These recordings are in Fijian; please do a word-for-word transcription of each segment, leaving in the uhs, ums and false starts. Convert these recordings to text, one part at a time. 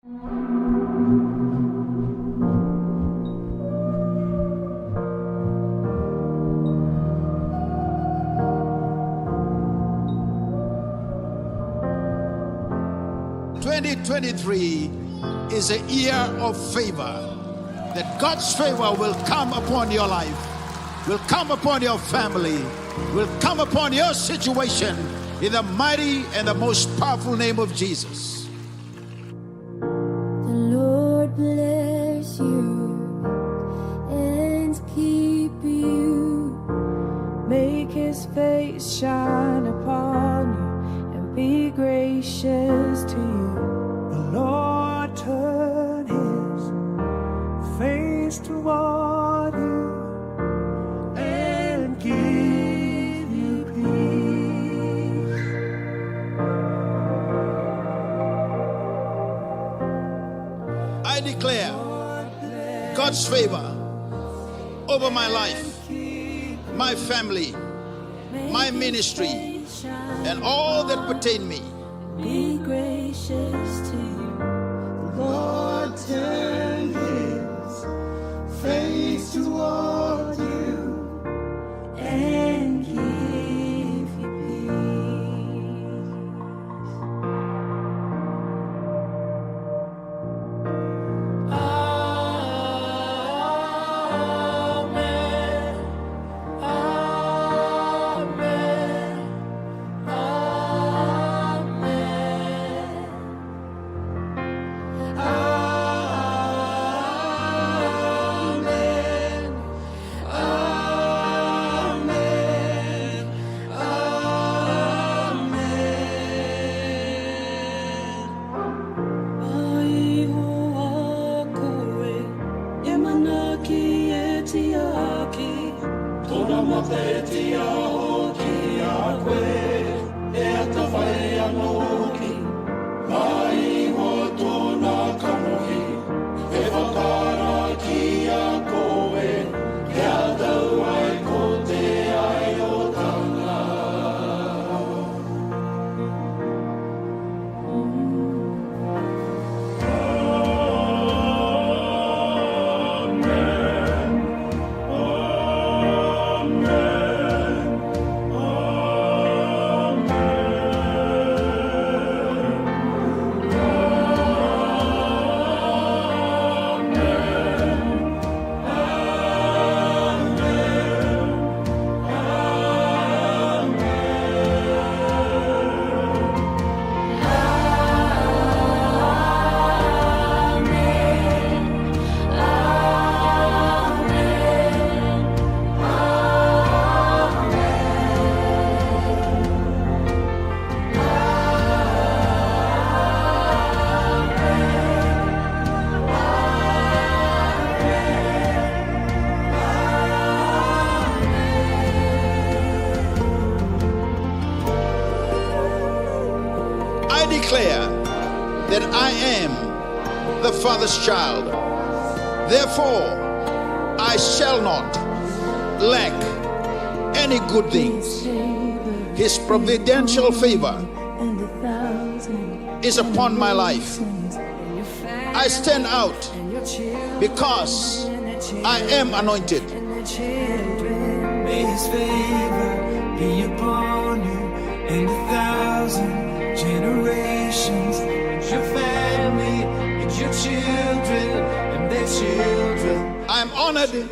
Twenty twenty-three is a year of favor. That God's favor will come upon your life, will come upon your family, will come upon your situation in the mighty and the most powerful name of Jesus. The Lord bless you and keep you. Make his face shine upon you and be gracious to you. The Lord turn his face toward you and give you peace. I declare God's favor over my life, my family, my ministry, and all that pertain me. Be gracious to you. The Lord turn his face toward you and give you peace. Amen. Amen. Amen. Amen. Amen. Amen. Mai o a koe, e manaki e tiaki. Tona mata e tiaki a koe, e a tavai a noki. Mai o tona kanoki, e vakaraki a koe, e a tau ai ko te ai o tana. I declare that I am the Father's child. Therefore, I shall not lack any good things. His providential favor is upon my life. I stand out because I am anointed. May his favor be upon you and a thousand generations, and your family, and your children, and their children. I am honored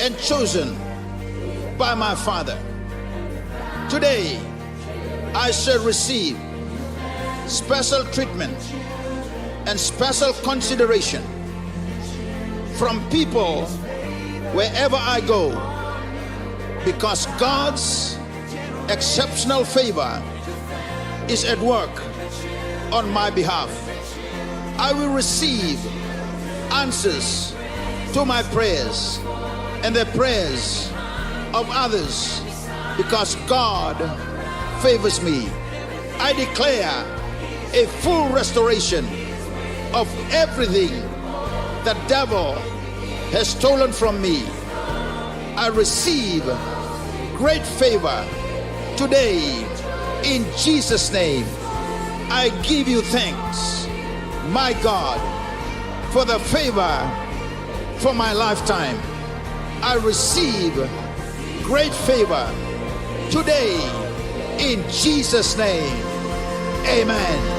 and chosen by my Father. Today, I shall receive special treatment and special consideration from people wherever I go, because God's exceptional favor is at work on my behalf. I will receive answers to my prayers and the prayers of others, because God favors me. I declare a full restoration of everything the devil has stolen from me. I receive great favor today in Jesus' name. I give you thanks. My God, for the favor for my lifetime. I receive great favor today in Jesus' name. Amen.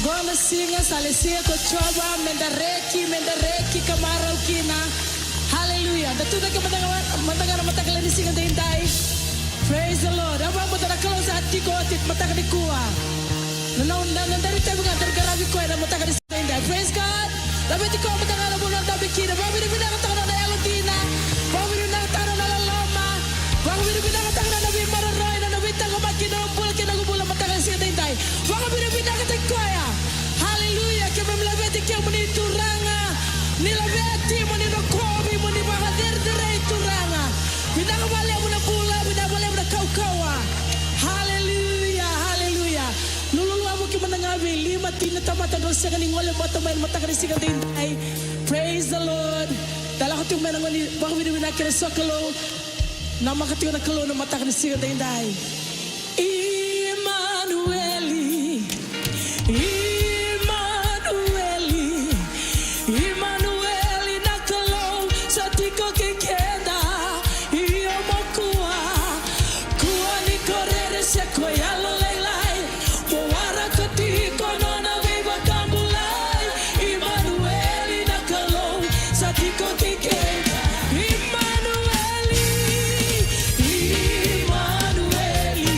Qo na siga sa lai siga ko Jiova, meda reki, meda reki ka marau kina. Haleluya. Da tucake mada ga, mada ga na mataka lailai ni siga daidai. Praise the Lord. Au vakabauta na Kalou sa tiko oti mataka nikua. Na, na, na, na dari tavi ga, dari qaravi koya na mataka ni siga daidai. Praise God. Laveti koya mada ga na vanua o dabe kina. Vakavinavinakataka na nona yalodina. Vakavinavinakataka na nona loloma. Vakavinavinakataka na nona veimaroroi, na nona veitaqomaki, na nona bula kei na noqu bula mataka ni siga daidai. Vakavinavinakataki koya. Haleluya. Keimami laveti kemuni Turaga. Ni laveti, mo ni rokovi, mo ni vakacerecerei Turaga. Vinaka vakalevu na bula, vinaka vakalevu na kaukauwa. Haleluya, haleluya. Lululu a vuki mada ga vei lima, tini na tamata drau sega ni gole vata mai na mataka ni siga daidai. Praise the Lord. Da lako tiko mai na gauna ni vakavinavinaka kei na sokalou. Namaka tiko na Kalou na mataka ni siga daidai. Imanueli, Imanueli, Imanueli na Kalou sa tiko kei keda. Io mo kua, kua ni ko rere se ko yalo lailai. Mo waraka tiko nona veivakabulai. Imanueli na Kalou sa tiko kei keda. Imanueli, Imanueli.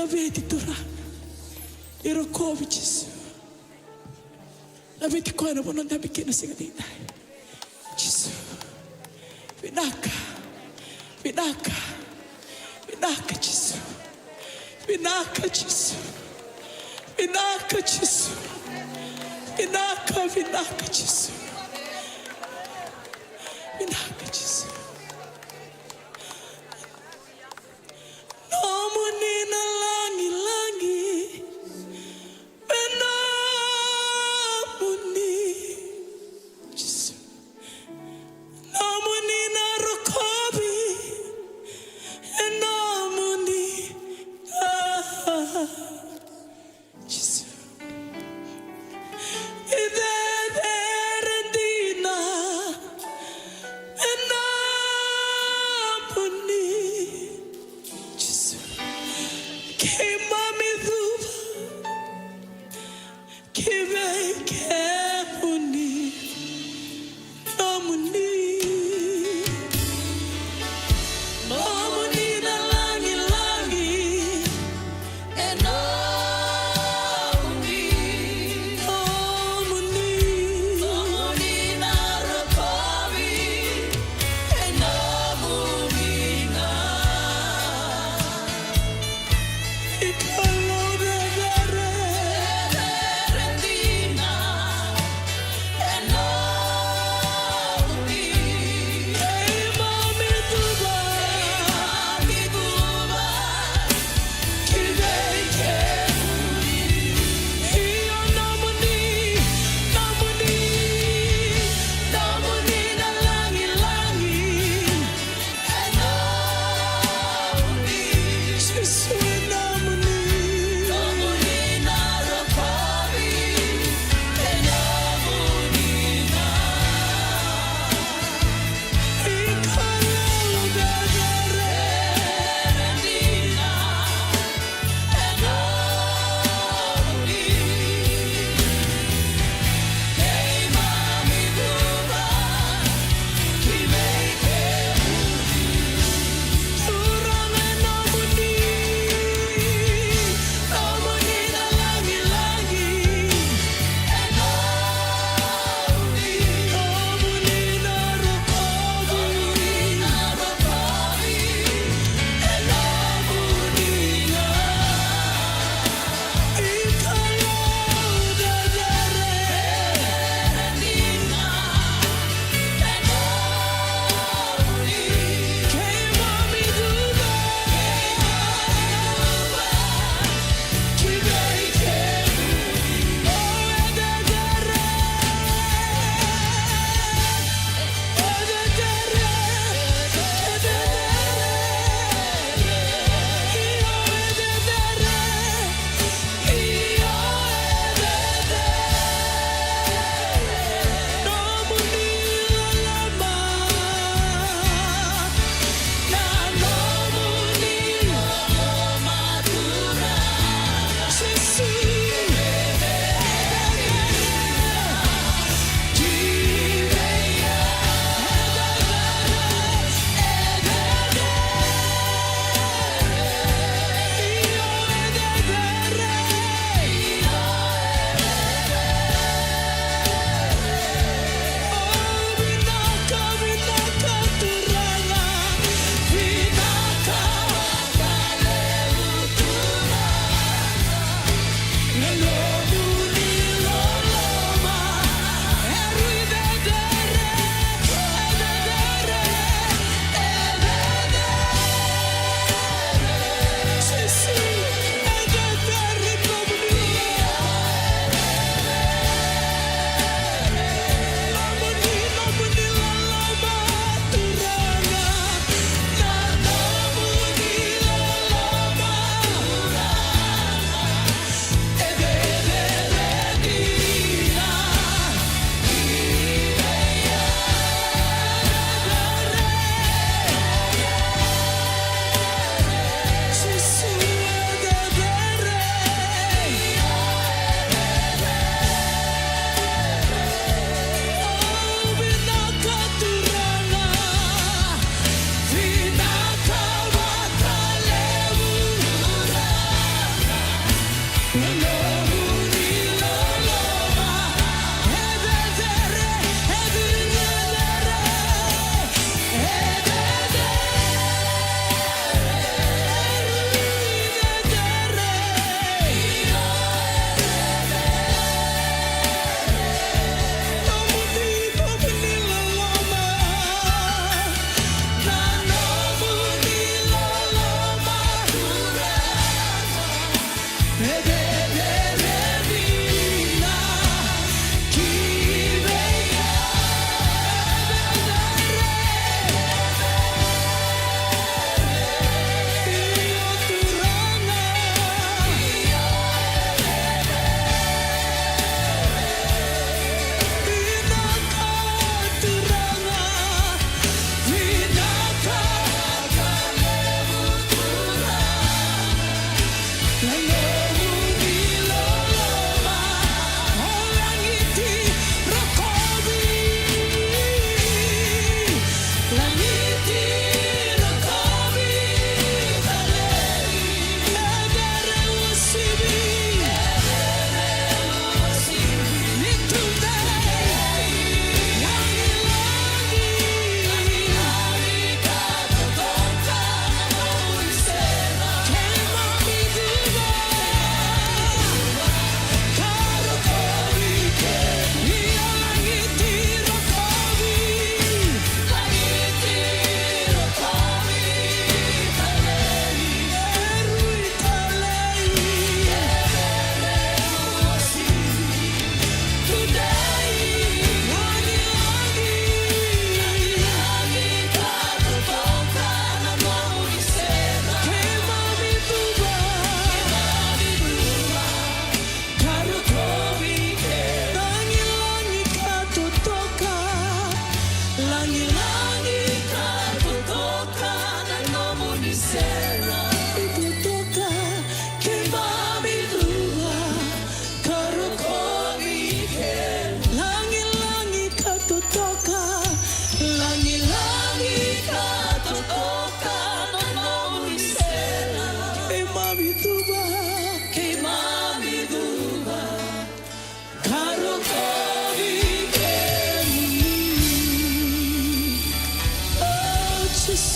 Laveti Turaga. Ni rokovi Jisu. Laveti koya na vanua o dabe kina na siga edaidai. Jisu. Vinaka. Vinaka. Vinaka Jisu. Vinaka Jisu. Vinaka Jisu. Vinaka, vinaka Jisu. Vinaka Jisu. Nomuni na lagilagi, e nomuni. Jisu. Nomuni na rokovi, e nomuni. Ah. Jisu. E cecere dina, e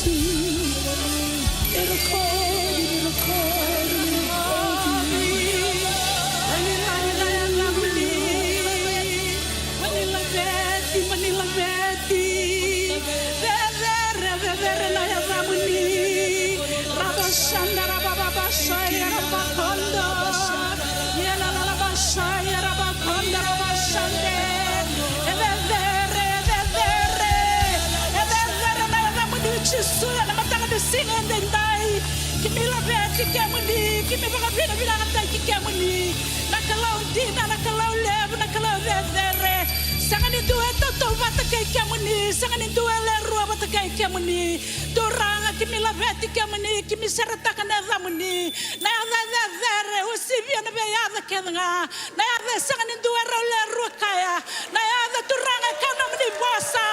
Miracle, miracle, miracle. Mani laveti, mani laveti, mani laveti. Cecere, cecere na yacamuni. Rabashanda, rabababashaya, rabakondo. Yalalalabashaya, rabakondo, rabashande. E cecere, e cecere. E cecere na yacamuni Jisu ena mataka ni siga edaidai. Kimi laveti kemuni, kimi vakavinavinakataki kemuni. Na Kalou dina, na Kalou levu, na Kalou cecere. Sega ni dua e tautauvata kei kemuni, sega ni dua e le rua vata kei kemuni. Turaga, kimi laveti kemuni, kimi seretaka na yacamuni. Na yaca e cecere, usivia na veiyaca kece ga. Na yaca e sega ni dua e rau le rua kaya. Na yaca Turaga e ka nomuni vosa.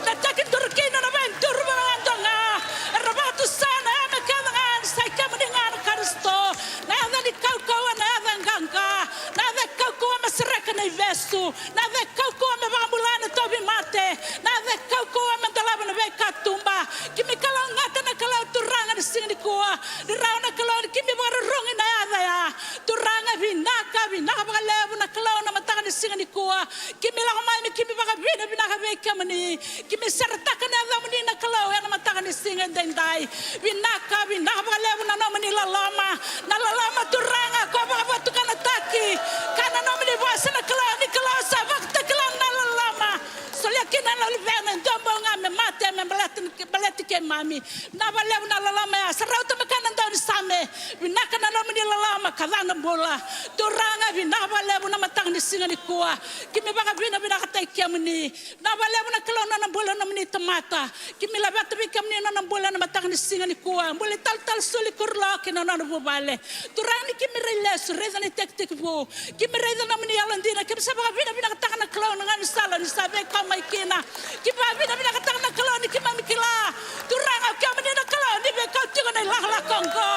Na tekiduru kina na veiduru vakayago ga. Era vakatusa na yame kece ga ni sa i kemuni ga na Karisito. Na yaca ni kaukauwa, na yaca e qaqa. Na yaca e kaukauwa me sereka na ivesu. Na yaca e kaukauwa me vakabula na tauvimate. Na yaca e kaukauwa me dolava na veikatuba. Kimi kalougata na Kalou Turaga ni siga nikua. Ni rawa na Kalou ni kimi vakarurugi na yaca ya. Turaga vinaka, vinaka vakalevu na Kalou na mataka ni siga nikua. Kimi lako mai me kimi vakavinavinaka vei kemuni. Kimi seretaka na yacamuni na Kalou ena mataka ni siga edaidai. Vinaka, vinaka vakalevu na nomuni loloma. Na loloma Turaga ko vakavatukanataki. Ka na nomuni vosa na Kalou ni Kalou sa vakatakila na loloma. Solia kina na luvena e dua bau ga me mate me baleta, baleti keimami. Vinaka vakalevu na loloma ya. Sa rauta me kaya na daunisame. Vinaka na nomuni loloma ka ca na bula. Turaga vinaka vakalevu na mataka ni siga nikua. Kimi vakavinavinakataki kemuni. Vinaka vakalevu na Kalou na nona bula na nomuni tamata. Kimi laveta vei kemuni na nona bula na mataka ni siga nikua. Bula i Talatala Suli Kurulo kei na nona vuvale. Turaga ni kimi rai lesu, raica na itekitekivu. Kimi raica na nomuni yalodina, kimi sa vakavinavinakataka na Kalou na gaunisala ni sa veikau mai kina. Kimi vakavinavinakataka na Kalou ni keimami kila. Turaga o kemuni na Kalou ni veikau tiko na ilakolako oqo.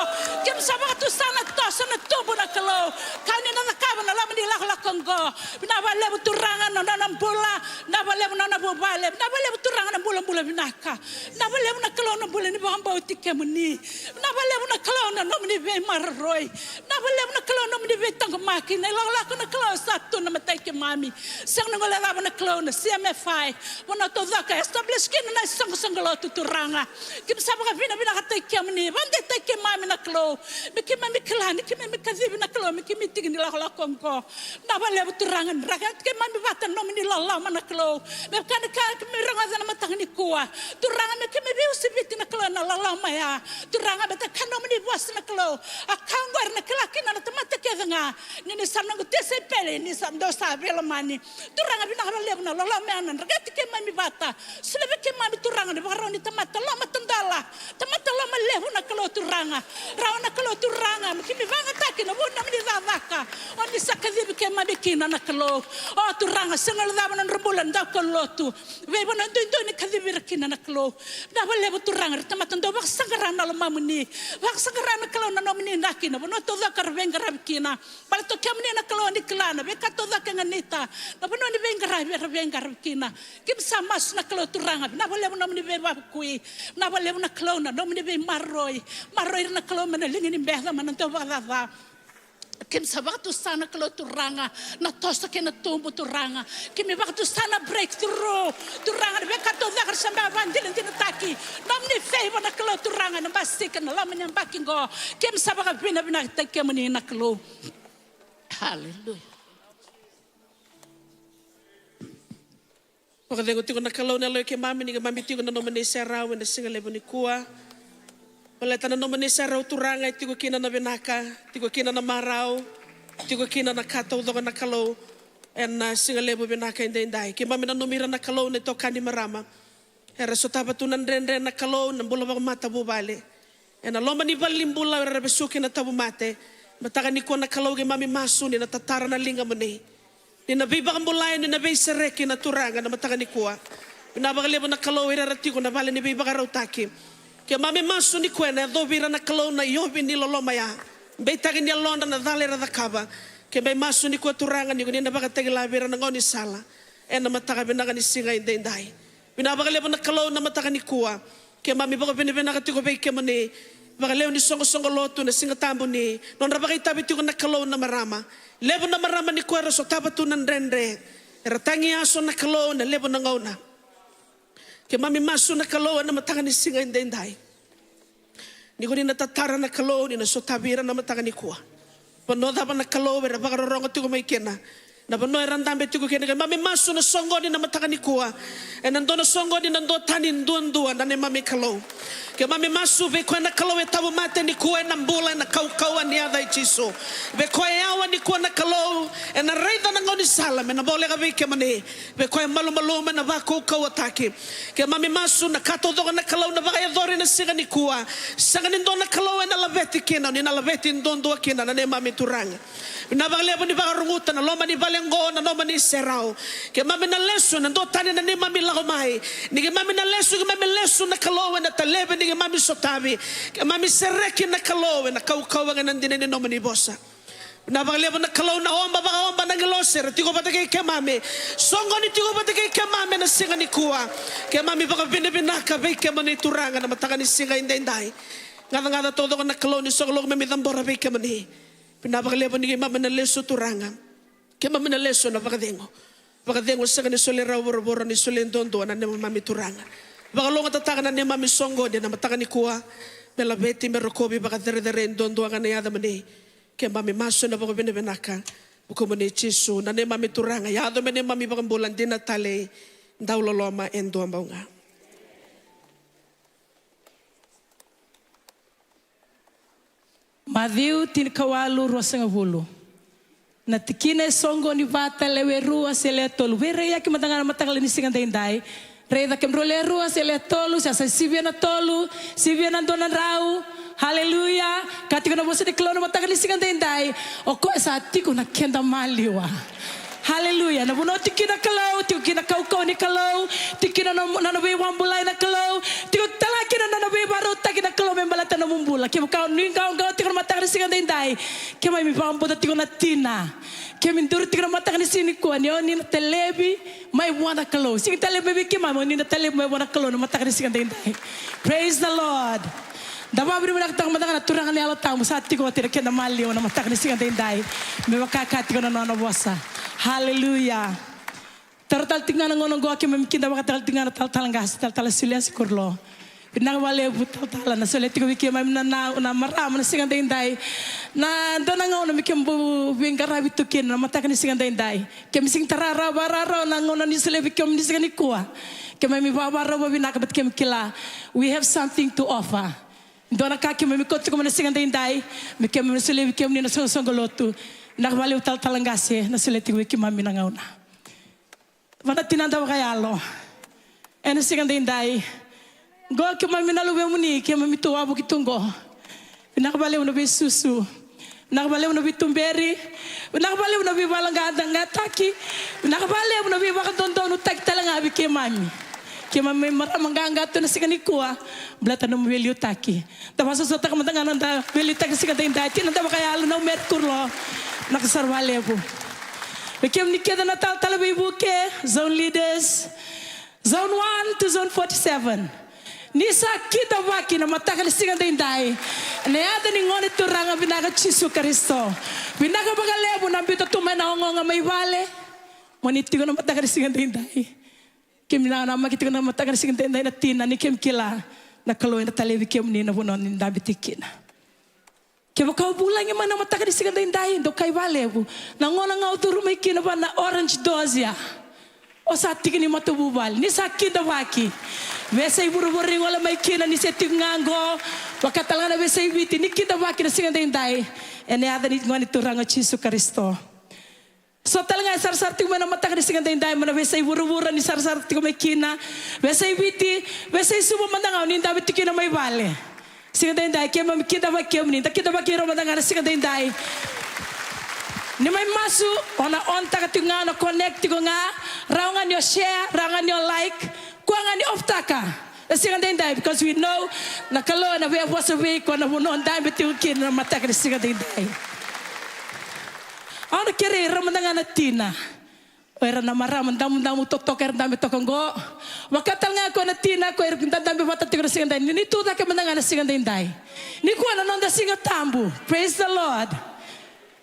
Kimi sa vakatusa na toso na tubu na Kalou. Ka ni na cakava na loma ni ilakolako oqo. Vinaka vakalevu Turaga na nona bula. Vinaka vakalevu na nona vuvale. Vinaka vakalevu Turaga na bulabula vinaka. Vinaka vakalevu na Kalou na bula ni vakabauti kemuni. Vinaka vakalevu na Kalou na nomuni veimaroroi. Vinaka vakalevu na Kalou na nomuni veitaqomaki. Na ilakolako na Kalou sa tu na matai keimami. Sega ni gole cava na Kalou na C M F I. Vanua taucoko e establish kina na isoqosoqo lotu Turaga. Keimami sa vakavinavinakataki kemuni. Vakadeitaki keimami na Kalou. Me keimami kila ni keimami kacivi na Kalou. Me keimami tiki ni lakolako oqo. Vinaka vakalevu Turaga ni raica keimami vata na nomuni loloma na Kalou. Me vaka na ka keimami rogoca na mataka nikua. Turaga me keimami veiusiviti na Kalou na loloma ya. Turaga me ta ka nomuni vosa na Kalou. A ka oqori na kila kina na tamata kece ga. Ni ni sa noqu tisaipeli ni sa dou sa veilomani. Turaga vinaka vakalevu na loloma ya na dragati keimami vata. Solia vei keimami Turaga na ivakarau ni tamata loma tadola. Tamata loma levu na Kalou Turaga. Rawa na Kalou Turaga me keimami vakayagataki na vu ni nomuni cakacaka. O ni sa kacivi keimami kina na Kalou. O Turaga sega ni cava na nodra bula na daukaulotu. Veivanua duidui ni kacivi ira kina na Kalou. Vinaka vakalevu Turaga ira tamata dau vakasaqara na lomamuni. Vakasaqara na Kalou na nomuni inaki na vanua taucoko era veiqaravi kina. Baleta o kemuni na Kalou ni kila na veika taucoko e ganita. Na vanua ni veiqaravi era veiqaravi kina. Keimami sa masu na Kalou Turaga. Vinaka vakalevu na nomuni veivakavukui. Vinaka vakalevu na Kalou na nomuni veimaroroi. Maroroi ira na Kalou mai na liga ni beca mai na dauvakacaca. Keimami sa vakatusa na Kalou Turaga. Na toso kei na tubu Turaga. Keimami vakatusa na breakthrough. Turaga na veika taucoko era sa beka vakadinadinataki. Nomuni favor na Kalou Turaga na basika na loma ni yabaki qo. Keimami sa vakavinavinakataki kemuni na Kalou. Hallelujah. Vakacegu tiko na Kalou na yalo i keimami ni keimami tiko na nomuni serau ena siga levu nikua. Baleta na nomuni serau Turaga e tiko kina na vinaka, tiko kina na marau, tiko kina na ka taucoko na Kalou. Ena siga levu vinaka edaidai keimami nanumi ira na Kalou na itokani marama. Era sotava tu na dredre na Kalou na bula vakamatavuvale. Ena loma ni valenibula era vesuki na tauvimate. Mataka nikua na Kalou keimami masu ni na tatara na ligamuni. Ni na veivakabulai ni na veisereki na Turaga na mataka nikua. Vinaka vakalevu na Kalou ira era tiko na vale ni veivakarautaki. Keimami masu nikua ena yacovi ira na Kalou na iovi ni loloma ya. Beitaki ni yalodra na cala era cakava. Keimami masu nikua Turaga ni ko ni na vakatakila vei ira na gaunisala. Ena mataka vinaka ni siga edaidai. Vinaka vakalevu na Kalou na mataka nikua. Keimami vakavinavinaka tiko vei kemuni. Vakalevu ni soqosoqo lotu na Siga Tabu ni nodra vakaitavi tiko na Kalou na marama. Levu na marama nikua era sotava tu na dredre. Era tagi yaso na Kalou na levu na gauna. Keimami masu na Kalou ena mataka ni siga edaidai. Ni ko ni na tatara na Kalou ni na sotavi ira na mataka nikua. Vanua cava na Kalou era vakarorogo tiko mai kina, na vanua era dabe tiko kina, keimami masu na soqoni na mataka nikua. Ena dua na soqoni na duatani duadua na neimami Kalou. Keimami masu vei koya na Kalou e tauvimate nikua ena bula ena kaukauwa ni yaca i Jisu. Vei koya e yawa nikua na Kalou ena raica na gaunisala me na voleka vei kemuni. Vei koya e malumalumu ena vakaukauwataki. Keimami masu na ka taucoko na Kalou na vakayacori na siga nikua. Sega ni dua na Kalou ena laveti kina, ni na laveti duadua kina na neimami Turaga. Vinaka vakalevu ni vakaruguta na loma ni vale oqo na nomuni serau. Keimami na lesu ena duatani na neimami lako mai. Ni keimami na lesu, keimami lesu na Kalou ena talevi ni keimami sotavi. Keimami sereki na Kalou ena kaukauwa kei na dina ni nomuni vosa. Vinaka vakalevu na Kalou na oba vakaoba na agilosi era tiko vata kei keimami. Soqoni tiko vata kei keimami ena siga nikua. Keimami vakavinavinaka vei kemuni Turaga na mataka ni siga edaidai. Gacagaca taucoko na Kalou ni soqo loqu keimami cabora vei kemuni. Vinaka vakalevu ni keimami na lesu Turaga. Keimami na lesu ena vakacegu. Vakacegu sega ni soli rau vuravura ni soli duadua na neimami Turaga. Vakalougatataka na neimami soqoni ena mataka nikua. Me laveti, me rokovi, vakacerecerei duadua ga na yacamuni. Keimami masu ena vakavinavinaka. Vukumuni Jisu na neimami Turaga. Yaco me neimami vakabula dina talei. Dau loloma e dua bau ga. Maciu tinikawalu ruasagavulu. Na tikina e soqoni vata, lewe rua se lewe tolu. Veiraiyaki mada ga na mataka ni siga daidai. Raica kemudrau lewe rua se lewe tolu, se a sa sivia na tolu, sivia na dua na drau. Haleluya. Ka tiko na vosa ni Kalou na mataka ni siga daidai. O koya sa tiko na keda maliwa. Haleluya. Na vanua tiko kina Kalou, tiko kina kaukauwa ni Kalou, tiko kina na nona veivakabulai na Kalou, tiko tale ga kina na nona veivakarautaki na Kalou me baleta na nomu bula. Kevaka o nuiqawaqawa tiko na mataka ni siga daidai, keimami vakabauta tiko na tina. Keimami duri tiko na mataka ni siga nikua ni o ni na talevi mai vua na Kalou. Sega ni talevi mai vei keimami, o ni na talevi mai vua na Kalou na mataka ni siga daidai. Praise the Lord. Da vakavinavinakataka mada ga na Turaga na Yalo Tabu sa tiko oti na keda maliwa na mataka ni siga daidai. Me vaka ka tiko na nona vosa. Haleluya. Tara tale tiko ga na gauna oqo keimami kidavaka tale tiko ga na talatala qase, talatala Julius Kurlo. Vinaka vakalevu talatala na solia tiko vei keimami na, na, na marama na siga daidai. Na dua na gauna me keimami bau veiqaravi tu kina na mataka ni siga daidai. Keimami sega ni tara rawa, vakararawa na gauna ni solia vei keimami ni siga nikua. Keimami vakavakarau vakavinaka baleta keimami kila. We have something to offer. Dua na ka keimami kauta tiko mai na siga daidai, me keimami na solia vei kemuni na soqosoqo lotu. Vinaka vakalevu talatala qase na solia tiko vei keimami na gauna. Vua na tinada vakayalo. Ena siga daidai. Qo keimami na luvemuni, keimami tu wavoki tu qo. Vinaka vakalevu na veisusu. Vinaka vakalevu na veituberi. Vinaka vakalevu na veivakayaloqaqataki. Vinaka vakalevu na veivakadodonutaki tale ga vei keimami. Keimami marama qaqa tu na siga nikua. Baleta na nomu veiliutaki. Da vakasosotaka mada ga na noda veiliutaki na siga daidai. Tinada vakayalo na Meri Kurlo. Vinaka sara vakalevu. Vei kemuni kece na talatala veivuke, zone leaders. Zone one to zone forty-seven. Ni sa kidavaki na mataka ni siga daidai. Ena yaca ni Gone Turaga vinaka Jisu Karisito. Vinaka vakalevu na biuta tu mai na ogaoga mai vale. Mo ni tiko na mataka ni siga daidai. Keimami nanamaki tiko na mataka ni siga daidai na tina ni keimami kila na Kalou ena talevi kemuni na vanua ni dabe tiko kina. Kevaka o vulagi mai na mataka ni siga daidai, dou kai vakalevu. Na gauna ga o curu mai kina vua na orange doors ya. O sa tiki ni matavuvale, ni sa kidavaki. Veiyasai vuravura ni gole mai kina, ni se tiko ga qo. Vaka tale ga na veiyasai Viti, ni kidavaki na siga daidai. Ena yaca ni Gone Turaga o Jisu Karisito. So tale ga e sarasara tiko mai na mataka ni siga daidai mai na veiyasai vuravura ni sarasara tiko mai kina. Veiyasai Viti, veiyasai Suva mada ga o ni dabe tiko kina mai vale. Siga daidai keimami kidavaki kemuni, da kidavaki ira mada ga na siga daidai. Ni mai masu, o na on taka tiko ga, o na connect tiko ga. Rawa ga ni o share, rawa ga ni o like. Kua ga ni off taka na siga daidai, because we know na Kalou ena via vosa vei iko na vanua o dabe tiko kina na mataka ni siga daidai. Au na kerei ira mada ga na tina. Ko ira na marama damudamu totoka era dabe toka oqo. Vaka tale ga ko na tina ko ira dabe vata tiko na siga daidai. Ni tu cake mada ga na siga daidai. Nikua na noda siga tabu. Praise the Lord.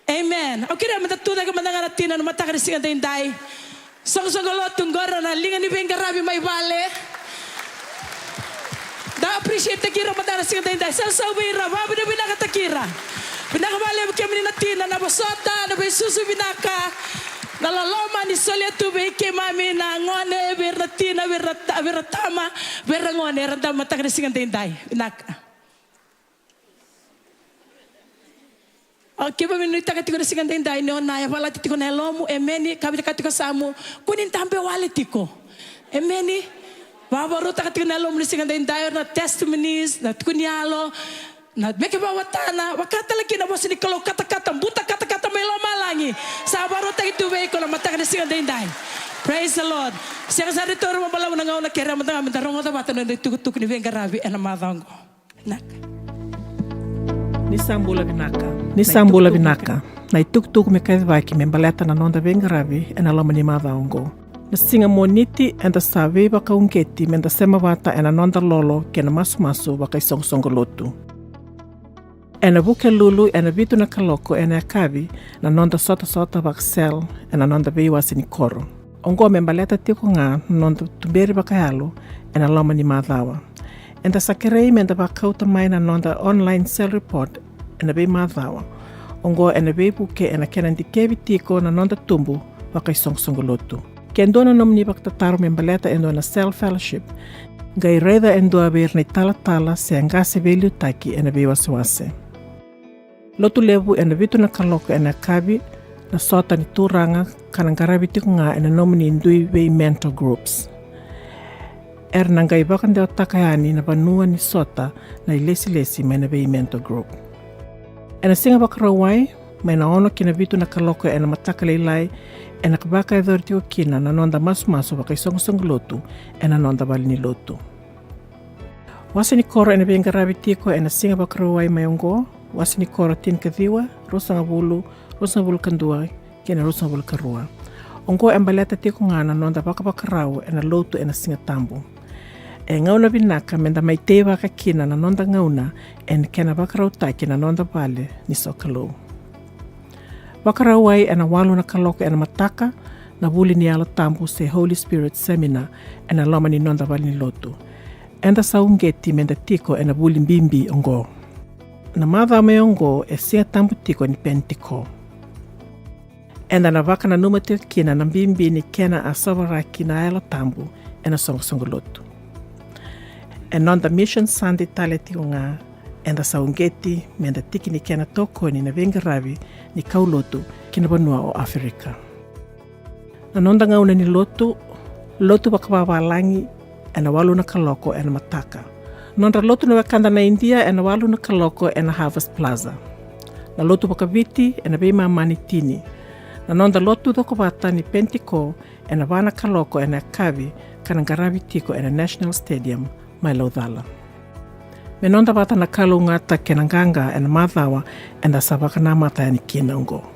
Amen. Au kerea meda tu cake mada ga na tina na mataka ni siga daidai. Soqosoqo lotu qo ira na liga ni veiqaravi mai vale. Da appreciate taki ira mada na siga daidai. Sausau vei ira, vavinavinakataki ira. Vinaka vakalevu kemuni na tina, na vosota, na veisusu vinaka. Na loloma ni solia tu vei keimami na gone, vei ira na tina, vei ira na ta-, vei ira na tama, vei ira na gone, era dabe mataka ni siga daidai. Vinaka. O keimami nuitaka tiko na siga daidai ni o na yavalati tiko na yalomu, emeni, ka vinakati tiko samu, ko ni dabe wale tiko. Emeni. Vakavarautaka tiko na yalomu ni siga daidai, na testimonies, na tukuniyalo, na veke vawatana, vaka tale kina na vosa ni Kalou katakata, buta katakata mai lomalagi. Sa vakarautaki tu vei iko na mataka ni siga daidai. Praise the Lord. Sega sara ni taura vakabalavu na gauna, kerea mada ga meda rogoca vata na noda itukutuku ni veiqaravi ena macawa oqo. Vinaka. Ni sa bula vinaka. Ni sa bula vinaka. Na itukutuku me kacivaki me baleta na noda veiqaravi ena loma ni macawa oqo. Na siga Moniti eda sa veivakauqeti meda sema vata ena noda lolo kei na masumasu vakaisoqosoqo lotu. Ena Vukelulu ena vitu na kaloko ena yakavi na noda sotasota vaka-cell ena noda veiwase ni koro. Oqo me baleta tiko ga na noda tuberi vakayalo ena loma ni macawa. Eda sa kerei meda vakauta mai na noda online cell report ena veimacawa. Oqo ena veivuke ena kena dikevi tiko na noda tubu vakaisoqosoqo lotu. Ke dua na nomuni vakatataro me baleta e dua na cell fellowship, qai raica e dua vei ira na italatala se qase veiliutaki ena veiwasewase. Lotu levu ena vitu na kaloko ena yakavi, na sota ni turaga ka na qaravi tiko ga ena nomuni dui vei mentor groups. Era na qai vakadewataka yani na vanua ni sota na ilesilesi mai na vei mentor group. Ena siga Vakarauwai, mai na ono ki na vitu na kaloko ena mataka lailai, ena ka vakayacori tiko kina na noda masumasu vakaisoqosoqo lotu ena noda vale ni lotu. Wase ni koro ena veiqaravi tiko ena siga Vakarauwai mai oqo, wase ni koro tinikaciwa, ruasagavulu, ruasagavulu ka dua kei na ruasagavulu ka rua. Oqo e baleta tiko ga na noda vakavakarau ena lotu ena Siga Tabu. E gauna vinaka meda mai teivaka kina na noda gauna ena kena vakarautaki na noda vale ni sokalou. Vakarauwai ena walu na kaloko ena mataka na vuli ni Yalo Tabu se Holy Spirit Seminar ena loma ni noda vale ni lotu. Eda sa uqeti meda tiko ena vuli bibi oqo. Na macawa mai oqo e Siga Tabu tiko ni Penitiko. Eda na vakananuma tiko kina na bibi ni kena a sovaraki na Yalo Tabu ena soqosoqo lotu. E noda Mission Sunday tale tiko ga, eda sa uqeti meda tiki ni kena tokoni na veiqaravi ni kaulotu ki na vanua o Aferika. Na noda gauna ni lotu, lotu vakavavalagi ena walu na kaloko ena mataka. Nodra lotu na wekada na Idia ena walu na kaloko ena Harvest Plaza. Na lotu vakaviti ena veimama ni tini. Na noda lotu cokovata ni Penitiko ena va na kaloko ena yakavi ka na qaravi tiko ena National Stadium mai Laucala. Me noda vata na kalougata kei na qaqa ena macawa eda sa vakanamata yani kina oqo.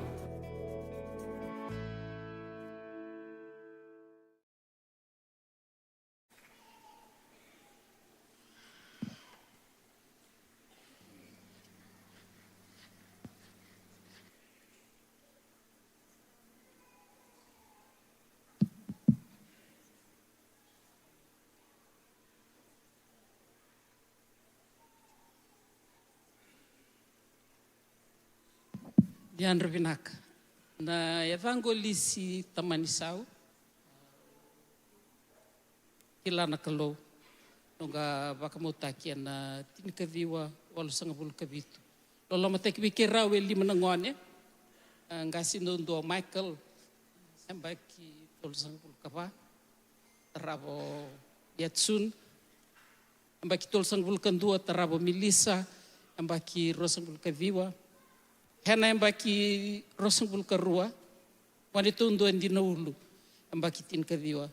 Ni yadra vinaka. Na yacaqu o Lisi Tamanisau. Kila na Kalou. Noqu a vakamautaki ena tinikaciwa walusagavulu ka vitu. Lolomataki vei keirau e lima na gone. A, qase duadua o Michael, yabaki tolusagavulu ka va, tarava o Yatsun, yabaki tolusagavulu ka dua, tarava o Melissa, yabaki ruasagavulu ka ciwa. Hena, yabaki ruasagavulu ka rua. Gone taudua e Dinaulu, yabaki tinikaciwa.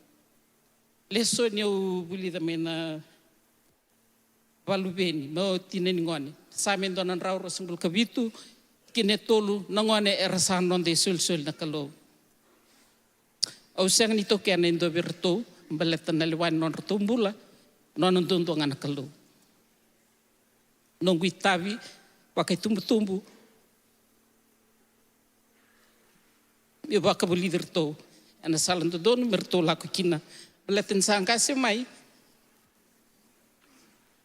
Lesoni au vulica mai na Valuveni, meu tina ni gone. Same dua na drau ruasagavulu ka vitu, tikina e tolu, na gone era sa noda isolisoli na Kalou. Au sega ni taukena e dua vei iratou baleta na lewa ni nodratou bula, nona duadua ga na Kalou. Noqu itavi vakaitubutubu meu vakavulici iratou ena sala dodonu me ratou lako kina. Baleta ni sa qase mai,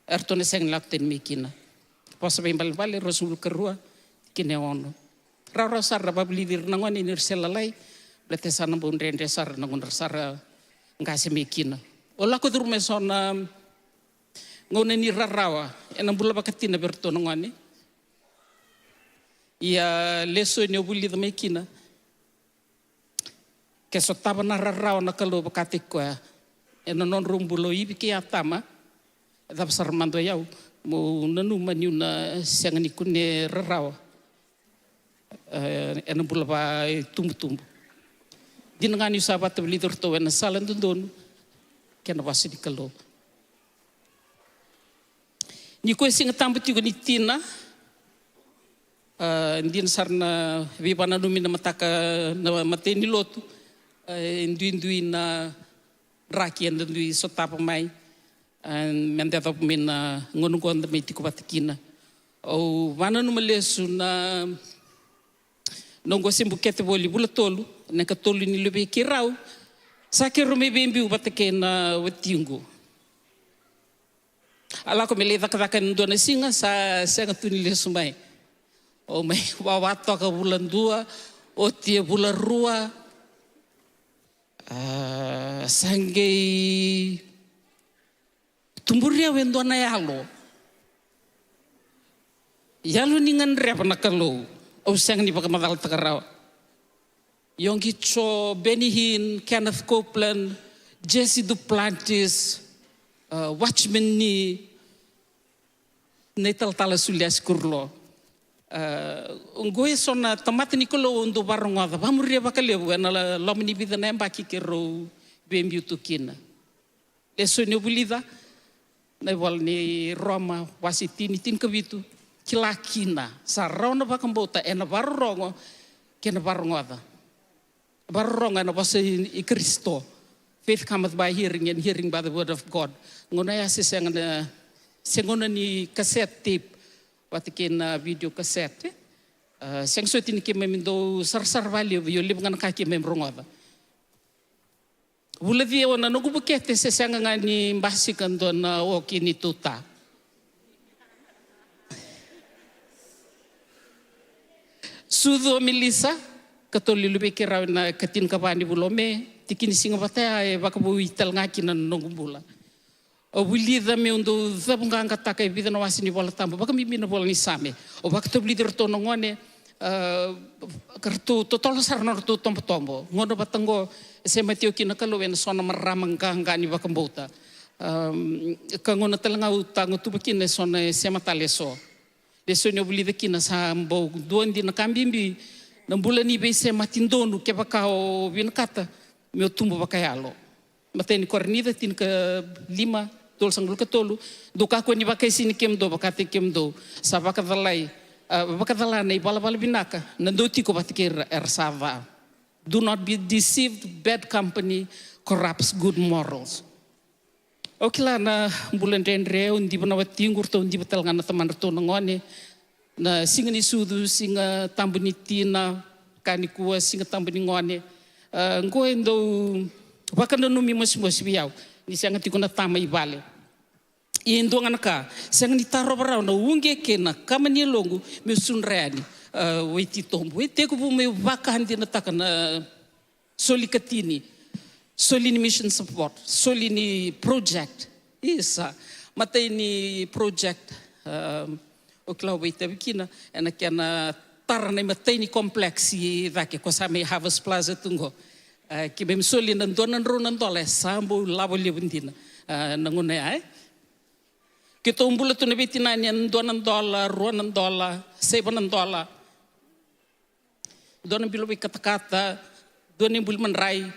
eratou na sega ni lako tani mai kina. Vosa Vakaibalebale ruasagavulu ka rua, tikina e ono. Rawarawa sara na vakavulici ira na gone ni ra se lalai, baleta sa na bau dredre sara na gauna ra sa qase mai kina. Au lako curuma e so na gauna ni rarawa ena bula vakatina vei iratou na gone. Ia lesoni au vulica mai kina, ke sotava na rarawa na Kalou vakataki koya ena nodrau bula o Ivi kei Atama, e cava sara mada o yau meu nanuma niu na sega ni kunea rarawa, e, ena bula vakaitubutubu. Dina ga niu sa vakavulici iratou ena sala dodonu kei na vosa ni Kalou. Nikua e Siga Tabu tiko ni tina, a, dina sara na veivakananumi na mataka na matai ni lotu, a, e duidui na draki eda dui sotava mai, a, meda yacova mai na gauna qo da mai tiko vata kina. Au vakananuma lesu na noqu se bukete voli vula tolu, na ikatolu ni luvei keirau, sa keirau mai veibiu vata kei na watiqu. A lako me lai cakacaka ena dua na siga, sa sega tu ni lesu mai. Au mai wawa toka vula dua, oti e vula rua. A, sa qai tuburi au e dua na yalo. Yalo ni gadreva na Kalou, au sega ni vakamacalataka rawa. Yonggi Cho, Benny Hinn, Kenneth Copeland, Jesse Duplantis, a, Watchman Nee, na italatala Suliasi Kurulo. A, oqo e so na tamata ni Kalou au dau vakarogoca vakamuria vakalevu ena la-, loma ni vica na yabaki keirau veibiu tu kina. Lesoni au vulica, na ivola ni Roma wase tini, tinikavitu, kila kina sa rawa na vakabauta ena vakarorogo kei na vakarogoca. Vakarorogo ena vosa i, i Karisito. Faith cometh by hearing and hearing by the word of God. Gauna ya se sega na, se gauna ni cassette tape vata kei na video cassette, e? A, sega soti ni keimami dau sarasara vakalevu, io levu ga na ka keimami rogoca. Vula ciwa na noqu bukete, se sega ga ni basika dua na oki ni tuta. Sucu o Melissa, katolu ni luvei keirau ena ikatinikava ni vula o Me, tiki ni siga vata ya e vakavoui tale ga kina na noqu bula. Au vulica meu dau cavuqaqataka e vica na wase ni Vola Tabu, vakabibi na ivola ni Same. Au vakatavulici iratou na gone, a, ka ratou totolo sara na nodratou tobotobo. Gauna vata oqo e semati au kina na Kalou ena so na marama qaqa ni vakabauta. Am, ka gauna tale ga au tagutuva kina e so na sema tale e so. Lesoni au vulica kina sa bau dua dina na ka bibi na bula ni veisemati donu kevaka o vinakata meu tubu vakayalo. Matai ni Korinica tinikalima, tolusagavulu ka tolu. Dou kakua ni vakaisini kemudou vakataki kemudou. Sa vakacalai, a, vakacala na ivalavala vinaka na dou tiko vata kei ira era sa ca. Do not be deceived, bad company corrupts good morals. Au kila na bula dredre, au diva na watiqu, ratou diva tale ga na tamadratou na gone. Na siga ni sucu, Siga Tabu ni tina, ka nikua, Siga Tabu ni gone. A, oqo e dau vakananumi mosimosi vei au ni sega tiko na tama i vale. Ia e dua ga na ka, sega ni tarova rawa na uqeti kei na kama ni yaloqu meu sudra yani, a, wai titobu. E tekivu meu vakadinataka na soli katini, soli ni mission support, soli ni project. Isa, matai ni project, um, o kila au vakaitavi kina ena kena tara na imatai ni complex i cake, ko sa mai Harvest Plaza tu qo. Uh, keimami soli na dua na drau na dola, e sa bau lavo levu dina, uh, na gauna ya, e. Keitou bula tu na veitinani ena dua na dola, rua na dola, saiva na dola. Dua na bilo veikatakata, dua na ibuli madrai,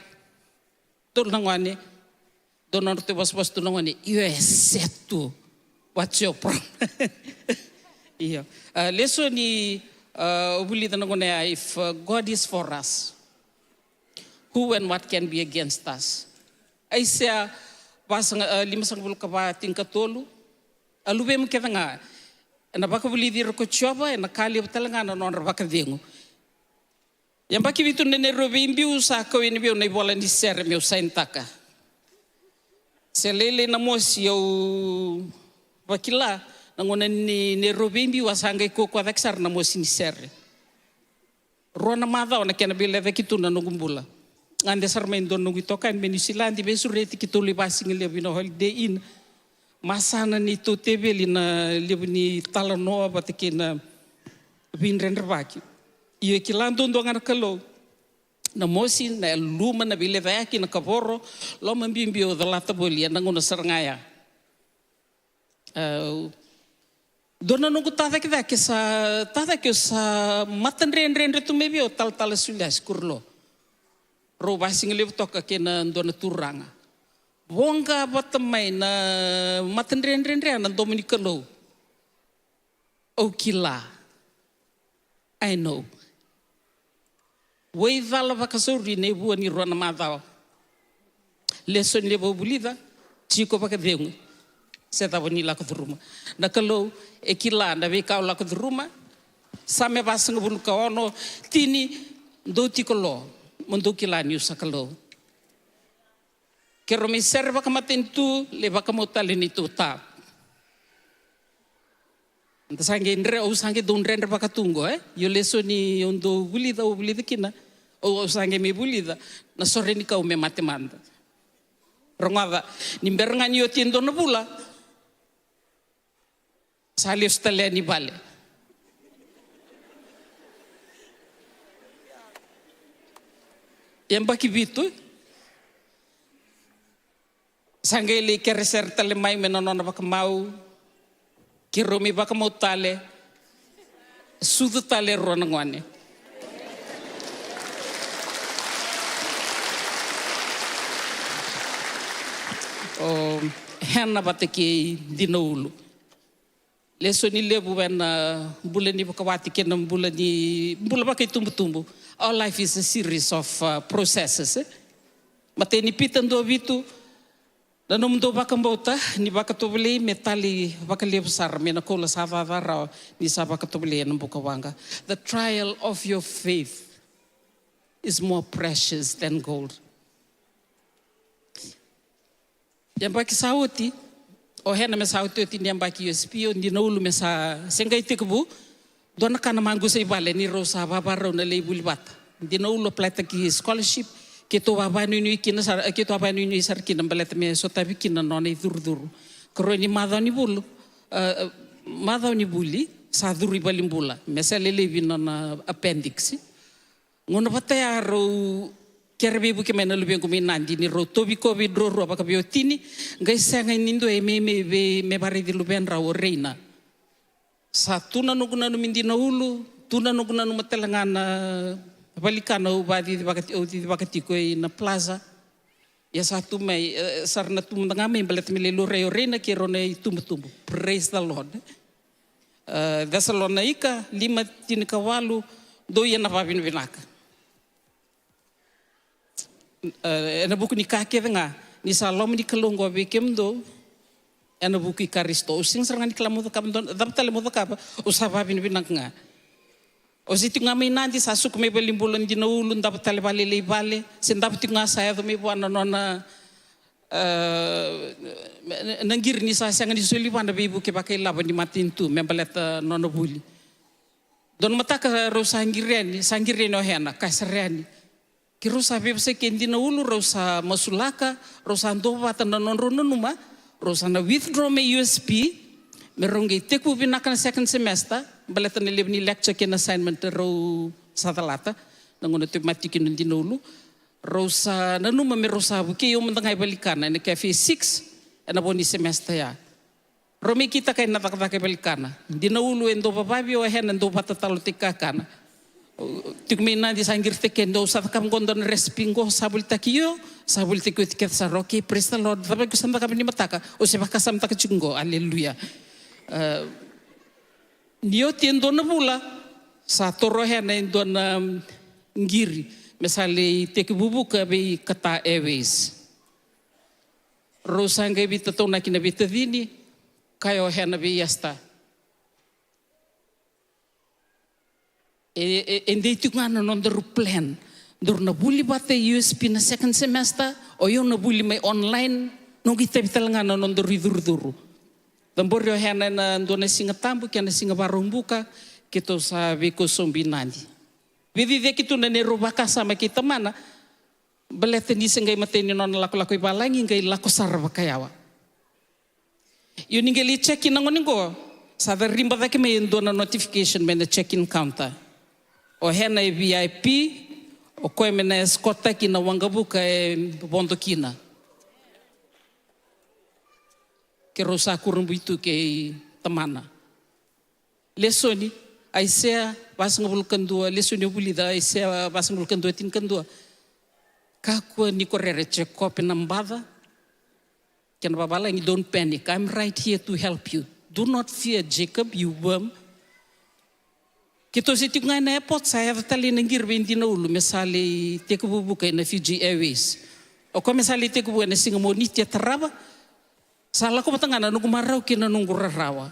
tolu na gone, dua na nodratou ivosavosa tu na gone, io e set tu. What's your problem? Io. A, lesoni, a, au vulica na gauna ya, if, uh, God is for us, Who and what can be against us? Aisea vasaga, e, limasagavulu ka va, tinikatolu. A luvemu kece ga ena vakavulici ira ko Jiova, ena ka levu tale ga na nodra vakacegu. Yabaki vitu na neirau veibiu sa kau yani vei au na ivola ni sere meu sainitaka. Se lailai na mosi au vakila, na gauna ni neirau veibiu a sa qai kaukaua cake sara na mosi ni sere. Rua na macawa na kena veilecayaki tu na noqu bula. Gade sara mai e dua na noqu itokani mai Niusiladi me sureti keitou lai vasigalevu ina Holiday Inn. Masana ni tou teveli na levu ni talanoa vata kei na veidredrevaki. Ia e kila duadua ga na Kalou na mosi, na yaluma, na veilecayaki, na kavoro, lomabibi au calata voli ena gauna sara ga ya. Au, dua na noqu tacakecake sa, tacake au sa matadredredre tu mai vei au, talatala Suliasi Kurlo. Rau vasigalevu toka kei na dua na turaga. Voqa vata mai na matadredredre na domo ni Kalou. Au kila. I know. Waicala vakasauri na ivua ni rua na macawa. Lesoni levu au vulica, tiko vakacegu. Se cava ni lako curuma. Na Kalou e kila na veika au lako curuma. Same vasagavulu ka ono, tini, dou tiko lo, mo dou kila niu sa Kalou. Keirau mai sere vakamatanitu, lai vakamau tale neitou ta. Da sa qai dre, au sa qai dau dredre vakatuqo, e? Io lesoni au dau vulica, au vulica kina. Au, au sa qai mai vulica na sore ni kau me mate mada. Rogoca, ni bera ga ni oti e dua na vula. Sa lesu tale yani vale. Yabaki vitu. Sa qai lai kerea sere tale mai me na nona vakamau. Keirau mai vakamau tale. Sucu tale e rua na gone. O Hena vata kei Dinaulu. Lesoni levu ena bula ni vakawati kei na bula ni, bula vakaitubutubu. Our life is a series of, uh, processes, e? Matai ni Pita dua vitu, na nomudou vakabauta ni vakatovolei me tali vakalevu sara mai na koula sa cacarawa ni sa vakatovolei ena bukawaqa. The trial of your faith is more precious than gold. Yabaki sa oti, o Hena me sa otioti ni yabaki U S P, o Dinaulu me sa se qai tekivu. Dua na ka na maqusa i vale ni rau sa vavarau na lai vuli vata. Dinaulu applytaki scholarship, keitou a vakanuinui kina sara, keitou a vakanuinui sara kina baleta me sotavi kina na nona icurucuru. Karua ni macawa ni vuli, e, macawa ni vuli, sa curu i valenibula me sa lelevi na nona appendix. Gauna vata ya rau kere veivuke mai na luvequ mai Nadi ni rau tauvi COVID ruarua vakaveiwatini, qai sega ni dua e me, me, me, me vakaraici luvedrau o Reina. Sa tu na noqu nanumi Dinaulu, tu na noqu nanuma tale ga na valenikana au vacici vaka, au cici vaka tiko ina Plaza. Ia sa tu mai, e, sara na tu mada ga mai baleta me lai laurai o Reina kei rau na itubutubu. Praise the Lord. E, Cesalonaika lima tinikawalu, dou ia na vakavinavinaka. E, ena vuku ni ka kece ga, ni sa loma ni Kalou qo vei kemudou, ena vuku i Karisito. Au sega sara ga ni kila mo cakava, dou, cava tale mo cakava, au sa vakavinavinaka ga. Au se tiko ga mai Nadi, sa suka mai valenibula o Dinaulu, davo tale vakalailai i vale, se davo tiko ga sa yaco mai vua na nona, e, na qiri ni sa sega ni soli vua na veivuke vakailavo ni matanitu me baleta nona vuli. Dua na mataka rau sa qiri yani, sa qiri yani o Hena, kaya sara yani. Keirau sa veivosaki kei Dinaulu, rau sa masulaka, rau sa duavata na nodrau nanuma, rau sa na withdraw mai U S P, me rau qai tekivu vinaka na second semester, baleta na levu ni lecture kei na assignment rau sa calata, na gauna tauvimate tiko kina o Dinaulu. Rau sa nanuma me rau sa vukei au mada ga e valenikana, ena Cafe six, ena vo ni semester ya. Rau mai kitaka ena cakacaka e valenikana. Dinaulu e dau vavavi, o Hena e dau vakatatalo tiko kakana. Tiko mai Nadi sa qiri tiko kina, au sa cakava qo dua na recipe qo, sa volitaki io, sa volitaki oti kece sara, okay, praise the Lord. Cava iko sa cakava ni mataka, au se vakasamataka tiko qo, aleluya. E, ni oti e dua na vula, sa toro o Hena e dua na, mm, qiri. me sa lai tekivu vuka vei Qatar Airways. Rau sa qai veitataunaki na veitacini, kaya o Hena vei Esther, e, e, e dei tiko ga na nodaru plan. Daru na vuli vata e U S P na second semester, o yau na vuli mai online, noqu itavi tale ga na nodaru icurucuru. Cabori o Hena ena dua na Siga Tabu kei na Siga Vakaraubuka, keitou sa veikau sobu i Nadi. Veiciciyaki tu na neirau vakasama kei tamana, baleta ni se qai matai ni nona lakolako i valagi, qai lako sara vakayawa. Io, ni qai lai check in na gone qo, sa cariba cake mai e dua na notification mai na check-in counter. O Hena e V I P, o koya me na escort-taki na waqavuka e vodo kina. Keirau sa kurabui tu kei tamana. Lesoni, Aisea vasagavulu ka dua, lesoni o vulica, Aisea vasagavulu ka dua, tinikadua. Kakua ni ko rere, Jekope na baca. Kena vavalagi, don't panic. I'm right here to help you. Do not fear, Jacob, you worm. Keitou se tiko ga ena airport, sa yaco tale na qiri vei Dinaulu me sa lai tekivu vuka ena Fiji Airways. O koya me sa lai tekivu ena siga Moniti e tarava. Sa lako vata ga na noqu marau kei na noqu rarawa.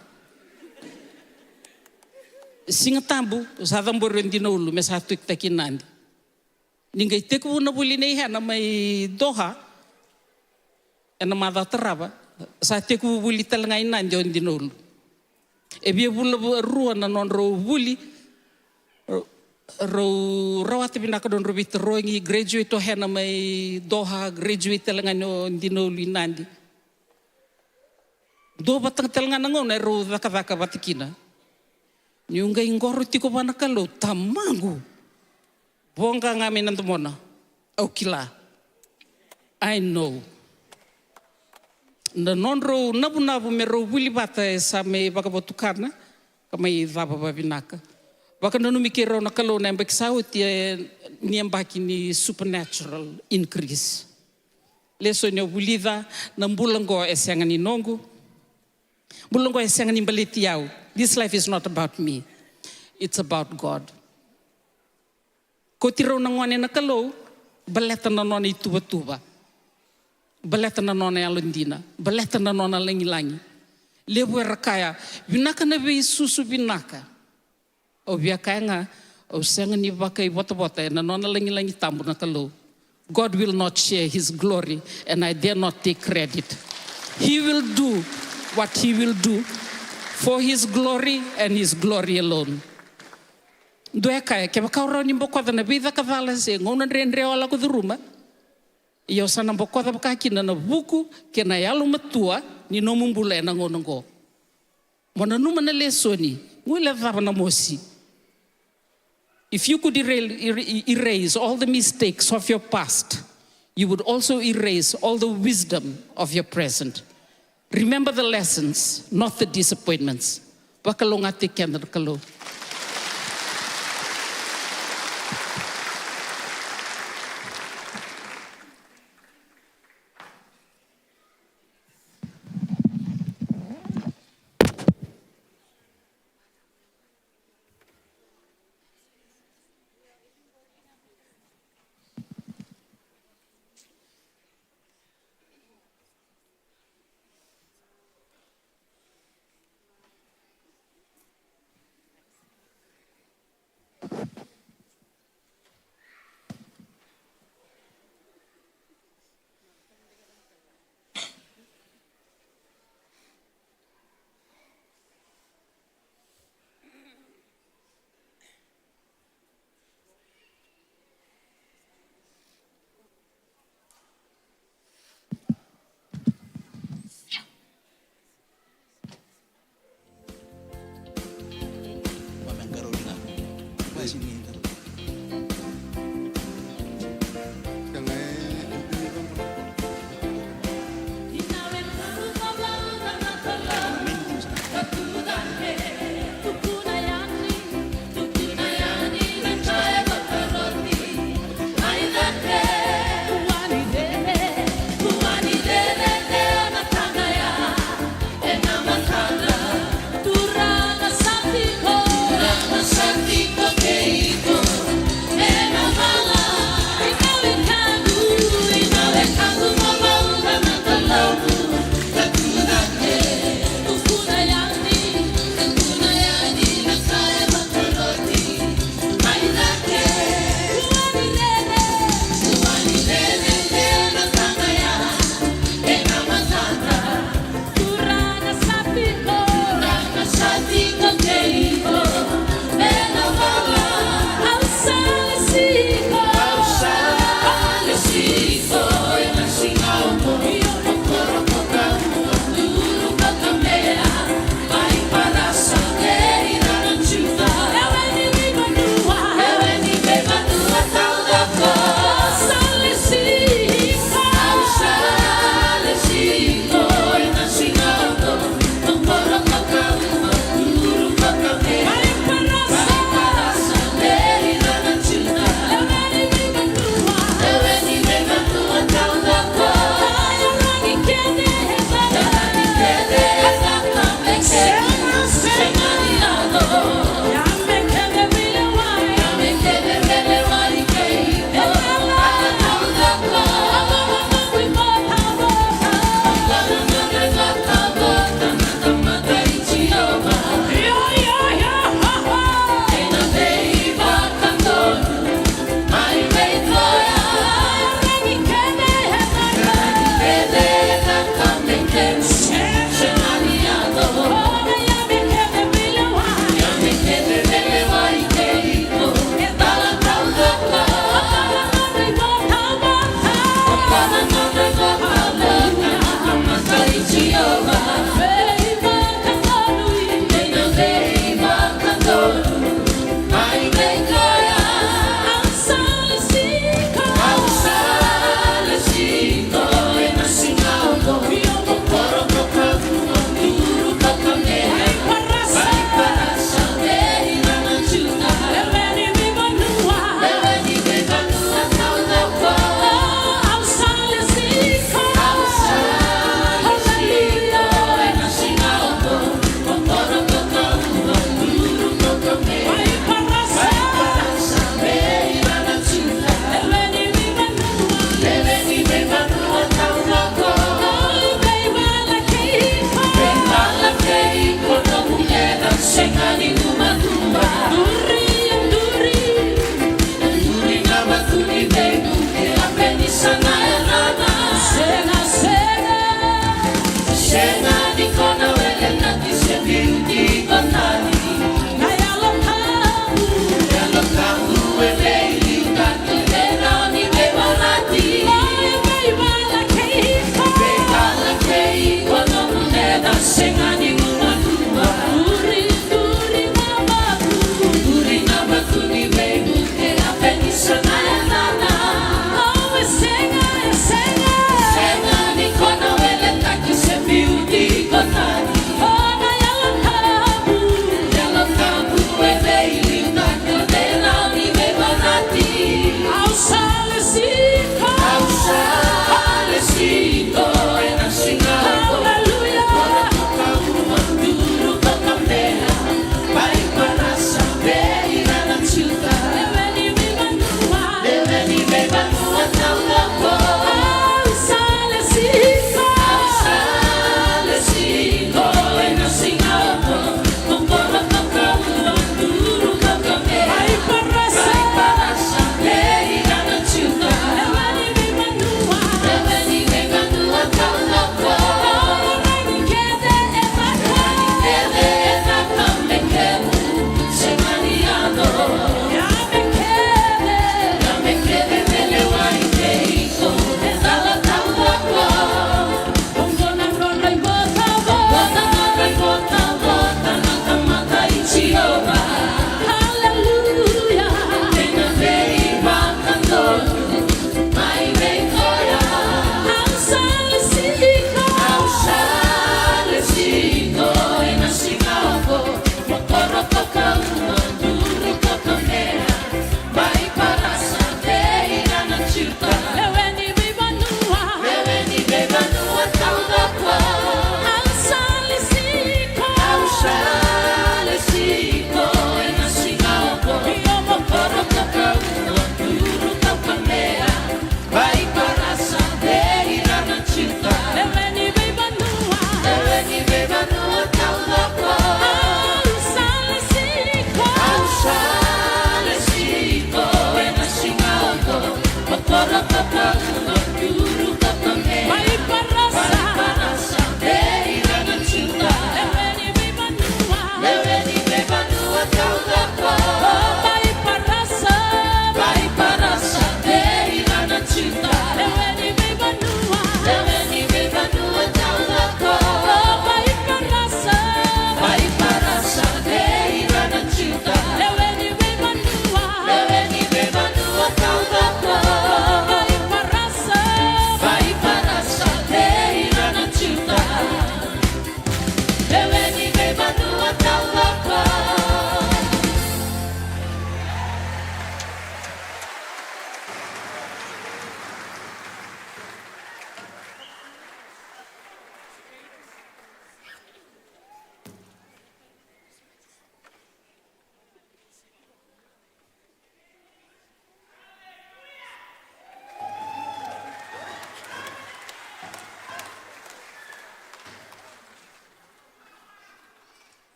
Siga Tabu, sa cabori o Dinaulu me sa tokitaki Nadi. Ni qai tekivu na vuli nei Hena mai Doha, ena macawa tarava, sa tekivu vuli tale ga i Nadi o Dinaulu. E via vula va-, rua na nodrau vuli, rau rawata vinaka nodrau veitarogi, graduate o Hena mai Doha, graduate tale ga o Dinaulu i Nadi. Dua vata tale ga na gauna erau cakacaka vata kina. Niu qai qoro tiko vua na Kalou, tamaqu. Voqa ga mai na domona. Au kila. I know. Na nodrau navunavu me rau vuli vata e sa mai vakavotukana, ka mai cava vavinaka. Vakananumi keirau na Kalou na yabaki sa oti, e, ni yabaki ni supernatural increase. Lesoni au vulica, na bula qo e sega ni noqu. Bula qo e sega ni baleti au. This life is not about me. It's about God. Kauti rau na gone na Kalou, baleta na nona ituvatuva. Baleta na nona yalodina. Baleta na nona lagilagi. Levu era kaya, vinaka na veisusu vinaka. Au via kaya ga, au sega ni vakaivotavota ena nona lagilagi tabu na Kalou. God will not share his glory, and I dare not take credit. He will do what he will do for his glory and his glory alone. Dua e kaya, kevaka o rawa ni bokoca na veicaka cala se gauna dredre o a lako curuma, ia o sa na bokoca vaka kina na vuku kei na yalomatua ni nomu bula ena gauna oqo. Mo nanuma na lesoni, guilecava na mosi. If you could erase, erase all the mistakes of your past, you would also erase all the wisdom of your present. Remember the lessons, not the disappointments. Vakalougatataki keda na Kalou.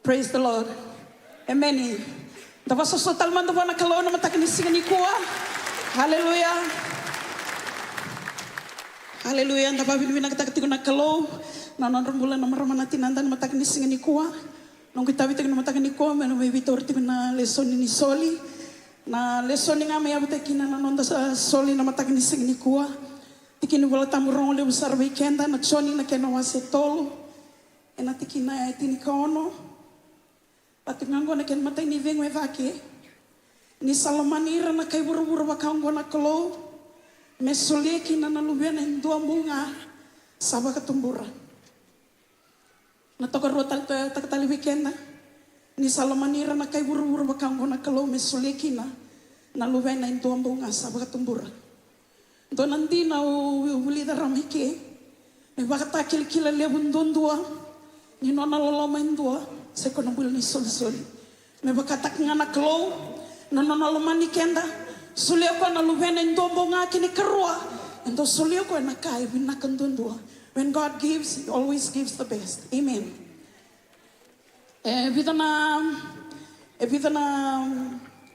Praise the Lord. Emeni. Da vakasoso tale mada vua na Kalou na mataka ni siga nikua. Haleluya. Haleluya. Da vakavinavinakataka tiko na Kalou na nodra bula na marama na tinada na mataka ni siga nikua. Noqu itavi tiko na mataka nikua me na mai veitauri tiko na lesoni ni soli. Na lesoni ga me yavutaki kina na noda sa-, soli na mataka ni siga nikua. Tikina ni Vola Tabu rogo levu sara vei keda na Joni na kena wase tolu. Ena tikina e tinikaono. Vaka tiko ga oqo na kena imatai ni cegu e cake. Ni sa lomani ira na kai vuravura vaka oqo na Kalou, me solia kina na Luvena e dua bau ga sa vakatubura. Na tokarua tale, ta-, taka tale vei keda. Ni sa lomani ira na kai vuravura vaka oqo na Kalou, me solia kina na Luvena e dua bau ga sa vakatubura. Dua na dina au, au vulica rawa mai ke. Na ivakatakilakila levu duadua ni nona loloma e dua, sai koya na bula ni solisoli. Me vakataka ga na Kalou na nona lomani keda, solia koya na Luvena e dua bau ga kei na ikarua, e dau solia koya na ka e vinaka duadua. When God gives, He always gives the best. Amen. E vica na, e vica na,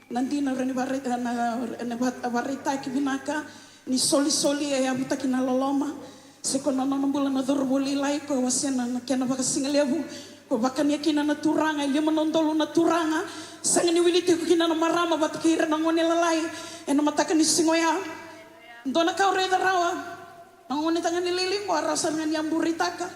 na dina rawa ni vare-, na, na va-, vakaraitaki vinaka ni solisoli e yavutaki na loloma. Sai koya na nona bula na cauravou lailai, koya wasea na kena vakasigalevu, koya vakania kina na turaga, e lima na udolu na turaga. Sega ni wili tiko kina na marama vata kei ira na gone lalai ena mataka ni siga oya. Dua na ka au raica rawa, na gone tagane lailai qo a rawa sara ga ni a bureitaka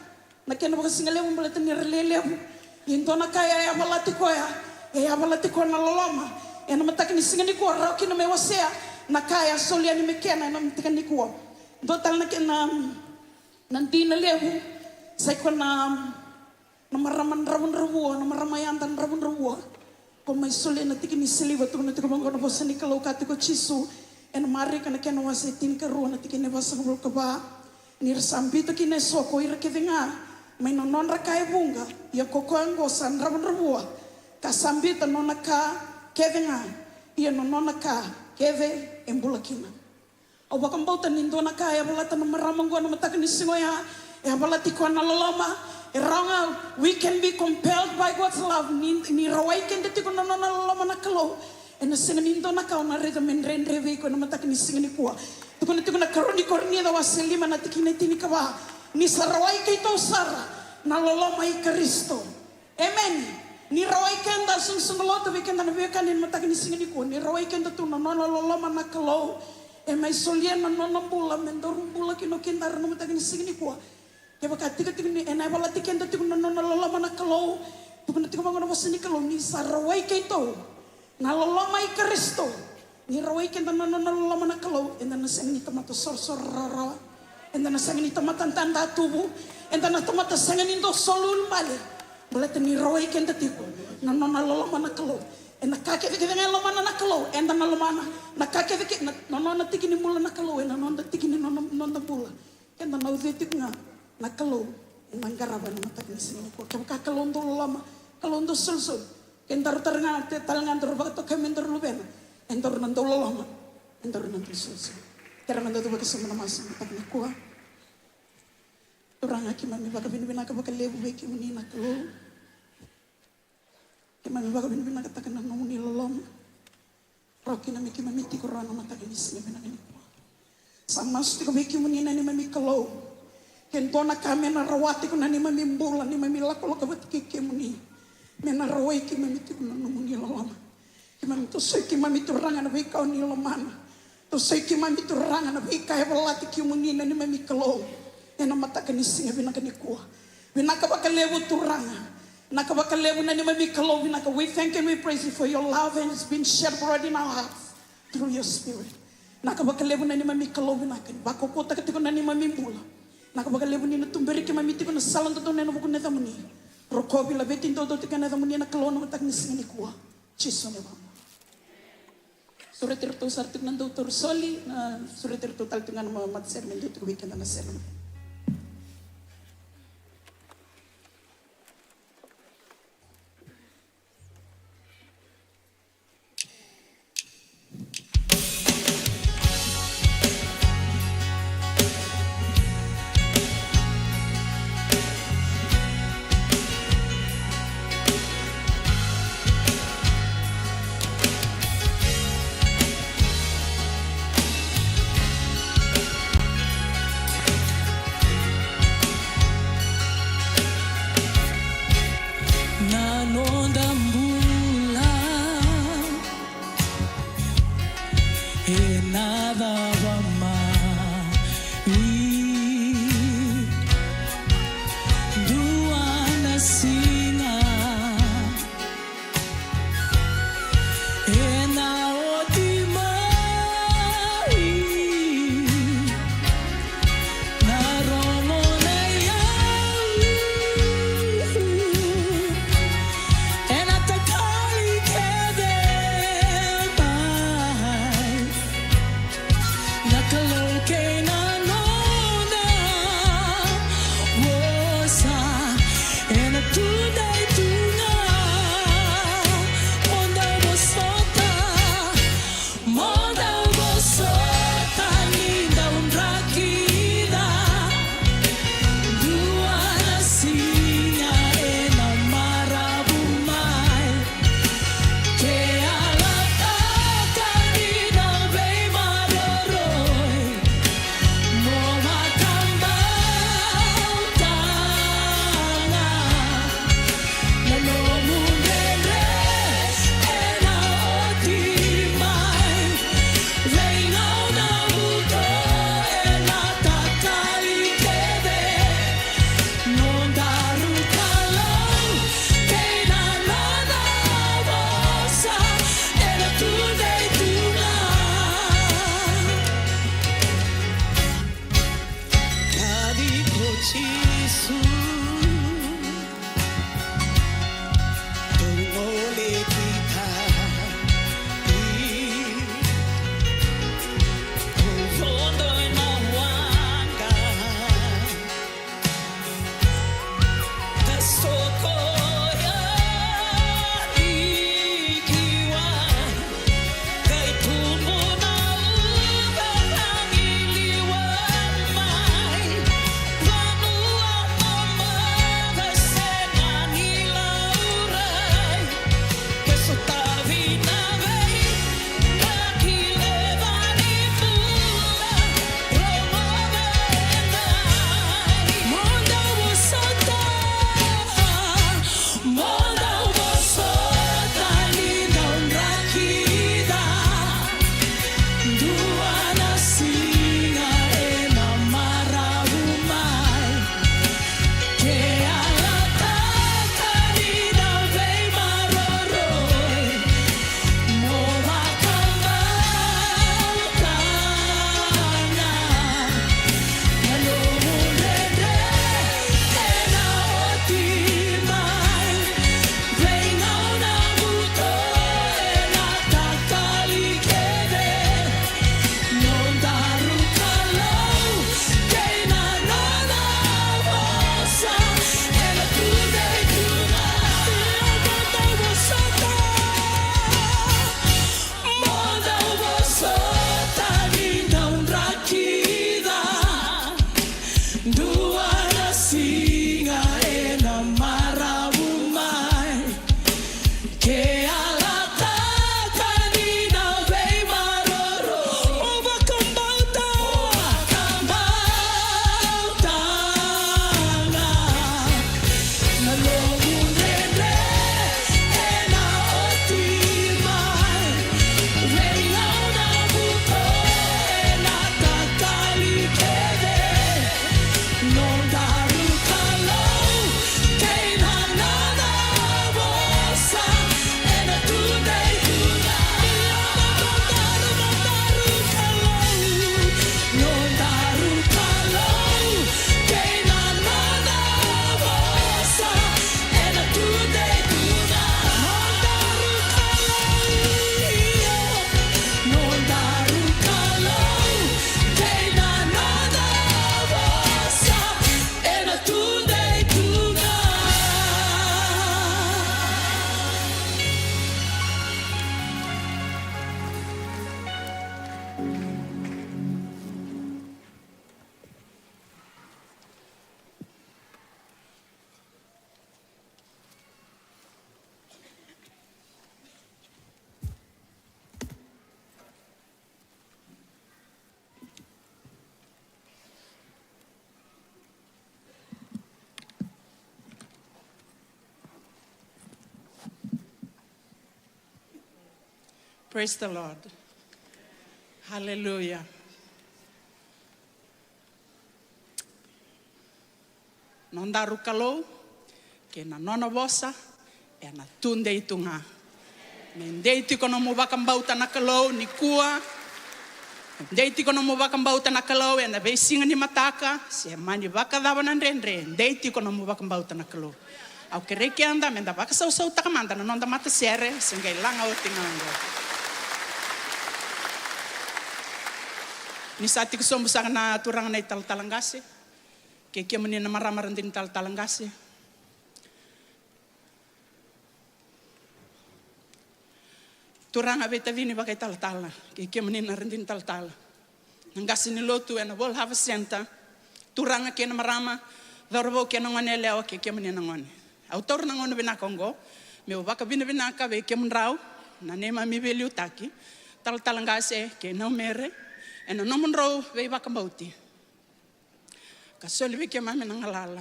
na kena vakasigalevu baleta ni ra lewe levu. Ia e dua na ka e a yavalati koya, e a yavalati koya na loloma. Ena mataka ni siga nikua rawa kina me wasea na ka e a soli yani me kena ena mataka nikua. Dua tale na kena, na dina levu, sai koya na, na marama dravudravua, na marama yada dravudravua. Ko mai solia na tiki ni siliva, tukuna tiko vaqo na vosa ni Kalou, kaya tiko o Jisu ena Marika na kena wase tinikarua na tikina e vasagavulu ka va. Ni ra sa biuta kina eso ko ira kece ga mai na nodra ka e vuqa, ia ko koya oqo sa dravudravua, ka sa biuta nona ka kece ga, ia na nona ka kece e bula kina. Au vakabauta ni dua na ka e a valata na marama oqo na mataka ni siga oya, e a valati koya na loloma. E rawa ga, we can be compelled by God's love. Ni, ni rawai keda tiko na nona loloma na Kalou, ena sega ni dua na ka o na raica me dredre vei iko ena mataka ni siga nikua. Tukuna tiko na karua ni Korinica wase lima na tikina e tinikava, ni sa rawai keitou sara na loloma i Karisito. Emeni. Ni rawai keda, sugusugu lotu vei keda na veiwekani ena mataka ni siga nikua, ni rawai keda tu na nona loloma na Kalou, e mai solia na nona bula me daru bula kina o kedaru na mataka ni siga nikua. Kevaka tikotiko ni ena yavalati keda tiko na nona loloma na Kalou, tukuna tiko vaqo na vosa ni Kalou, ni sa rawai keitou na loloma i Karisito. Ni rawai keda na nona loloma na Kalou, eda na sega ni tamata sorosoro rawarawa, eda na sega ni tamata dadatuvu, eda na tamata sega ni dau soli ulubale. Baleta ni rawai keda tiko na nona loloma na Kalou. Ena ka kecekece ga e lomana na Kalou, eda na lomana. Na ka kecekece, na, na nona tiki ni bula na Kalou ena noda tiki ni nona, noda bula. Keda na ucui tiko ga na Kalou ena qarava ena mataka ni siga nikua. Kevaka Kalou dau loloma, Kalou dau solisoli, kedaru tale ga, te-, tale ga daru vakatokai me daru luvena, edaru na dau loloma, edaru na dau solisoli. Kerea meda cuva ki sobu na masu ena mataka nikua. Turaga, keimami vakavinavinaka vakalevu vei kemuni na Kalou. Keimami vakavinavinakataka na nomuni loloma. Rawa kina me keimami tiko rawa na mataka ni siga vinaka nikua. Sa masu tiko vei kemuni na neimami Kalou. Ke dua na ka me na rawa tiko na neimami bula, neimami lakolako vata kei kemuni, me na rawai keimami tiko na nomuni loloma. Keimami tosoi keimami Turaga na veika o ni lomana. Tosoi keimami Turaga na veika e valati kemuni na neimami Kalou. Ena mataka ni siga vinaka nikua. Vinaka vakalevu Turaga. Vinaka vakalevu na neimami Kalou, vinaka. We thank and we praise you for your love and it's been shed abroad in our hearts through your spirit. Vinaka vakalevu na neimami Kalou, vinaka ni vakaukauwataka tiko na neimami bula. Vinaka vakalevu ni na tuberi keimami tiko na sala dodonu ena vuku na yacamuni. Rokovi, laveti, dodo tiko ena yacamuni na Kalou na mataka ni siga nikua. Jisu na iVakabula. Sureti iratou sara tiko na dau tauri soli, na sureti iratou tale tiko ga na ma-, matasere me dua tiko vei keda na sere. Praise the Lord. Hallelujah. Nodaru Kalou kei na nona vosa ena tudei tu ga. Me dei tiko nomu vakabauta na Kalou nikua. Me dei tiko nomu vakabauta na Kalou ena veisiga ni mataka, se mani vakacava na dredre, dei tiko nomu vakabauta na Kalou. Au kerei keda meda vakasausautaka mada na noda matasere, se qai laga oti ga oqo. Ni sa tiko sobu saka na turaga na italatala qase, kei kemuni na marama radini talatala qase. Turaga veitacini vakaitalatala, kei kemuni na radini talatala. Na qase ni lotu ena World Harvest Centre, turaga kei na marama, cauravou kei na gone yalewa kei kemuni na gone. Au taura na gauna vinaka oqo meu vakavinavinaka vei kemudrau na neimami veiliutaki, talatala qase kei Naumere, ena nomudrau veivakabauti ka soli vei keimami na galala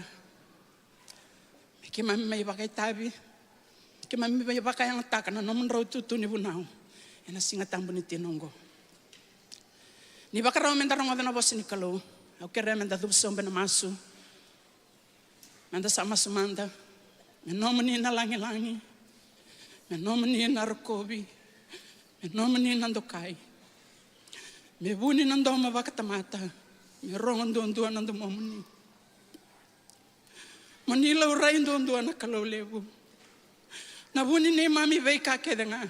me keimami mai vakaitavi, keimami mai vakayagataka na nomudrau itutu ni vunau ena Siga Tabu ni tina oqo. Ni vakarau meda rogoca na vosa ni Kalou, au kerea meda cuva sobu ena masu. Meda sa masu mada. Me nomuni na lagilagi, me nomuni na rokovi, me nomuni na dokai. Me vuni na domo vakatamata, me rogo duadua na domomuni. Mo ni laurai duadua na Kalou levu. Na vu ni neimami veika kece ga.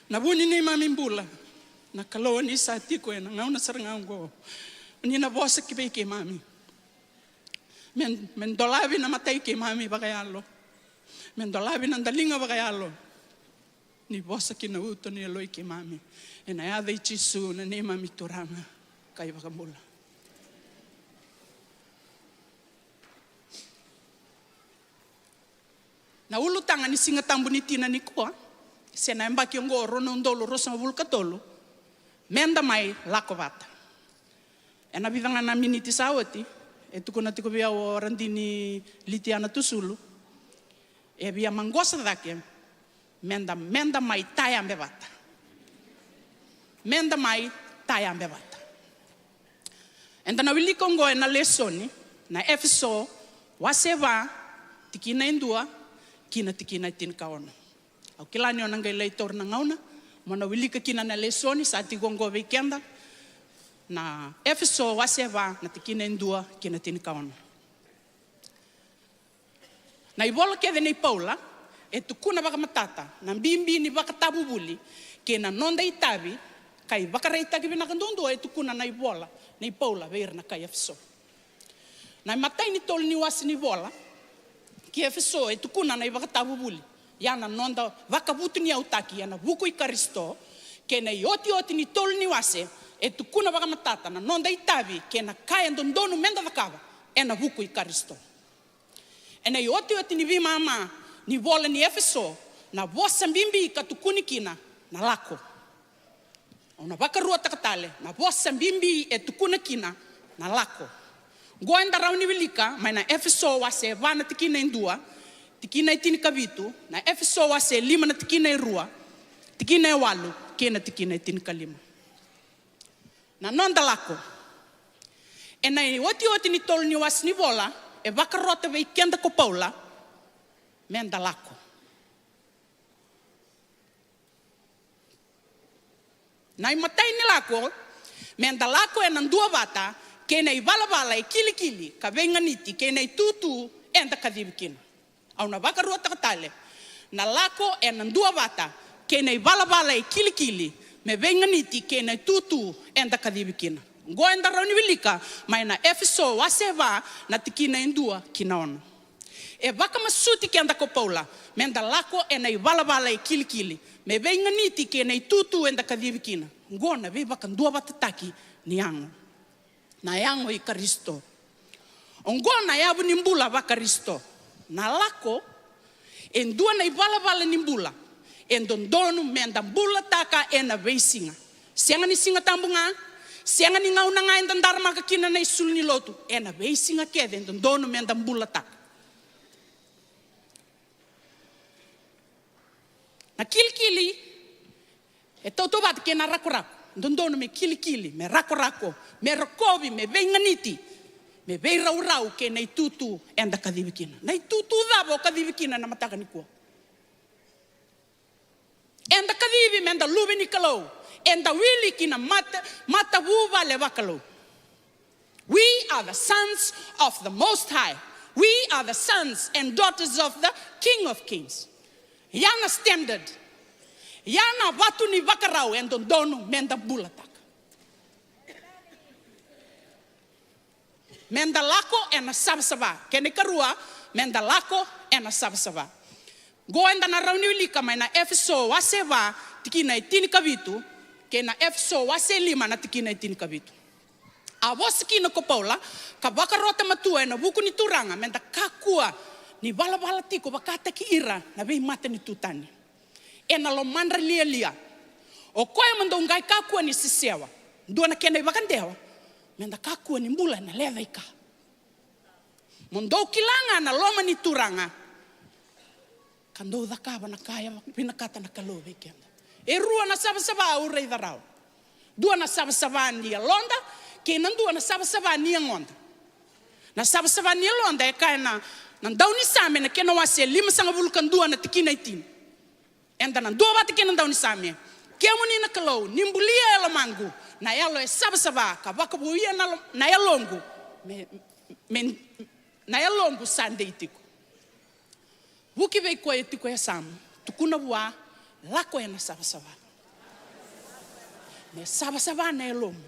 Na vu ni neimami bula. Na Kalou ni sa tiko ena gauna sara ga oqo. Ni na vosa ki vei keimami. Me, me dolavi na matai keimami vakayalo. Me dolavi na daliga vakayalo. Ni vosa ki na uto ni yaloi keimami. Ena yaca i Jisu na neimami Turaga ka iVakabula. Na ulutaga ni Siga Tabu ni tina nikua, se na yabaki oqo rua na udolu ruasagavulu ka tolu, meda mai lako vata. Ena vica ga na miniti sa oti, e tukuna tiko vei au o radini Litiana Tusulu, e via maqosa cake, meda, meda mai tayabe vata. Meda mai tayabe vata. Eda na wilika oqo ena lesoni, na Efeso, wase va, tikina e dua, ki na tikina e tinikaono. Au kila ni o na qai lai taura na gauna mo na wilika kina na lesoni sa tiko oqo vei keda, na Efeso wase va na tikina e dua ki na tinikaono. Na ivola kece nei Paula e tukuna vakamatata na bibi ni vakatavuvuli kei na noda itavi, ka ivakaraitaki vinaka duadua e tukuna na ivola nei Paula vei ira na kai Efeso. Na imatai ni tolu ni wase ni vola ki Efeso e tukuna na ivakatavuvuli, ia na noda vakavutuniyautaki ena vuku i Karisito, kei na iotioti ni tolu ni wase e tukuna vakamatata na noda itavi kei na ka e dodonu meda cakava ena vuku i Karisito. Ena iotioti ni veimama ni vola ni Efeso, na vosa bibi ka tukuni kina na lako. Au na vakaruataka tale, na vosa bibi e tukuna kina na lako. Oqo eda rawa ni wilika mai na Efeso wase va na tikina e dua, tikina e tinikavitu, na Efeso wase lima na tikina e rua, tikina e walu kei na tikina e tinikalima. Na noda lako. Ena iotioti ni tolu ni wase ni vola e vakarota vei keda ko Paula meda lako. Na imatai ni lako, meda lako ena duavata kei na ivalavala e kilikili ka veiganiti kei na itutu eda kacivi kina. Au na vakaruataka tale, na lako ena duavata kei na ivalavala e kilikili me veiganiti kei na itutu eda kacivi kina. Oqo eda rawa ni wilika mai na Efeso wase va na tikina e dua ki na ono. E vakamasuti keda ko Paula meda lako ena ivalavala e kilikili me veiganiti kei na itutu eda kacivi kina. Oqo na veivakaduavatataki ni yago, na yago i Karisito. Oqo na yavu ni bula vaKarisito. Na lako e dua na ivalavala ni bula e dodonu meda bulataka ena veisiga. Sega ni Siga Tabu ga, sega ni gauna ga eda daramaka kina na isulu ni lotu, ena veisiga kece e dodonu meda bulataka. Na kilikili E tautauvata kei na rakorako. Dodonu me kilikili, me rakorako, me rokovi, me veiganiti, me veiraurau kei na itutu eda kacivi kina. Na itutu cava o kacivi kina na mataka nikua? Eda kacivi meda luve ni Kalou. Eda wili ki na mata, matavuvale vakalou. We are the sons of the Most High. We are the sons and daughters of the King of Kings. Ya na standard. Ya na vatu ni vakarau e dodonu meda bulataka. Meda lako ena savasava. Kena ikarua, meda lako ena savasava. Qo eda na rawa ni wilika mai na Efeso wase va, tikina e tinikavitu, kei na Efeso wase lima na tikina e tinikavitu. A vosa kina ko Paula, ka vakarota matua ena vuku ni Turaga, meda kakua ni valavala tiko vakataki ira na veimatanitu tani ena lomadra lialia. O koya mo dou qai kakua ni sesewa. Dua na kena ivakadewa, meda kakua ni bula ena lecaika. Mo dou kila ga na loma ni Turaga, ka dou cakava na ka e vinakata na Kalou vei keda. E rua na savasava au raica rawa. Dua na savasava ni yaloda, kei na dua na savasava ni yagoda. Na savasava ni yaloda e kaya na, na daunisame na kena wase e limasagavulu ka dua na tikina e tini. Eda na duavata kei na daunisame. Kemuni na Kalou, ni bulia e lomaqu na yalo e savasava, ka vakavouya na, lo- na yaloqu me, me, na yaloqu sa dei tiko. Vuki vei koya e tiko e yasamu, tukuna vua, lako ena savasava. Me savasava na yalomu.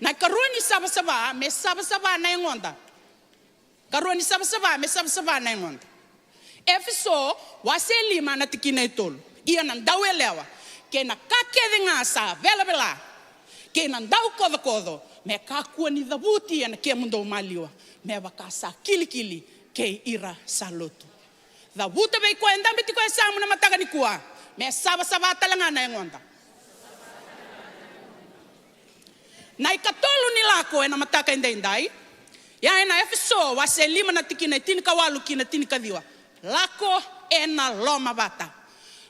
Na ikarua ni savasava, me savasava na yagoda. Karua ni savasava, me savasava na yagoda. Efeso wase lima na tikina e tolu. Ia na dauyalewa, kei na ka kece ga sa velavela, kei na daukocokoco, me kakua ni cavuti ena kemudou maliwa, me vaka sa kilikili kei ira sa lotu. Cavuta vei koya e dabe tiko e yasamu na mataka nikua, me savasava tale ga na yagoda. Na ikatolu ni lako ena mataka edaidai, ia ena Efeso wase lima na tikina e tinikawalu ki na tinikaciwa. Lako ena lomavata.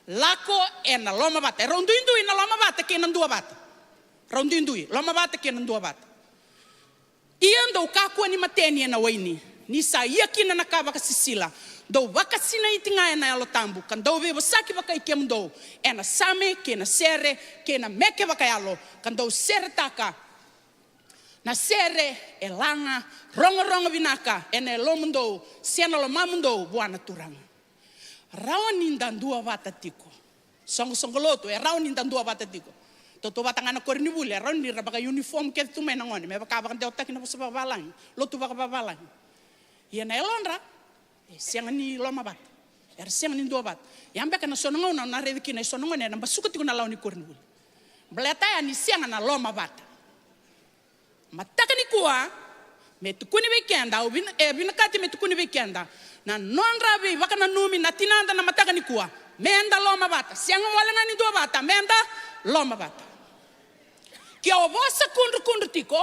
Lako ena lomavata. E rau duidui na lomavata kei na duavata. Rau duidui, lomavata kei na duavata. Ia dou kakua ni mateni ena waini, ni sa ia kina na ka vakasisila. Dou vakasinaiti ga ena Yalo Tabu, ka dou veivosaki vakai kemudou ena same kei na sere kei na meke vakayalo, ka dou seretaka na sere e laga rogorogo vinaka ena yalomudou se na lomamudou vua na Turaga. Rawa ni da duavata tiko. Soqosoqo lotu, e rawa ni da duavata tiko. Tautauvata ga na koronivuli, e rawa ni ra vakauniform kece tu mai na gone me vaka vakadewataki na vosa vakavalagi, lotu vakavavalagi. Ia na yalodra e sega ni lomavata. Era sega ni duavata. Ia beka na so na gauna au na raica kina e so na gone ena basuka tiko na lawa ni koronivuli. Baleta ya ni sega na lomavata. Mataka nikua, me tukuni vei keda, au vin- e vinakati me tukuni vei keda na nodra veivakananumi na tinada na mataka nikua. Meda lomavata, sega wale ga ni duavata, meda lomavata. Ke o vosa kudrukudru tiko,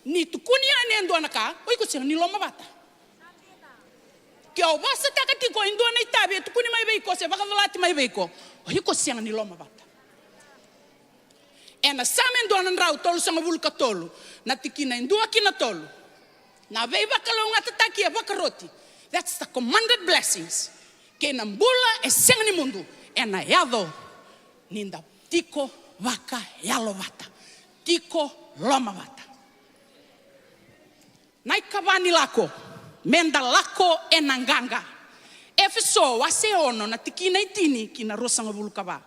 ni tukuni yani e dua na ka, o iko sega ni lomavata. Ke o vosataka tiko e dua na itavi e tukuni mai vei iko se vakacolati mai vei iko, o iko sega ni lomavata. Ena Same dua na drau tolusagavulu ka tolu, na tikina e dua ki na tolu. Na veivakalougatataki e vakaroti. That's the commanded blessings. Kei na bula e sega ni mudu ena yaco ni da tiko vakayalovata, tiko lomavata. Na ikava ni lako, meda lako ena qaqa. Efeso wase ono na tikina e tini ki na ruasagavulu ka va.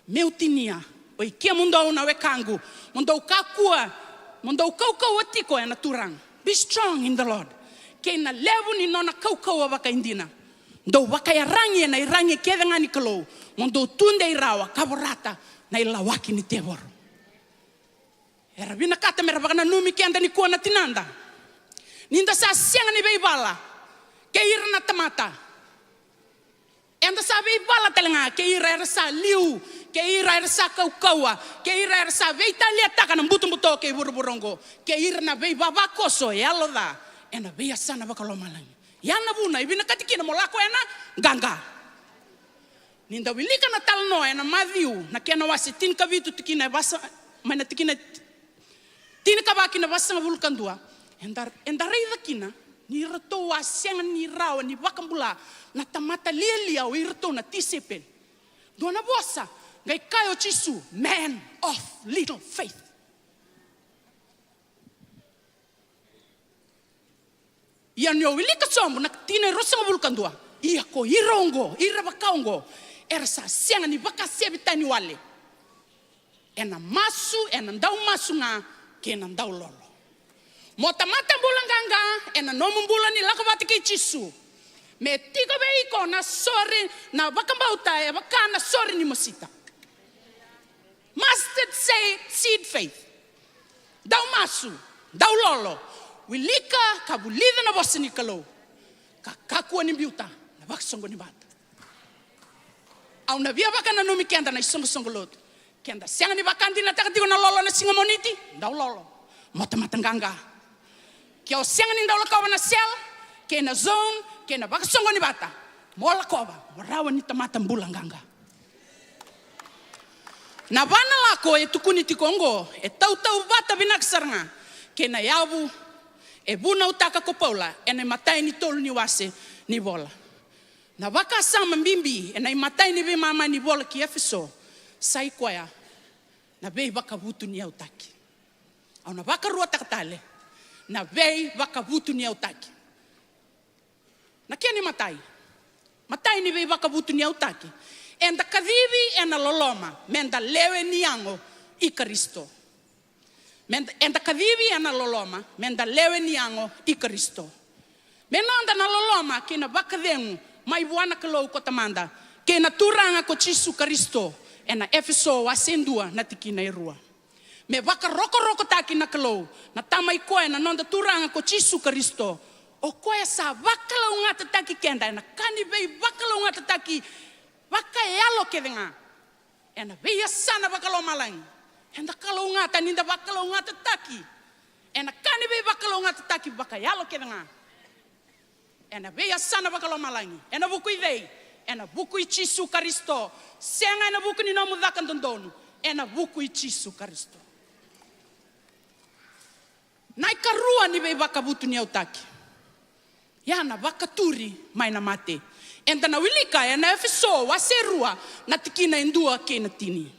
Meu tinia, oi kemudou na wekaqu, mo dou kakua, mo dou kaukauwa tiko ena Turaga. Be strong in the Lord. Kei na levu ni nona kaukauwa vakaidina. Dou vakaiyaragi ena iyaragi kece ga ni Kalou, mo dou tudei rawa ka vorata na ilawaki ni tevoro. Era vinakata mera vakananumi keda nikua na tinada. Ni da sa sega ni veivala kei ira na tamata. Eda sa veivala tale ga kei ira era sa liu, kei ira era sa kaukauwa, kei ira era sa veitaliataka na butobuto kei vuravura oqo, kei ira na veivavakoso e yalo ca ena veiyasana vakalomalagi. Ya na vuna e vinakati kina mo lako ena qaqa. Ni da wilika na talanoa ena Maciu, na kena wase tinikavitu, tikina e vasa, mai na tikina tinikava ki na vasagavulu ka dua, eda, eda raica kina ni ratou a sega ni rawa ni vakabula na tamata lialia o iratou na tisaipeli. Dua na vosa, qai kaya o Jisu, "Man of little faith." Ia ni o wilika sobu na tikina e ruasagavulu ka dua, ia ko ira oqo, ira vaka oqo, era sa sega ni vakasevi tani wale ena masu, ena dau masu ga kei na dau lolo. Mo tamata bula qaqa ena nomu bula ni lako vata kei Jisu. Me tiko vei iko na sore, na vakabauta e vaka na sore ni mosita. Mustard se-, seed faith. Dau masu, dau lolo, wilika ka vulica na vosa ni Kalou, ka kakua ni biuta na vakasoqoni vata. Au na via vakananumi keda na isoqosoqo lotu. Keda sega ni vakadinataka tiko na lolo na siga Moniti, dau lolo. Mo tamata qaqa. Ke o sega ni dau lakova na cell, kei na Zoom, kei na vakasoqoni vata, mo lakova, mo rawa ni tamata bula qaqa. Na va na lako e tukuni tiko oqo e tautauvata vinaka sara ga kei na yavu e vunautaka ko Paula ena imatai ni tolu ni wase ni vola. Na vakasama bibi ena imatai ni veimama ni vola ki Efeso sa i koya na veivakavutuniyautaki. Au na vakaruataka tale, na veivakavutuniyautaki. Na kena imatai, matai ni veivakavutuniyautaki, eda kacivi ena loloma meda lewe ni yago i Karisito. Meda, eda kacivi ena loloma meda lewe ni yago i Karisito. Me noda na loloma kei na vakacegu mai vua na Kalou ko Tamada kei na Turaga ko Jisu Karisito, ena Efeso wase dua na tikina e rua. Me vakarokorokotaki na Kalou, na Tama i koya na noda Turaga ko Jisu Karisito. O koya sa vakalougatataki keda ena ka ni veivakalougatataki vakayalo kece ga. Ena veiyasana vakalomalagi. Eda kalougata ni da vakalougatataki ena ka ni veivakalougatataki vakayalo kece ga. Ena veiyasana vakalomalagi. Ena vuku i cei? Ena vuku i Jisu Karisito. Sega ena vuku ni nomu caka dodonu. Ena vuku i Jisu Karisito. Na ikarua ni veivakavutuniyautaki, ia na vakaturi mai na mate. Eda na wilika ena Efeso wase rua na tikina e dua kei na tini.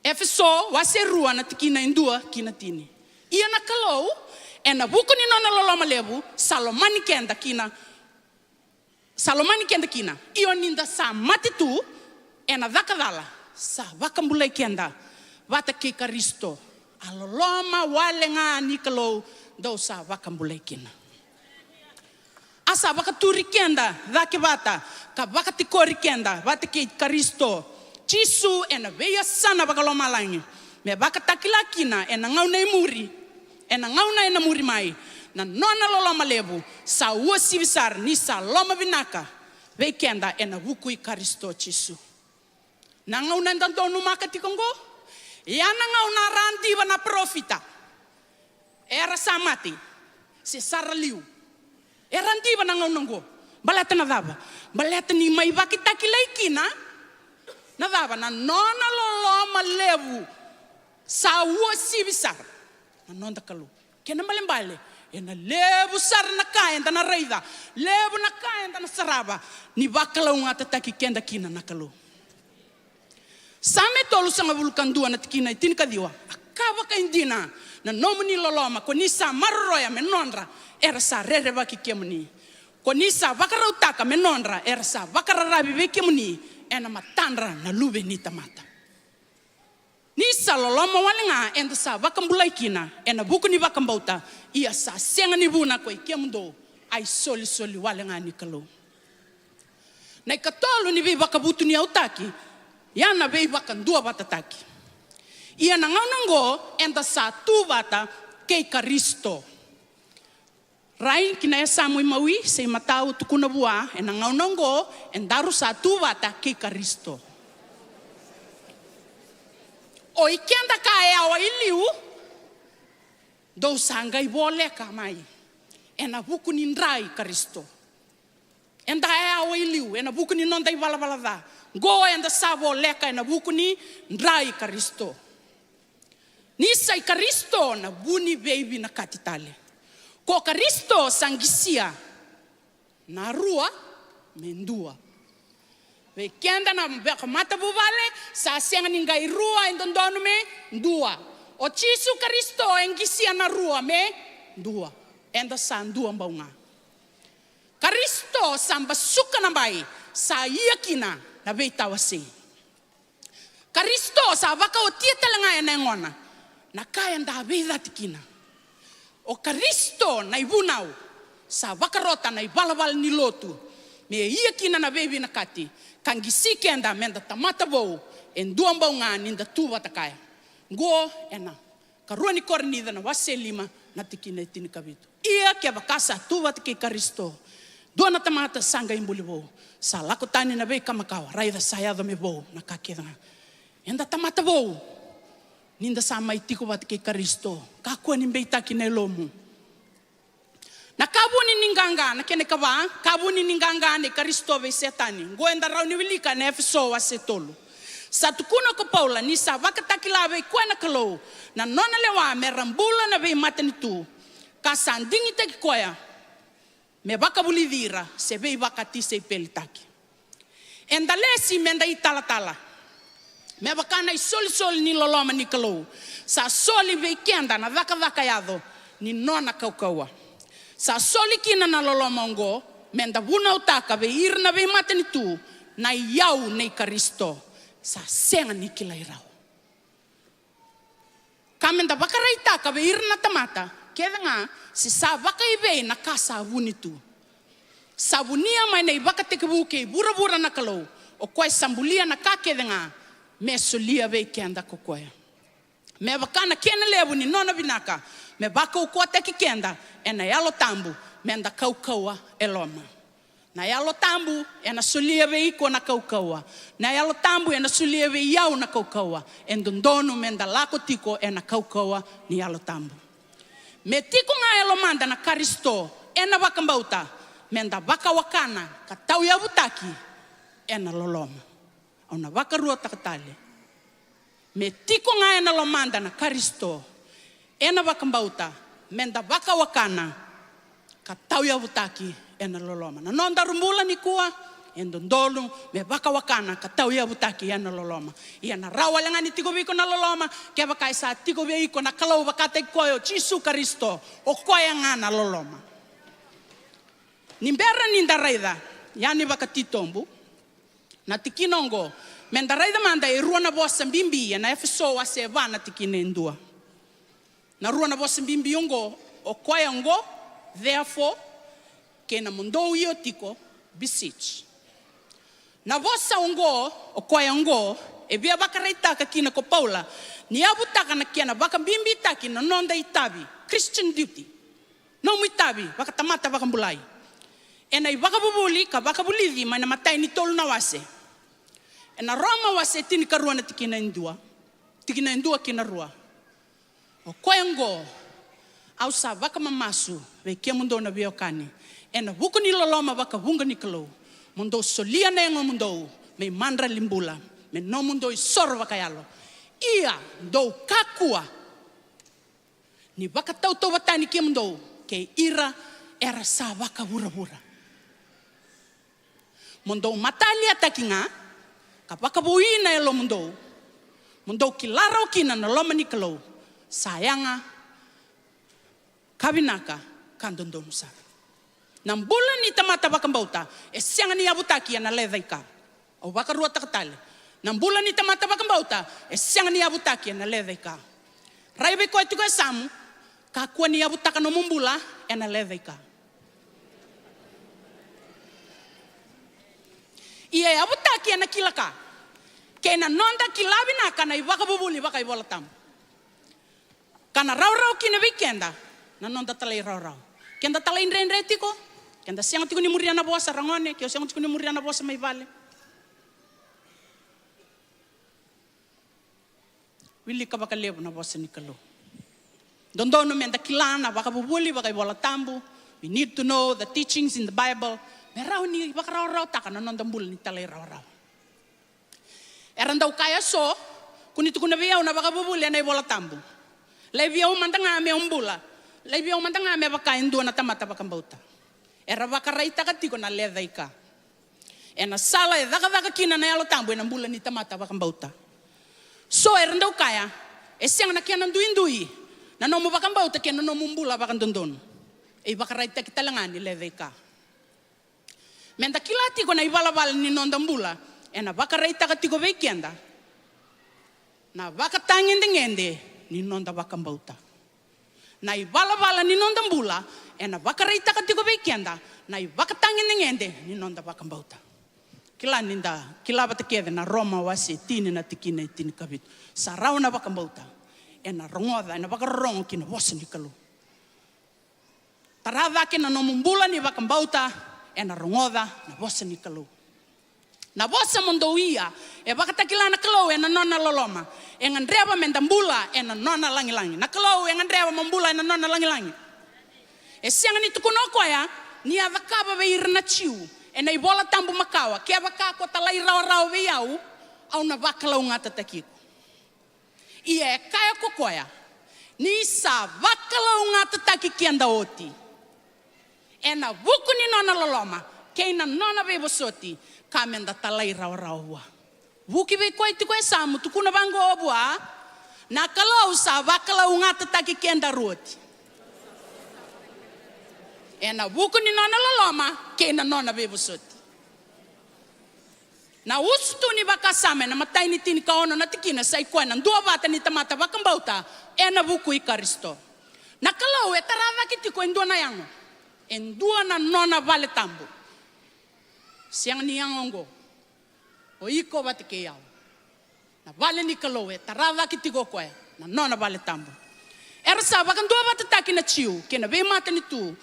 Efeso wase rua na tikina e dua ki na tini. Ia na Kalou, ena vuku ni nona loloma levu, sa lomani keda kina, sa lomani keda kina. Io ni da sa mate tu ena caka cala, sa vakabulai keda vata kei Karisito. A loloma wale ga ni Kalou dou sa vakabulai kina. A sa vakaturi keda cake vata ka vakatikori keda vata kei Karisito Jisu ena veiyasana vakalomalagi, me vakatakila kina ena gauna e muri, ena gauna ena muri mai, na nona loloma levu sa uasivi sara ni sa lomavinaka vei keda ena vuku i Karisito Jisu. Na gauna eda donumaka tiko oqo, ia na gauna ra diva na parofita era sa mate se sa ra liu. Era diva na gauna oqo. Baleta na cava? Baleta ni mai vakatakilai kina na cava? Na nona loloma levu sa uasivi sara na noda Kalou. Kena ibalebale, ena levu sara na ka eda na raica, levu na ka eda na sarava, ni vakalougatataki keda kina na Kalou. Same tolusagavulu ka dua na tikina e tinikaciwa. A ka vakaidina na nomuni loloma, ko ni sa maroroya me nodra era sa rerevaki kemuni. Ko ni sa vakarautaka me nodra era sa vakararavi vei kemuni ena matadra na luve ni tamata. Ni sa loloma wale ga eda sa vakabulai kina ena vuku ni vakabauta, ia sa sega ni vuna ko i kemudou, a isolisoli wale ga ni Kalou. Na ikatolu ni veivakavutuniyautaki, ia na veivakaduavatataki. Ia na gauna oqo eda sa tu vata kei Karisito. Rai ki na yasamu imawi se imatau, tukuna vua, ena gauna oqo edaru sa tu vata kei Karisito. O i keda ka e yawa i liu, dou sa qai voleka mai ena vuku ni dra i Karisito. Eda yawa i liu ena vuku ni noda ivalavala ca. Qo eda sa voleka ena vuku ni dra i Karisito. Ni sa i Karisito na vu ni veivinakati tale. Ko Karisito sa qisia na rua me dua. Vei keda na vakamatavuvale, sa sega ni qai rua, e dodonu me dua. O Jisu Karisito e qisia na rua me dua. Eda sa dua bau ga. Karisito sa basuka na bai, sa ia kina na veitawasei. Karisito sa vakaotia tale ga ena yagona na ka eda a veicati kina. O Karisito na ivunau sa vakarota na ivalavala ni lotu me ia kina na veivinakati, ka qisi keda meda tamata vou, e dua bau ga ni da tu vata kaya. Qo ena Karua ni Korinica na wase lima na tikina e tinikavitu. Ia kevaka sa tu vata kei Karisito, dua na tamata sa qai buli vou. Sa lako tani na veikamakawa, raica sa yaco me vou na ka kece ga. Eda tamata vou ni da sa mai tiko vata kei Karisito. Kakua ni beitaki na yalomu. Na ka vuni ni qaqa, na kena ikava, ka vuni ni qaqa nei Karisito vei Setani. Qo eda rawa ni wilika ena Efeso wase tolu. Sa tukuna ko Paula ni sa vakatakila vei koya na Kalou na nona lewa me ra bula na veimatanitu, ka sa digitaki koya me vakavulici ira se veivakatisaipelitaki. Eda lesi meda italatala me vaka na isolisoli ni loloma ni Kalou. Sa soli vei keda na cakacaka yaco ni nona kaukauwa. Sa soli kina na loloma oqo meda vunautaka vei ira na veimatanitu na iyau nei Karisito. Sa sega ni kilai rawa. Ka meda vakaraitaka vei ira na tamata kece ga se sa vakaivei na ka sa vuni tu. Sa vunia mai na ivakatekivu kei vuravura na Kalou, o koya sa bulia na ka kece ga me solia vei keda ko koya. Me vaka na kena levu ni nona vinaka, me vakaukauwataki keda ena Yalo Tabu, meda kaukauwa e loma. Na Yalo Tabu ena solia vei iko na kaukauwa. Na Yalo Tabu ena solia vei au na kaukauwa. E dodonu meda lako tiko ena kaukauwa ni Yalo Tabu. Me tiko ga e lomada na Karisito ena vakabauta, meda vakawakana ka tauyavutaki ena loloma. Au na vakaruataka tale. Me tiko ga ena lomada na Karisito ena vakabauta, meda vakawakana ka tauyavutaki ena loloma. Na nodaru bula nikua e dodonu me vakawakana ka tauyavutaki ena loloma. Ia na rawa wale ga ni tiko vei iko na loloma kevaka e sa tiko vei iko na Kalou vakataki koya o Jisu Karisito, o koya ga na loloma. Ni bera ni da raica yani vakatitobu na tikina oqo, meda raica mada e rua na vosa bibi ena Efeso wase va na tikina e dua. Na rua na vosa bibi oqo, o koya oqo, therefore, kei na mo dou io tiko, beseech. Na vosa oqo, o koya oqo, e via vakaraitaka kina ko Paula ni yavutaka na kena vakabibitaki na noda itavi, Christian duty. Nomu itavi vakatamata vakabulai ena iVakavuvuli ka Vakavulici mai na imatai ni tolu na wase. Ena Roma wase tinikarua na tikina e dua, tikina e dua ki na rua. O koya oqo, au sa vakamamasu vei kemudou na veiwekani ena vuku ni loloma vakavuqa ni Kalou, mo dou solia na yagomudou me imadrali bula, me nomudou isoro vakayalo. Ia dou kakua ni vakatautauvatani kemudou kei ira era sa vakavuravura. Mo dou mataliataki ga ka vakavoui na yalomudou, mo dou kila rawa kina na loma ni Kalou sa yaga ka vinaka ka dodonu sara. Na bula ni tamata vakabauta e sega ni yavutaki ena lecaika. Au vakaruataka tale. Na bula ni tamata vakabauta e sega ni yavutaki ena lecaika. Rai vei koya tiko e yasamu, kakua ni yavutaka nomu bula ena lecaika. Ia e yavutaki ena kila ka kei na noda kila vinaka na ivakavuvuli vakaivolatabu. Ka na rawarawa kina vei keda na noda talairawarawa. Keda talaidredre tiko, keda sega tiko ni muria na vosa, ragone, ke o sega tiko ni muria na vosa mai vale, wilika vakalevu na vosa ni Kalou. Dodonu meda kila na vakavuvuli vakaivolatabu. We need to know the teachings in the Bible me rawa ni vakarawarawataka na noda bula ni talairawarawa. Era dau kaya so, ko ni tukuna vei au na vakavuvuli ena iVola Tabu. Laivi au mada ga meu bula. Laivi au mada ga me vaka e dua na tamata vakabauta. Era vakaraitaka tiko na lecaika ena sala e cakacaka kina na Yalo Tabu ena bula ni tamata vakabauta. So era dau kaya, e sega na kena duidui na nomu vakabauta kei na nomu bula vakadodonu. E ivakaraitaki tale ga ni lecaika. Meda kila tiko na ivalavala ni noda bula, ena vakaraitaka tiko vei keda na vakatagedegede ni noda vakabauta. Na ivalavala ni noda bula ena vakaraitaka tiko vei keda na ivakatagedegede ni noda vakabauta. Kila ni da kila vata kece na Roma wase tini na tikina e tinikavitu. Sa rawa na vakabauta ena rogoca, ena vakarorogo ki na vosa ni Kalou. Tara cake na nomu bula ni vakabauta ena rogoca na vosa ni Kalou. Na vosa mo dou ia e vakatakila na Kalou ena nona loloma. E gadreva meda bula ena nona lagilagi. Na Kalou e gadreva mo bula ena nona lagilagi. E sega ni tukuna o koya ni a cakava vei ira na Jiu ena iVola Tabu makawa, kevaka ko talairawarawa vei au, au na vakalougatataki iko. Ia e kaya ko koya, ni sa vakalougatataki keda oti ena vuku ni nona loloma kei na nona veivosoti, ka meda talairawarawa vua. Vuki vei koya tiko e yasamu, tukuna vaqo vua, na Kalou sa vakalougatataki kedaru oti ena vuku ni nona loloma kei na nona veivosoti. Na usutu ni vakasama ena matai ni tinikaono na tikina sa i koya na duavata ni tamata vakabauta ena vuku i Karisito. Na Kalou e tara cake tiko e dua na yago, e dua na nona vale tabu. Sega ni yago oqo, o iko vata kei au. Na vale ni Kalou e tara cake tiko o koya na nona vale tabu. Era sa vakaduavatataki na Jiu kei na veimatanitu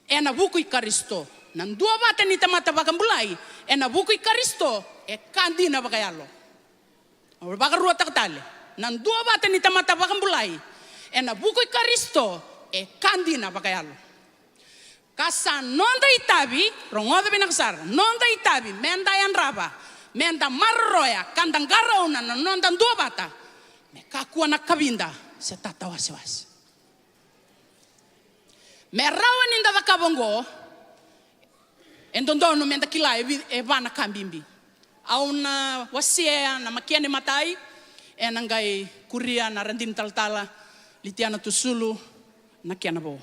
ena vuku i Karisito. Na duavata ni tamata vakabulai ena vuku i Karisito e ka dina vakayalo. Au vakaruataka tale. Na duavata ni tamata vakabulai ena vuku i Karisito e ka dina vakayalo. Ka sa noda itavi, rogoca vinaka sara, noda itavi meda yadrava, meda maroroya ka da qarauna na noda duavata, me kakua na kavida se tatawasewase. Me rawa ni da cakava oqo, e dodonu meda kila e vi-, e va na ka bibi. Au na wasea na makea ni matai, ena qai kuria na radini talatala, Litiana Tusulu, na kena vo.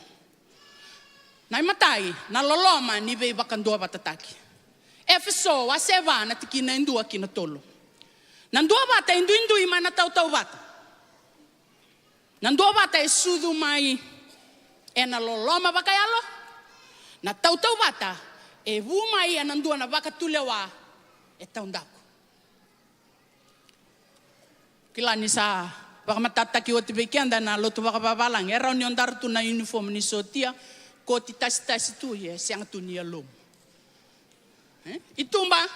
Na imatai, na loloma ni veivakaduavatataki. Efeso wase va na tikina e dua ki na tolu. Na duavata e duidui mai na tautauvata. Na duavata e sucu mai ena loloma vakayalo. Na tautauvata e vu mai ena dua na vakatulewa e taudaku. Kila ni sa vakamatatataki oti vei keda na lotu vakavavalagi, e rawa ni o dara tu na uniform ni sotia, koti tasitasi tu, ia e sega tu ni yalomu. E? I tuba.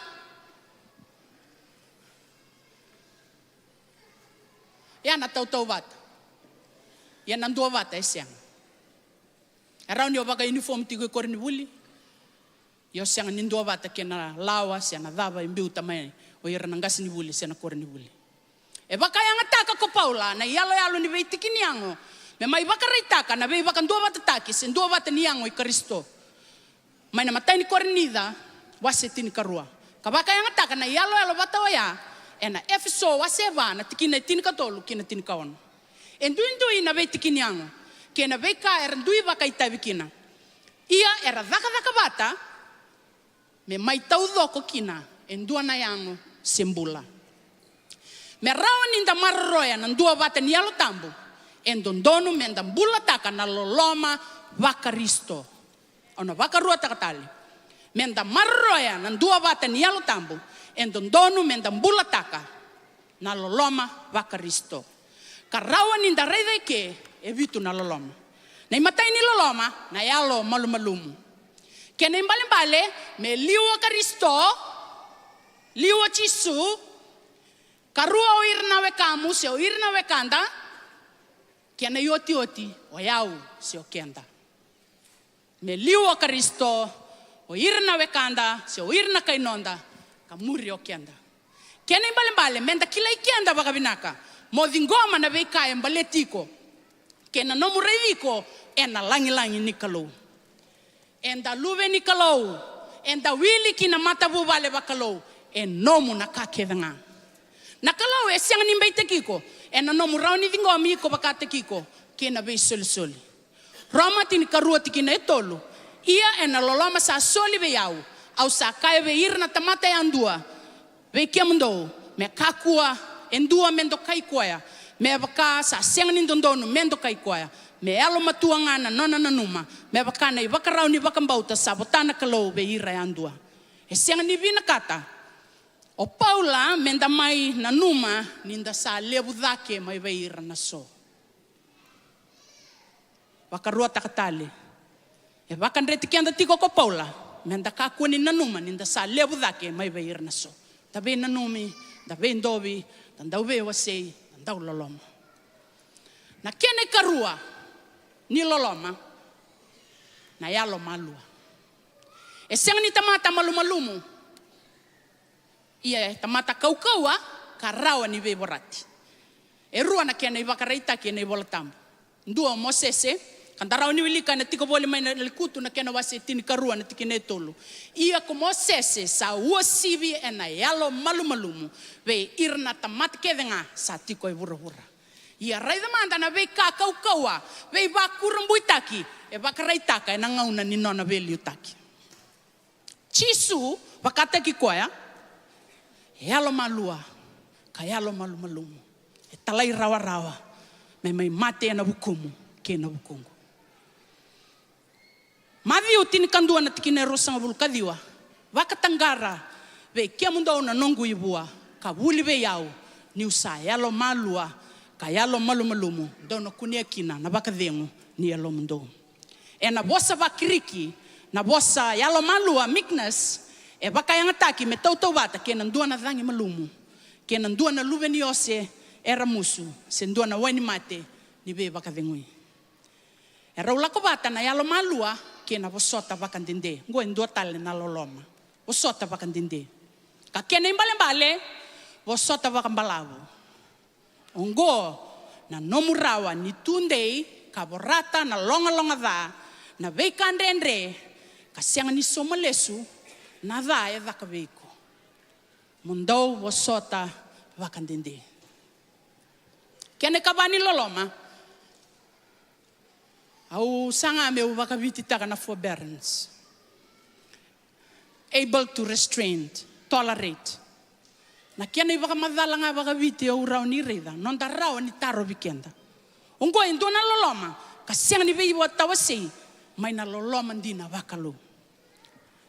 Ia na tautauvata. Ia na duavata e sega. E rawa ni o vakauniform tiko i koronivuli. Ia o sega ni duavata kei na lawa se na cava e biuta mai o ira na qasenivuli se na koronivuli. E vakayagataka ko Paula na iyaloyalo ni veitiki ni yago me mai vakaraitaka na veivakaduavatataki se duavata ni yago i Karisito. Mai na imatai ni Korinica wase tinikarua. Ka vakayagataka na iyaloyalo vata oya ena Efeso wase va na tikina e tinikatolu ki na tinikaono. E duidui na veitiki ni yago kei na veika era dui vakaitavi kina. Ia era cakacaka vata me mai taucoko kina e dua na yago se bula. Me rawa ni da maroroya na duavata ni Yalo Tabu, e dodonu me da bulataka na loloma vaKarisito. Au na vakaruataka tale. Me da maroroya na duavata ni Yalo Tabu, e dodonu me da bulataka na loloma vaKarisito. Ka rawa ni da raica eke e vitu na loloma. Na imatai ni loloma, na yalo malumalumu. Kena ibalebale, me liu o Karisito, liu o Jisu, karua o ira na wekamu se o ira na wekada, kena iotioti o yau se o keda. Me liu o Karisito, o ira na wekada se o ira na kai noda, ka muri o keda. Kena ibalebale, meda kilai keda vakavinaka, mo ciqoma na veika e baleti iko kei na nomu raici iko ena lagilagi ni Kalou. Eda luve ni Kalou, eda wili ki na matavuvale vakalou, e nomu na ka kece ga. Na Kalou e sega ni beitaki iko ena nomu rawa ni ciqomi iko vakataki iko kei na veisolisoli. Roma tinikarua tikina e tolu. Ia ena loloma sa soli vei au, au sa kaya vei ira na tamata yadua, vei kemudou, me kakua e dua me dokai koya, me vaka sa sega ni dodonu me dokai koya, me yalomatua ga na nona nanuma, me vaka na ivakarau ni vakabauta sa vota na Kalou vei ira yadua. E sega ni vinakata o Paula meda mai nanuma ni da sa levu cake mai vei ira na so. Vakaruataka tale. E vakadreti keda tiko ko Paula meda kakua ni nanuma ni da sa levu cake mai vei ira na so. Da veinanumi, da veidovi, da dau veiwasei, da dau loloma. Na kena ikarua ni loloma, na yalomalua. E sega ni tamata malumalumu. Ia e tamata kaukauwa ka rawa ni veivorati. E rua na kena ivakaraitaki ena iVolatabu. Dua o Mosese, ka da rawa ni wilika ena tiko voli mai na lekutu na kena wase tinikarua na tikina e tolu. Ia ko Mosese sa uasivi ena yalo malumalumu vei ira na tamata kece ga sa tiko e vuravura. Ia raica mada na veika kaukauwa, veivakurabuitaki e vakaraitaka ena gauna ni nona veiliutaki. Jisu vakataki koya, e yalomalua ka yalomalumalumu. E talairawarawa me mai mate ena vukumu kei na vukuqu. Maciu tinikadua na tikina e ruasagavulu ka ciwa. Vakataqara vei kemudou na noqu ivua, ka vuli vei au, niu sa yalomalua ka yalomalumalumu, dou na kunea kina na vakacegu ni yalomudou. Ena vosa vaKiriki, na vosa yalomalua, meekness, e vakayagataki me tautauvata kei na dua na cagi malumu, kei na dua na luve ni ose e ramusu, se dua na wainimate ni veivakacegui. E rau lako vata na yalomalua kei na vosota vakadede. Oqo e dua tale na loloma. Vosota vakadede. Ka kena ibalebale, vosota vakabalavu. Oqo na nomu rawa ni tudei ka vorata na logaloga ca, na veika dredre, ka sega ni sauma lesu na ca e caka vei iko. Mo dau vosota vakadede. Kena ikava ni loloma, au saga meu vakavititaka na forbearance. Able to restrain, tolerate. Na kena ivakamacala ga vakaviti au rawa ni raica, noda rawa ni tarovi keda. Oqo e dua na loloma ka sega ni veitawasei mai na loloma dina vakalou.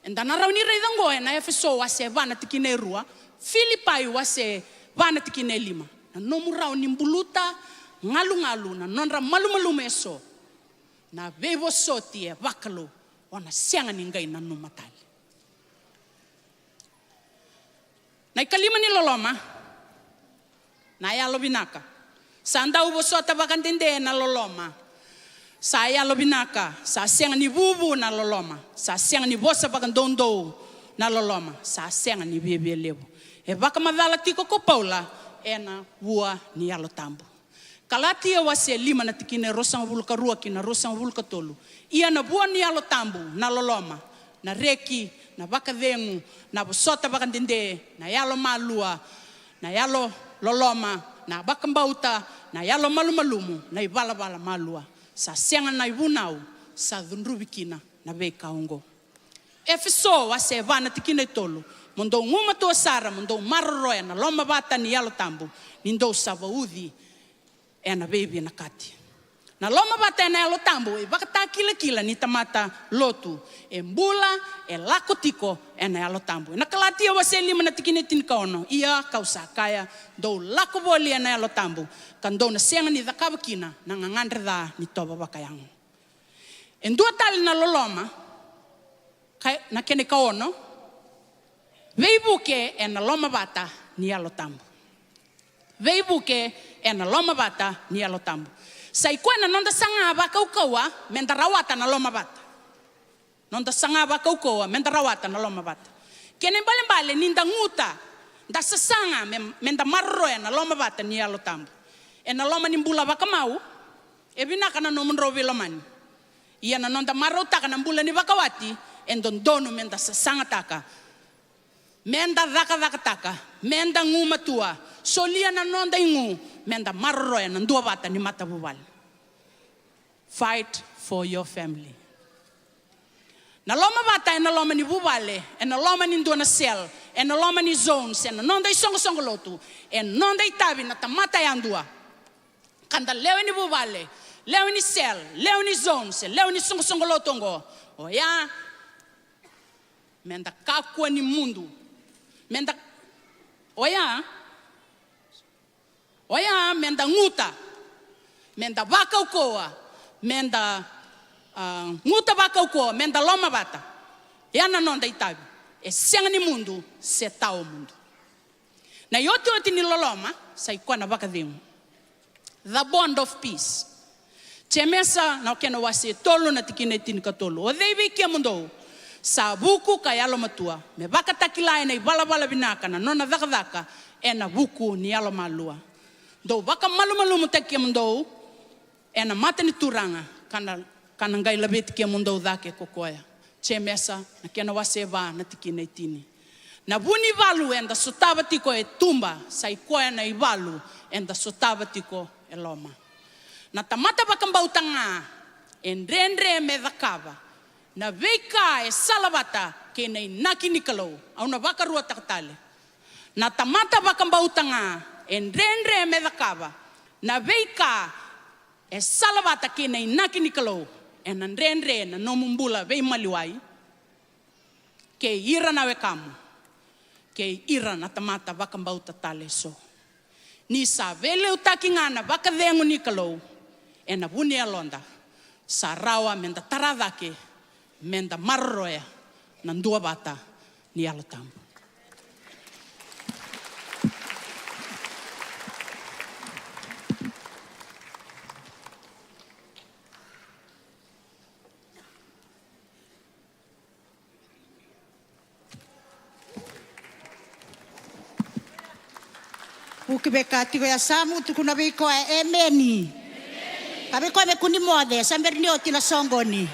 Eda na rawa ni raica oqo ena Efeso wase va na tikina e rua, Filipai wase va na tikina e lima. Na nomu rawa ni buluta galugalu na nodra malumalumu eso, na veivosoti e vakalou, o na sega ni qai nanuma tale. Na ikalima ni loloma, na yalovinaka. Sa dau vosota vakadede na loloma. Sa yalovinaka, sa sega ni vuvu na loloma, sa sega ni vosa vakadoudou na loloma, sa sega ni viavia levu. E vakamacala tiko ko Paula ena vua ni Yalo Tabu. Kalatia wase lima na tikina e ruasagavulu ka rua ki na ruasagavulu ka tolu. Ia na vua ni Yalo Tabu, na loloma, na reki, na vakacegu, na vosota vakadede, na yalomalua, na yalololoma, na vakabauta, na yalomalumalumu, na ivalavala malua. Sa sega na ivunau sa cudruvi kina na veika oqo. Efeso wase va na tikina e tolu. Mo dou gumatua sara, mo dou maroroya na lomavata ni Yalo Tabu, ni dou sa vauci ena veivinakati. Na lomavata ena Yalo Tabu e ivakatakilakila ni tamata lotu e bula, e lako tiko ena Yalo Tabu. Ena Kalatia wase lima na tikina e tinikaono, ia kau sa kaya, dou lako voli ena Yalo Tabu, ka dou na sega ni cakava kina na gagadre ca ni tovo vakayago. E dua tale na loloma, ka, na kena ikaono, veivuke ena lomavata ni Yalo Tabu. Veivuke ena lomavata ni Yalo Tabu. Sa i koya na noda saga vakaukauwa meda rawata na lomavata. Noda saga vakaukauwa meda rawata na lomavata. Kena ibalebale ni da guta Da sasaga me, me da maroroya na lomavata ni Yalo Tabu. E na loma ni bula vakamau, e vinaka na nomudrau veilomani. Ia na noda marautaka na bula ni vakawati, e dodonu me da sasagataka, me da cakacakataka, me da gumatua, solia na noda igu, me da maroroya na duavata ni matavuvale. Fight for your family. Na lomavata e na loma ni vuvale, e na loma ni dua na cell, e na loma ni zones, e na noda isoqosoqo lotu, e noda itavi na tamata yadua. Ka da lewe ni vuvale, lewe ni cell, lewe ni zones, e lewe ni soqosoqo lotu oqo. Oya, me da kakua ni mudu. Me da, oya, oya me da guta, me da vakaukauwa, me da, ah, guta vakaukauwa, me da lomavata. Ya na noda itavi. E sega ni mudu se tawa mudu. Na iotioti ni loloma sa i koya na vakacegu. The bond of peace. Jemesa na kena wase tolu na tikina e tinikatolu. O cei vei kemudou sa vuku ka yalomatua, me vakatakila e na ivalavala vinaka na nona cakacaka e na vuku ni yalomalua? Dou vakamalumalumutaki kemudou e na mata ni Turaga, ka na, ka na qai laveti kemudou cake ko koya. Jemesa na kena wase va na tikina e tini. Na vu ni valu eda sotava tiko e tuba, sa i koya na ivalu eda sotava tiko e loma. Na tamata vakabauta ga e dredre me cakava na veika e salavata kei na inaki ni Kalou. Au na vakaruataka tale. Na tamata vakabauta ga e dredre me cakava na veika e salavata kei na inaki ni Kalou. E na dredre na nomu bula veimaliwai, kei ira na wekamu, kei ira na tamata vakabauta tale eso. Ni sa veiliutaki ga na vakacegu ni Kalou e na vu ni yaloda, sa rawa me da tara cake, me da maroroya na duavata ni Yalo Tabu. Vuki vei ka tiko e yasamu, tukuna vei koya, emeni. Ka vei koya me kua ni moce, sa bera ni oti na soqoni.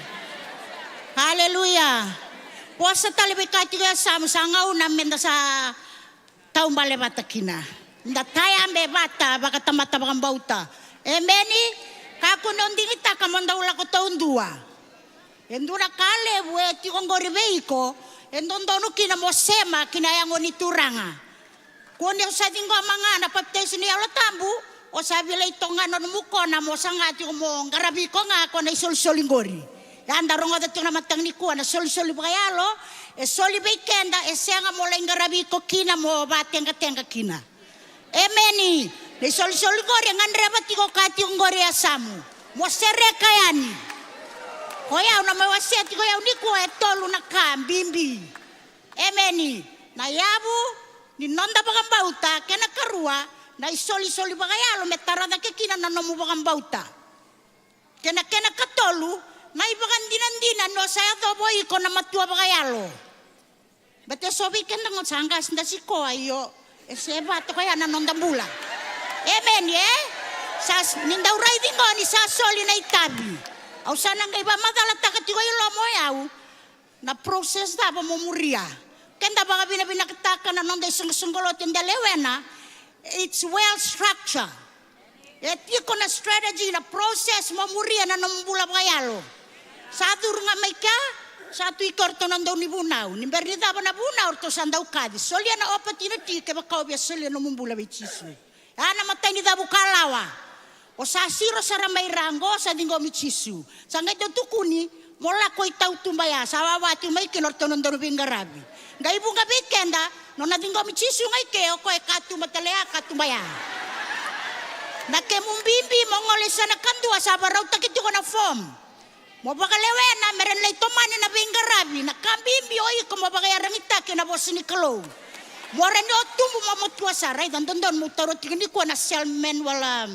Aleluya. Vosa tale vei ka tiko e yasamu, sa gauna me da sa taubale vata kina. Da tayabe vata vakatamata vakabauta. Emeni. Kakua ni o digitaka mo dau lako taudua. E dua na ka levu e tiko oqori vei iko, e dodonu kina mo sema ki na yago ni Turaga. Kua ni o sa ciqoma ga na papitaiso ni Yalo Tabu, o sa vilai toka ga na nomu kona mo saga tiko mo qaravi iko ga ko na isolisoli qori. Ia da rogoca tiko na mataka nikua na solisoli vakayalo e soli vei keda, e sega mo lai qaravi iko kina mo vategatega kina. Emeni. Na isolisoli qori e gadreva tiko ka tiko qori e yasamu. Mo sereka yani. Ko i au na mai wasea tiko i au nikua e tolu na ka bibi. Emeni. Na yavu ni noda vakabauta, kena karua, na isolisoli vakayalo me tara cake kina na nomu vakabauta. Kena, kena katolu, na ivakadinadina ni o sa yacova o iko na matua vakayalo. Baleta e so vei keda qo sa qase da sikoa, io, e se va toka ya na noda bula. Emeni, e? Sa s-, ni dau raici qo ni sa soli na itavi. Au sa na qai vakamacalataka tiko i loma o yau na process cava mo muria. Keda vakavinavinakataka na noda isoqosoqo lotu, eda lewena, it's well structure. E tiko na strategy, na process mo muria na nomu bula vakayalo. Sa curu ga mai kea, sa tu i kea o ratou na dau ni vunau. Ni bera ni cava na vunau, o ratou sa dau kaci. Solia na opportunity kevaka o via solia nomu bula vei Jisu. Ya na imatai ni cavu kalawa. O sa siro sara mai ra qo, sa ciqomi Jisu. Sa qai dau tukuni mo lako i tautuba ya, sa wawa tiko mai kina o ratou na dau ni veiqaravi. Qai vuqa vei keda, nona ciqomi Jisu ga i ke, o koya e katuba tale ya, katuba ya. Na kemu bibi mo gole i sana kadua, sa varautaki tiko na form. Mo vakalewena me ra na lai tomani na veiqaravi, na ka bibi o iko mo vakayaragitaki na vosa ni Kalou. Mo ra ni o tubu mo matua sara, raica dodonu mo taura tiko nikua na cell manual, a,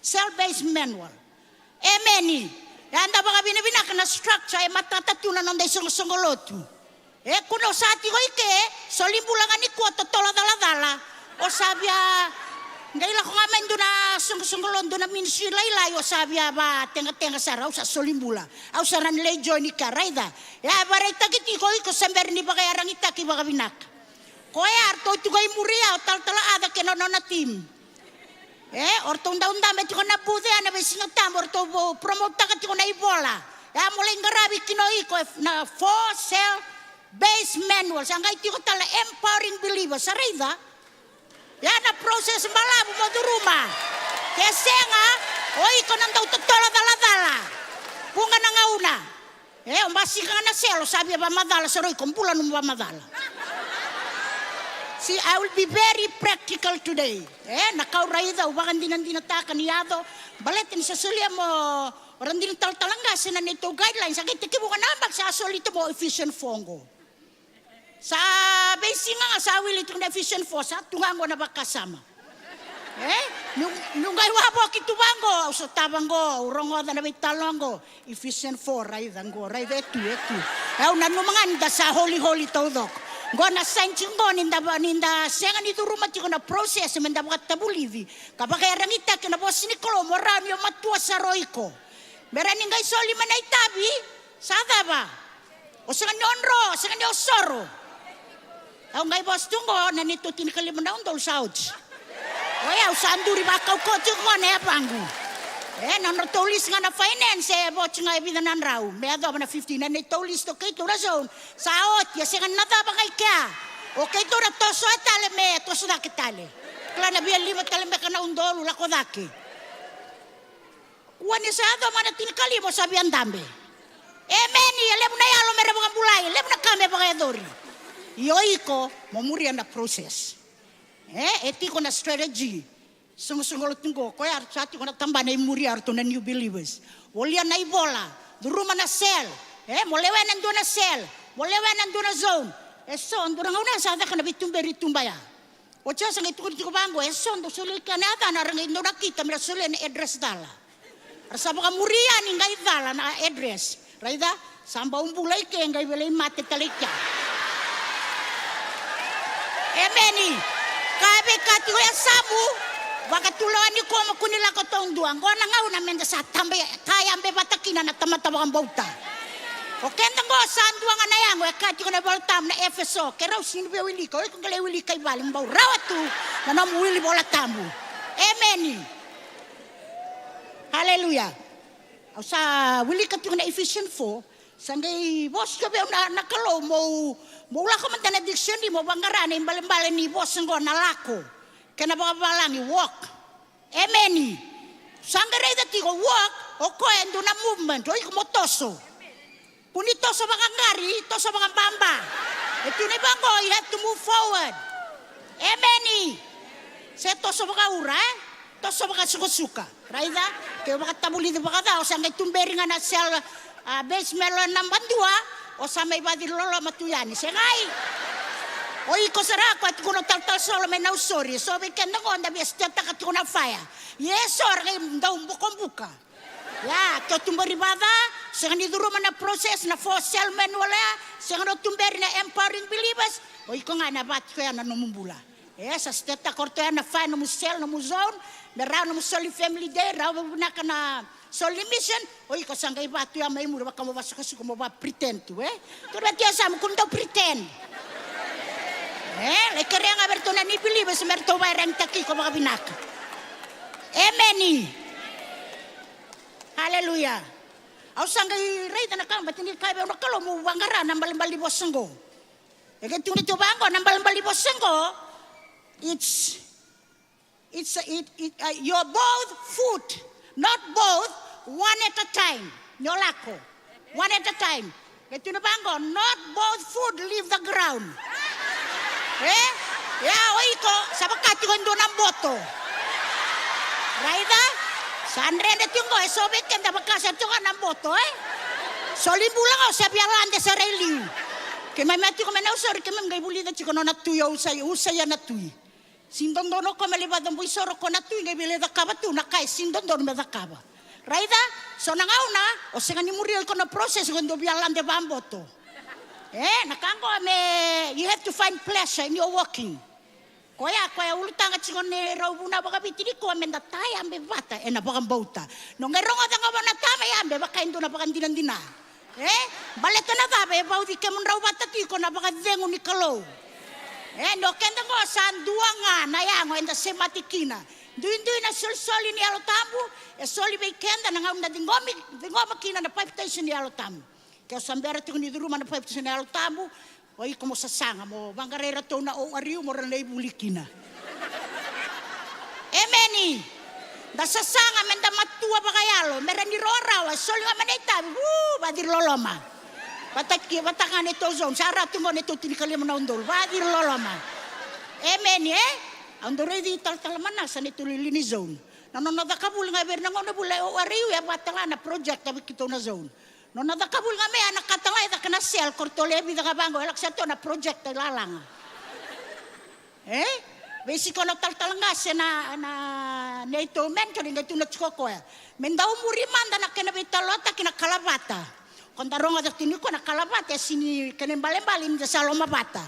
cell based manual. Emeni. Eda vakavinavinaka na structure e matata tu na noda isoqosoqo lotu. E kune o sa tiko i ke, soli bula ga nikua, totolo calacala. O sa via qai lako ga mai dua na soqosoqo lo, dua na ministry lailai, o sa via vategatega sara, au sa soli bula. Au sa na lai join i ke, raica. E a vakaraitaki tiko o iko se bera ni vakaiyaragitaki vakavinaka. Koya eratou tiko i muri ya, o Talatala Aca kei na nona team. E, o ratou dau dabe tiko na booth ya na veisiga tabu, o ratou vo-, promote-taka tiko na ivola. E a mo lai qaravi kina o iko, e, na For Sale Base Manual, sa qai tiko tale na Empowering Believers, sa raica? Ya na process balavu mo curuma. Ke sega, o iko na dau totolo calacala. Vuqa na gauna. E, o basika ga na selo, sa via vakamacala, sa rui ko bula nomu vakamacala. See, I will be very practical today. E, na ka au raica, au vakadinadinataka ni yaco, baleta ni sa solia mo, o ra dina talatala qase na neitou guidelines, sa qai tekivu ga na yabaki sa soli tu mo Ephesians four qo. Sa veisiga ga sa wili tiko na Ephesians four, sa tu ga qo na vakasama. E? Niu, niu qai wavoki tu vaqo, au sotava qo, au rogoca na veitalanoa qo. Ephesians four, raica qo, raica e tu, e tu. E, au nanuma ga ni da sa holy, holy taucoko. Qo na sign tiko qo ni da va-, ni da sega ni curuma tiko na process me da vakatavulici ka vakaiyaragitaki na vosa ni Kalou mo rawa ni o matua sara o iko. Me rawa ni qai soli mai na itavi, sa cava? O sega ni o dro, o sega ni o soro. Au qai vosa tu qo, na neitou tinikalima na udolu sa oti. Oi, au sa duri vakaukauwa tiko qo na yavaqu. E, na nodratou lisi ga na finance, e vo tiko ga e vica na drau me yacova na fifteen, na neitou lisi o keitou na zone. Sa oti, e sega ni na cava ga i kea. O keitou na toso e tale me toso cake tale. Kila na via lima tale beka na udolu lako cake. Kua ni sa yaco mai na tinikalima o sa via dabe. Emeni, e levu na yalo me ra vakabulai, e levu na ka me vakayacori. Ia o iko mo muria na process. E, e tiko na strategy. Soqosoqo lo tu qo, koya sa tiko na tabana i muri ya, ratou na new believers. Volia na ivola, curuma na cell. E, mo lewena dua na cell, mo lewena dua na zone. E so, dua na gauna sa caka na veituberi i tuba ya. Oti ya sa qai tukuni tiko vaqo, e so dau solia i kea na yacana, ra qai dau nakita me ra solia na address cala. Ra sa vakamuri yani qai cala na address. Raica, sa bau bula i ke, qai velei mate tale i kea. Emeni. Ka e veika tiko e yasamu, vakatulewa nikua mo kua ni lako taudua. Qo na gauna me da sa taba ka yabe vata kina na tamata vakabauta. O keda qo sa dua ga na yago, e kaya tiko na iVolatabu na Efeso, ke rau sega ni via wilika, o iko qai lai wilika i vale mo bau rawa tu na nomu wili Volatabu. Emeni. Aleluya. Au sa wilika tiko na Ephesians four, sa qai vosa tiko vei au na, na Kalou mo, mo lako mada na dictionary mo vaqara na ibalebale ni vosa qo na lako. Kena vakavalagi, walk. Emeni. Sa qai raica tiko walk, o koya e dua na movement, o iko mo toso. Kua ni toso vakaqari, toso vakababa. E tu na ivaqo, you have to move forward. Emeni. Se toso vakaura, e? Toso vakasuqasuqa. Raica? Ke vakatavulici vakaca, o sa qai tuberi ga na cell, a, base manual naba dua, o sa mai vaciloloma tu yani. Segai. O iko sara ko a tukuna o talatala Solo mai Nausori, so vei keda qo da via stetaka tiko na fire. Ia e so ra qai dau bokobuka. Ia, ke o tuberi vakaca, sega ni curuma na process na For Sale manual ya, sega ni o tuberi na Empowering Believers, o iko ga na va tiko ya na nomu bula. E, sa stetaka o ratou ya na fire nomu cell, nomu zone, me rawa nomu soli family day, rawa vinaka na soli mission, o iko sa qai va tu ya mai muri vaka mo vasukosuko mo va pretend tu, e? Kua ni via tiko e yasamu, kua ni dau pretend. E, lai kerea ga vei ratou na new believers me ratou vakaiyaragitaki iko vakavinaka. Emeni. Aleluya. Au sa qai raica na ka, baleta ni kaya vei au na Kalou meu vaqara na balebale ni vosa qo. E qai tukuni tu vaqo, na balebale ni vosa qo. It's, it's, it, it, uh, you're both foot, not both, one at a time. Ni o lako. One at a time. Qai tukuna vaqo, not both foot leave the ground. E? Ia o iko, sa vaka tiko e dua na boto. Raica? Sa dredre tiko qo, e so vei keda vaka sa tiko na boto, e? Soli bula ga o sa via lade sara i liu. Keimami a tiko mai Nausori, keimami qai vulica tiko nona tui o Usaia, Usaia na tui. Sega ni dodonu o koya me lai vakacabui soro ko na tui qai via lai cakava tu na ka e sega ni dodonu me cakava. Raica, so na gauna o sega ni muria iko na process, o dau via lade vakaboto. E na ka qo me you have to find pleasure in your walking. Koya koya ulutaga tiko ni rau vuna vakaviti ni koa me da tayabe vata ena vakabauta. No qai rogoca ga vona tama yabe vaka e dua na vakadinadina. E baleta na cava? E vauci kemudrau vata tiko na vakacegu ni Kalou. E ni o keda qo sa dua ga na yago eda semati kina. Duidui na solisoli ni Yalo Tabu e soli vei keda na gauna da ciqoma kina na papitaiso ni Yalo Tabu. Ke o sa bera tiko ni curuma na papitaiso na Yalo Tabu, o iko mo sasaga mo vaqarai iratou na O R U mo ra lai vuli kina. Emeni. Da sasaga me da matua vakayalo me ra ni rawarawa e soli ga mai na itavi. Vu, vaciri loloma. Vataki vata ga neitou zone sa ra tu qo neitou tinikalima na udolu, vaciri loloma. Emeni e. Au dau raici talatala Manasa neitou lili ni zone. Na nona cakavuli ga vei ira na gauna vula e O R U e vata ga na project a vei keitou na zone. Nona cakavuli ga me a na kata ga e caka na sel ko ratou le vica ga vaqo e lako sa tu na project e lalaga. E veisiko na talatala qase na na neitou mentori qai tu na tiko koya. Me dau muri mada na kena veitalotaki na kalavata. Ko da rogoca tiko ni ko na kalavata e sini kena ibalebale ni da sa lomavata.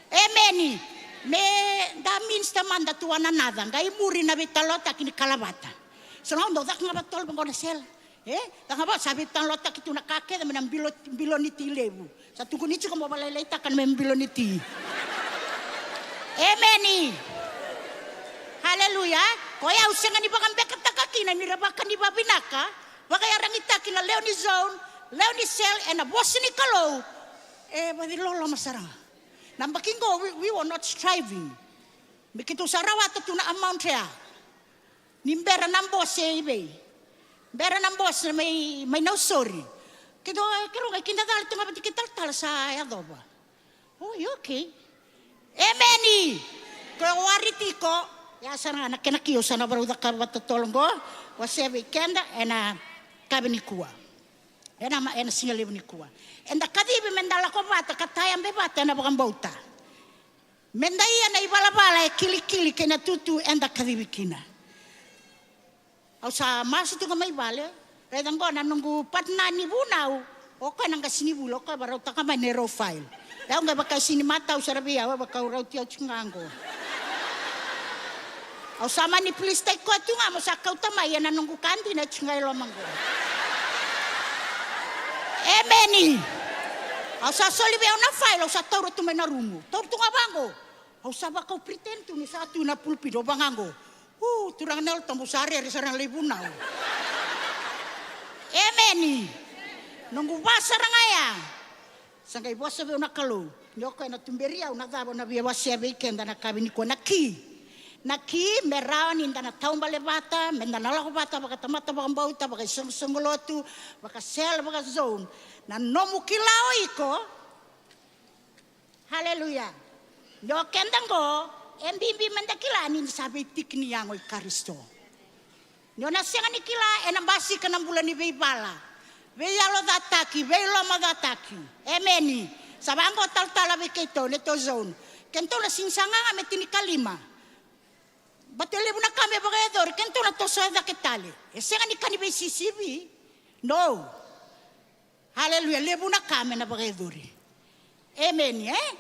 Emeni. Me da minista mada tu ananaca qai muri na veitalotaki ni kalavata. So na dau caka ga vatolo vaqo na sel. E caka vau sa veitalotaki tu na ka kece mai na bilo, bilo ni ti levu. Sa tukuni tiko mo valailaitaka na me bilo ni ti. Emeni. Haleluya. Koya au sega ni vakabekataka kina ni ra vaka ni vavinaka vakayaragitaki na lewe ni zone, lewe ni sel ena vosa ni Kalou. E vaciloloma sara ga. Na baki qo we, we were not striving. Me keitou sa rawata tu na amount ya. Ni bera na bose i vei? Bera na bose mai, mai Nausori. Keitou, keirau qai kidacala tu ga vata kei talatala sa yacova. Oi, okay. Emeni. Ko wari tiko. Ya sara ga na kena ki au sa na varau cakava vata tolo qo. Wasea vei keda ena kavi nikua. Ena ma, ena siga levu nikua. Eda kacivi me da lako vata ka tayabe vata ena vakabauta. Me da ia na ivalavala e kilikili kei na tutu eda kacivi kina. Au sa masu tu ga mai vale. Raica qo na noqu patna ni vunau. O koya na qasenivuli, o koya varautaka mai na erau file. Au qai vakaisini matau sara vei au, au vaka au rauti au tiko ga qo. Au sa mani pilistaki koya tu ga mo sa kauta mai ena noqu ka dina e tiko ga e loma qo. Emeni. Au sa soli vei au na file, au sa taura tu mai na rumu. Taura tu ga vaqo. Au sa vaka au pretend tu ni sa tu na pulpit, au vaqaqo. U, Turaga na Yalo Tabu, au sa rere sara ga lai vunau. Emeni. Noqu va sara ga ya. Sa qai vosa vei au na Kalou ni o koya na tuberi au na cava au na via wasea vei keda na kavi nikua, na ki. Na ki me rawa ni da na taubale vata, me da na lako vata vakatamata vakabauta, vakaisoqosoqo lotu, vakasel, vakazone. Na nomu kila o iko. Haleluya. Ni o keda qo e bibi me da kila ni da sa veitiki ni yago i Karisito. Ni o na sega ni kila ena basika na bula ni veivala, veiyalocataki, veilomacataki. Emeni. Sa vaqo talatala vei keitou, neitou zone. Keitou na sini sa gaga me tinikalima. Bate levu na ka me vakayacori, keitou na toso e cake tale. E sega ni ka ni veisisivi. No. Haleluya, levu na ka me na vakayacori. Emeni e.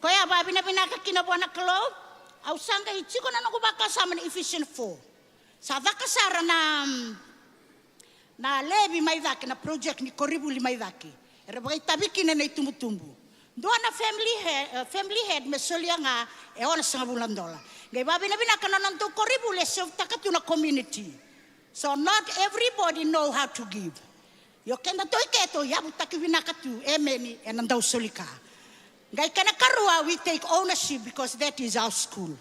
Koya a vavinavinaka kina vua na Kalou. Au sa qai tiko na noqu vakasama na Ephesians four. Sa caka sara na, na levi mai cake, na project ni koronivuli mai cake. Era vakaitavi kina na itubutubu. Dua na family head, family head me solia ga e onosagavulu na dola. Qai vavinavinaka na nodatou koronivuli e sovitaka tu na community. So not everybody know how to give. Io kedatou i ke tou yavutaki vinaka tu, emeni, ena dau soli ka. Qai kena karua, we take ownership because that is our school.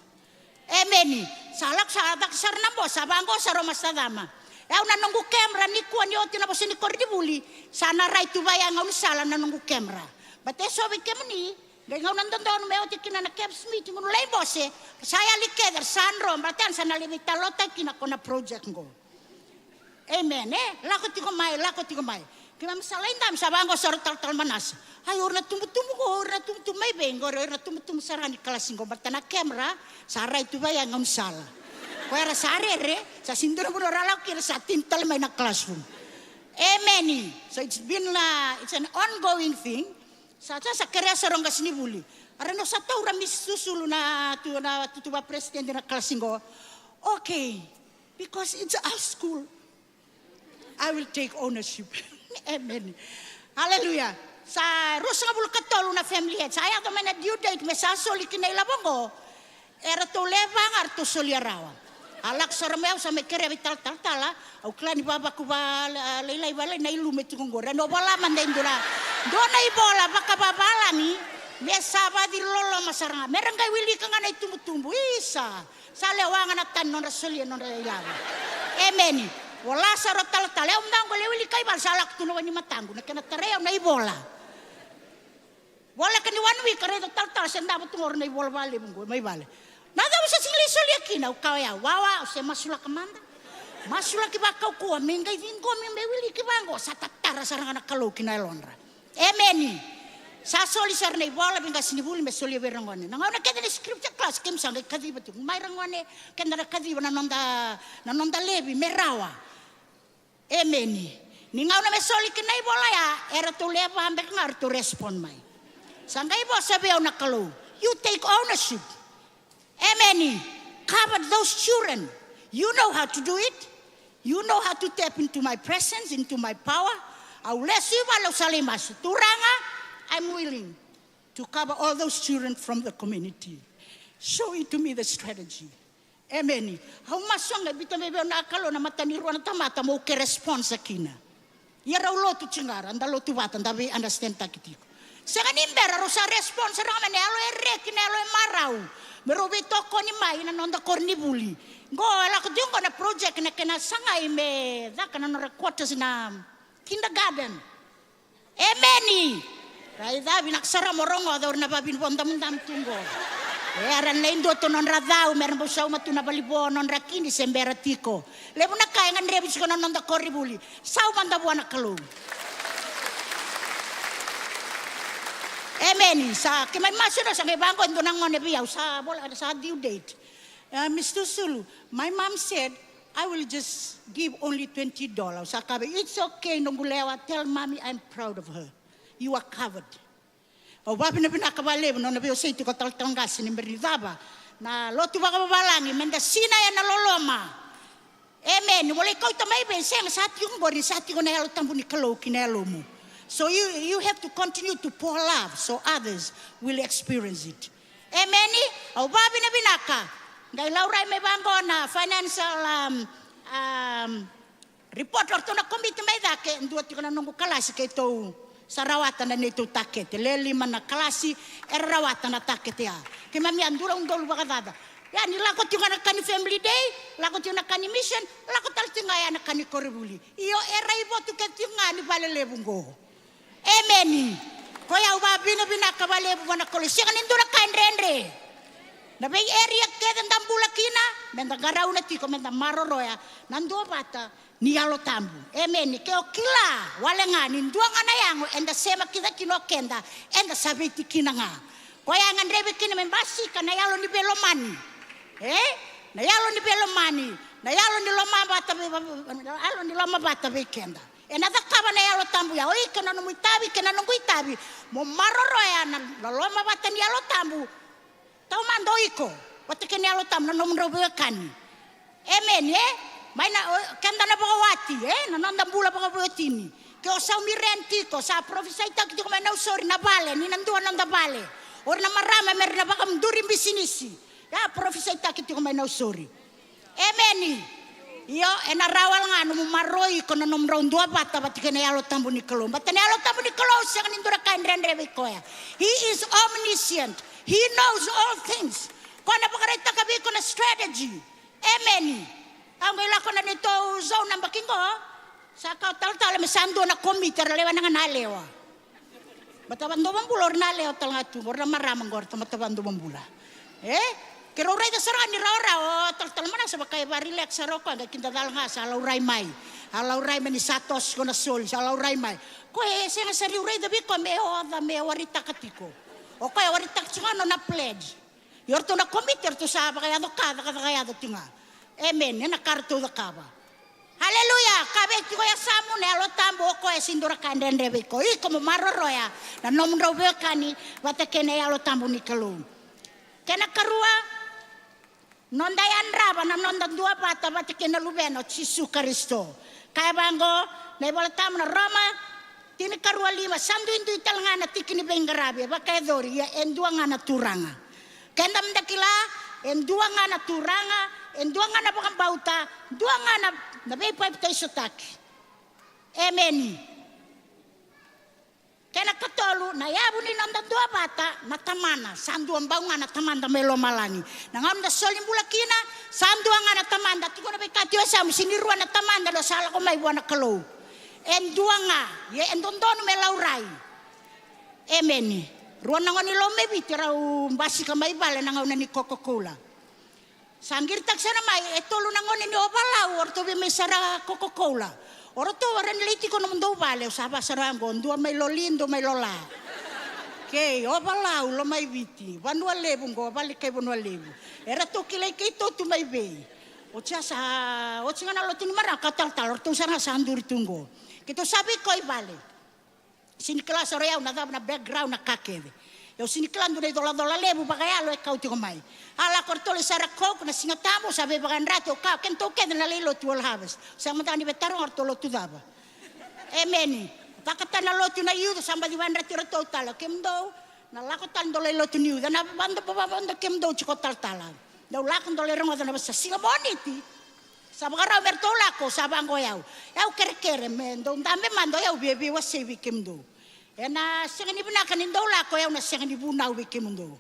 Emeni. Sa lako sa caka sara na bosa, sa vaqo sara o Masacama. E au na noqu camera nikua ni oti na vosa ni koronivuli, sa na rai tu vaya e gaunisala na noqu camera. But e so vei kemuni, qai gauna dodonu me oti kina na caps meeting, gunu lai bose, sa yali kece, sa dro, baleta sa na lai veitalotaki kina ko na project qo. Amen e, lako tiko mai, lako tiko mai. Keimami sa lai dabe sa vaqo sara o talatala Manasa. Ai, o ira na tubutubu qo, o ira na tubutubu mai vei qori, o ira na tubutubu sara ga ni kalasi qo, baleta na camera sa rai tu vaya e gaunisala. Ko era sa rere, sa sini dua na vanua ra lako kina, sa tini tale mai na classroom. Amen. So it's been, uh, it's an ongoing thing. Sa, sa, sa kerea sara o qasenivuli. Era na sa taura Miss Susulu na tu, na tutu vakaperesitedi na kalasi qo. Okay, because it's our school. I will take ownership. Amen. Hallelujah. Sa ruasagavulu ka tolu na family head. Sa yaco mai na due date me sa soli kina ilavo qo. Eratou lewe va ga eratou solia rawa. A lako sara mai, au sa mai kerea vei talatala, talatala, au kila ni vavaku va, a, lailai, va lailai na ilume tiko qori. Au vola mada e dua na, dua na ivola vakavavalagi me sa vaciloloma sara ga. Me ra qai wilika ga na itubutubu. Isa, sa lewa ga na tani nodra solia nodra ilavo. Emeni. Vola sara o talatala, au mada qo le wilika i vale, sa lako tu na wai ni mataqu na kena tarai au na ivola. Voleka ni one week, raica talatala se davo tu qori na ivola valevu qo mai vale. Na cava sa sega ni lai solia kina? Au kaya o yau, wawa, au se masulaka mada. Masulaki vakaukauwa me qai ciqomi me wiliki vaqo, sa tatara sara ga na Kalou ki na yalodra. Emeni. Sa soli sara na ivola vei qasenivuli me solia vei ragone. Na gauna kece na scripture class keimami sa qai kaciva tiko mai ragone, keda na kaciva na noda, na noda levi me rawa. Emeni. Ni gauna me soli kina na ivola ya, eratou lewe va beka ga eratou respond mai. Sa qai vosa vei au na Kalou. You take ownership. Emeni. Cover those children. You know how to do it. You know how to tap into my presence, into my power. Au lesu i vale au sa lai masu. Turaga, I'm willing to cover all those children from the community. Show it to me the strategy. Emeni. Au masu ga e vita mai vei au na Kalou na mata ni rua na tamata mo ke responsa kina. Ia rau lotu tiko ga, da lotu vata, da vei understand taki tiko. Sega ni bera rau sa responsa, rau ga me na yalo e reki, na yalo e marau. Me rau veitokoni mai na noda koronivuli. Qo e lako tiko qo na project na kena sagai me caka na nodra quarters na kindergarten. Emeni. Raica, vinaka sara mo rogoca o ira na vavini vodamudamu tu qo. E, era na lai dua tu nodra cau me ra bau sauma tu na valivo nodra kini se bera tiko. Levu na ka e gadrevi tiko na noda koronivuli. Sauma da vua na Kalou. Emeni. Sa keimami masu na sa qai vaqo e dua na gone vei au sa vola sa due date. Uh, Mister Sulu, my mom said, I will just give only twenty dollars. Sa kaya, it's okay, noqu lewa, tell mommy I'm proud of her. You are covered. Au vavinavinaka valevu nona veiwasei tiko talatala qase ni bera ni cava na lotu vakavavalagi me da sinai ena loloma. Emeni. Mo lai kauta mai vei sega sa tiko qori, sa tiko na Yalo Tabu ni Kalou ki na yalomu. So you, you have to continue to pour love so others will experience it. Emeni. Au vavinavinaka. Qai laurai mai vaqo na financial, um, um, report o ratou na komiti mai cake, dua tiko na noqu kalasi keitou sa rawata na neitou takete. Le lima na kalasi era rawata na takete ya. Keimami a dua na udolu vakacaca. Ya ni lako tiko ga na ka ni family day, lako tiko na ka ni mission, lako tale tiko ga ya na ka ni koronivuli. Io, e raivotu kece tiko ga ni vale levu qo. Emeni. Ko ya au vavinavinaka valevu vua na Kalou. Sega ni dua na ka e dredre. Na vei area kece da bula kina, me da qarauna tiko, me da maroroya na duavata ni Yalo Tabu. Emeni. Ke o kila wale ga ni dua ga na yago eda sema kina kina o keda, eda sa veitikina ga. Ko ya e gadrevi kina me basika na yalo ni veilomani. E? Na yalo ni veilomani. Na yalo ni lomavata vei, yalo ni lomavata vei keda. Ena cakava na Yalo Tabu ya, o iko na nomu itavi kei na noqu itavi, mo maroroya na loloma vata ni Yalo Tabu. Taumada o iko vata kei na Yalo Tabu, na nomudrau veiwekani. Emeni, e? Mai na, o, keda na vakawati, e? Na noda bula vakaveiwatini. Ke o saumi rent tiko, sa parofisaitaki tiko mai Nausori na vale, ni na dua noda vale. O ira na marama me ra na vakaduri bisinisi. Ya parofisaitaki tiko mai Nausori. Emeni. Io, ena rawa wale ga nomu maroroi iko na nomudrau duavata vata kei na Yalo Tabu ni Kalou. Baleta na Yalo Tabu ni Kalou sega ni dua na ka e dredre vei koya. He is omniscient. He knows all things. Koya na vakaraitaka vei iko na strategy. Emeni. Au qai lako na neitou zone na yabaki qo. Sa kau talatala me sa dua na komiti era lewena ga na yalewa. Mata vadova bula, o ira na yalewa tale ga tu qo, o ira na marama qo, o ira na mata vadova bula. E? Keirau raica sara ga ni rawarawa, o talatala Manasa vaka e vakarelax sara o koya, qai kidacala ga sa laurai mai. A laurai mai ni sa toso tiko na soli, sa laurai mai. Koya e sega sara niu raica vei koya me oca, me waritaka tiko. O koya e waritaka tiko ga nona pledge. Ia o ratou na komiti, o ratou sa vakayaco ka, cakacaka yaco tiko ga. Emeni, ena ka ratou cakava. Aleluya. Ka vei tiko e yasamu na Yalo Tabu, o koya e sega ni dua na ka e dredre vei iko. Iko mo maroroya na nomudrau veiwekani vata kei na Yalo Tabu ni Kalou. Kena karua, noda yadrava na noda duavata vata kei na Luvena o Jisu Karisito. Kaya vaqo na iVola Tabu na Roma tinikarua lima: Sa duidui tale ga na tiki ni veiqaravi e vakayacori, ia e dua ga na Turaga. Keda meda kila, e dua ga na Turaga, e dua ga na vakabauta, dua ga na, na veipapitaisotaki. Emeni. Kena katolu, na yavu ni noda duavata na Tamana. Sa dua bau ga na Tamada mai lomalagi. Na gauna da soli bula kina, sa dua ga na Tamada. Tiko na veika tiko e yasamu, sega ni rua na Tamada, dou sa lako mai vua na Kalou. E dua ga, ia e dodonu me laurai. Emeni. Rua na gone ni Lomaiviti rau basika mai vale na gauna ni Coca-Cola. Sa qiritaki sara mai e tolu na gone ni Ovalau, o ratou via mai sara Coca-Cola. O ratou, o ratou ni lai tiko nomudou vale, au sa vaka sara qo, dua mai Loli, dua mai Lola. Kei Ovalau, Lomaiviti, Vanua Levu qo, vale kai Vanua Levu. E ratou kilai keitou tu mai vei. Oti ya sa, oti ga na lotu ni marama ka talatala, o ratou sara ga sa duri tu qo. Keitou sa veikau i vale. Sega ni kila sara o yau na cava na background na ka kece. Au sega ni kila, dua na icolacola levu vakayalo e kau tiko mai. A lako o ratou lai sara Coke na Siga Tabu, sa veivakayadrati, au kaya, kedatou kece na lai lotu World Harvest. Sega mada ni veitaroga o ratou lotu cava. Emeni. Caka tale na lotu na youth, sa baci vakayadrati iratou tale. Kemudou na lako tale dou lai lotu ni youth. Na vada, vada, vada kemudou tiko talatala. Dou lako dou lai rogoca na vosa. Siga Moniti sa vakarau me ratou lako, sa vaqo o yau. Au kerekere me dou dabe mada, o yau via veiwasei vei kemudou. Ena sega ni vinaka ni dou lako, o yau na sega ni vunau vei kemudou.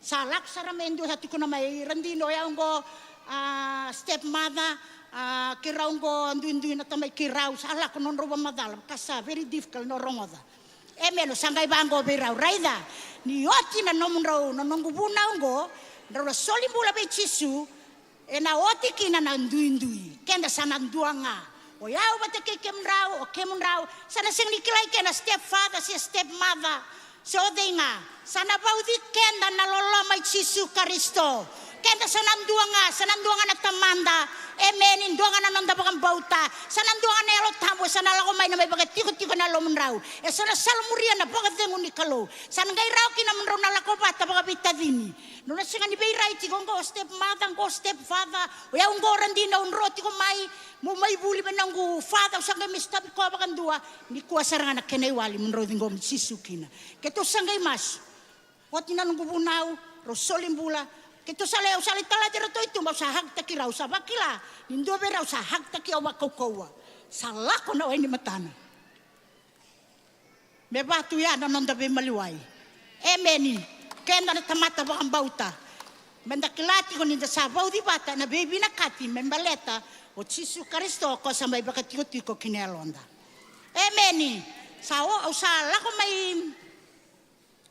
Sa lako sara mai e dua, sa tukuna mai, Radini, o yau qo, a, step mother, a, keirau qo duidui na tamai keirau. Sa lako nodrau vakamacala, ka sa very difficult na rogoca. Emeni. Au sa qai vaqo vei rau, raica, ni oti na nomudrau, na noqu vunau qo, drau na soli bula vei Jisu, ena oti kina na duidui. Keda sa na dua ga. O yau vata kei kemudrau, o kemudrau. Sa na sega ni kilai kina step father se step mother se o cei ga. Sa na vauci keda na loloma i Jisu Karisito. Keda sa na dua ga, sa na dua ga na Tamada. Emeni. Dua ga na noda vakabauta. Sa na dua ga na Yalo Tabu, sa na lako mai na mai vakatikotiko ena lomadrau. E sa na salamuria na vakacegu ni Kalou. Sa na qai rawa kina mo drau na lako vata vakaveitacini. Drau na sega ni veirai tiko, qo step mother, qo step father. O yau qo, Radini, au dro tiko mai, meu mai vuli vei noqu father, au sa qai mai sotavi koya vakadua. Nikua sara ga na kena iwali mo drau ciqomi Jisu kina. Keitou sa qai masu. Oti na noqu vunau, rau soli bula. Keitou sa lai, au sa lai talati iratou i tuba, au sa hug-taki rau, au sa vakila ni dua vei rau sa hug-taki au vakaukauwa. Sa lako na wai ni matana. Me vaka tu ya na noda veimaliwai. Emeni. Keda na tamata vakabauta, meda kila tiko ni da sa vauci vata ena veivinakati me baleta o Jisu Karisito, ko sa mai vakatikotiko ki na yaloda. Emeni. Sa o, au sa lako mai,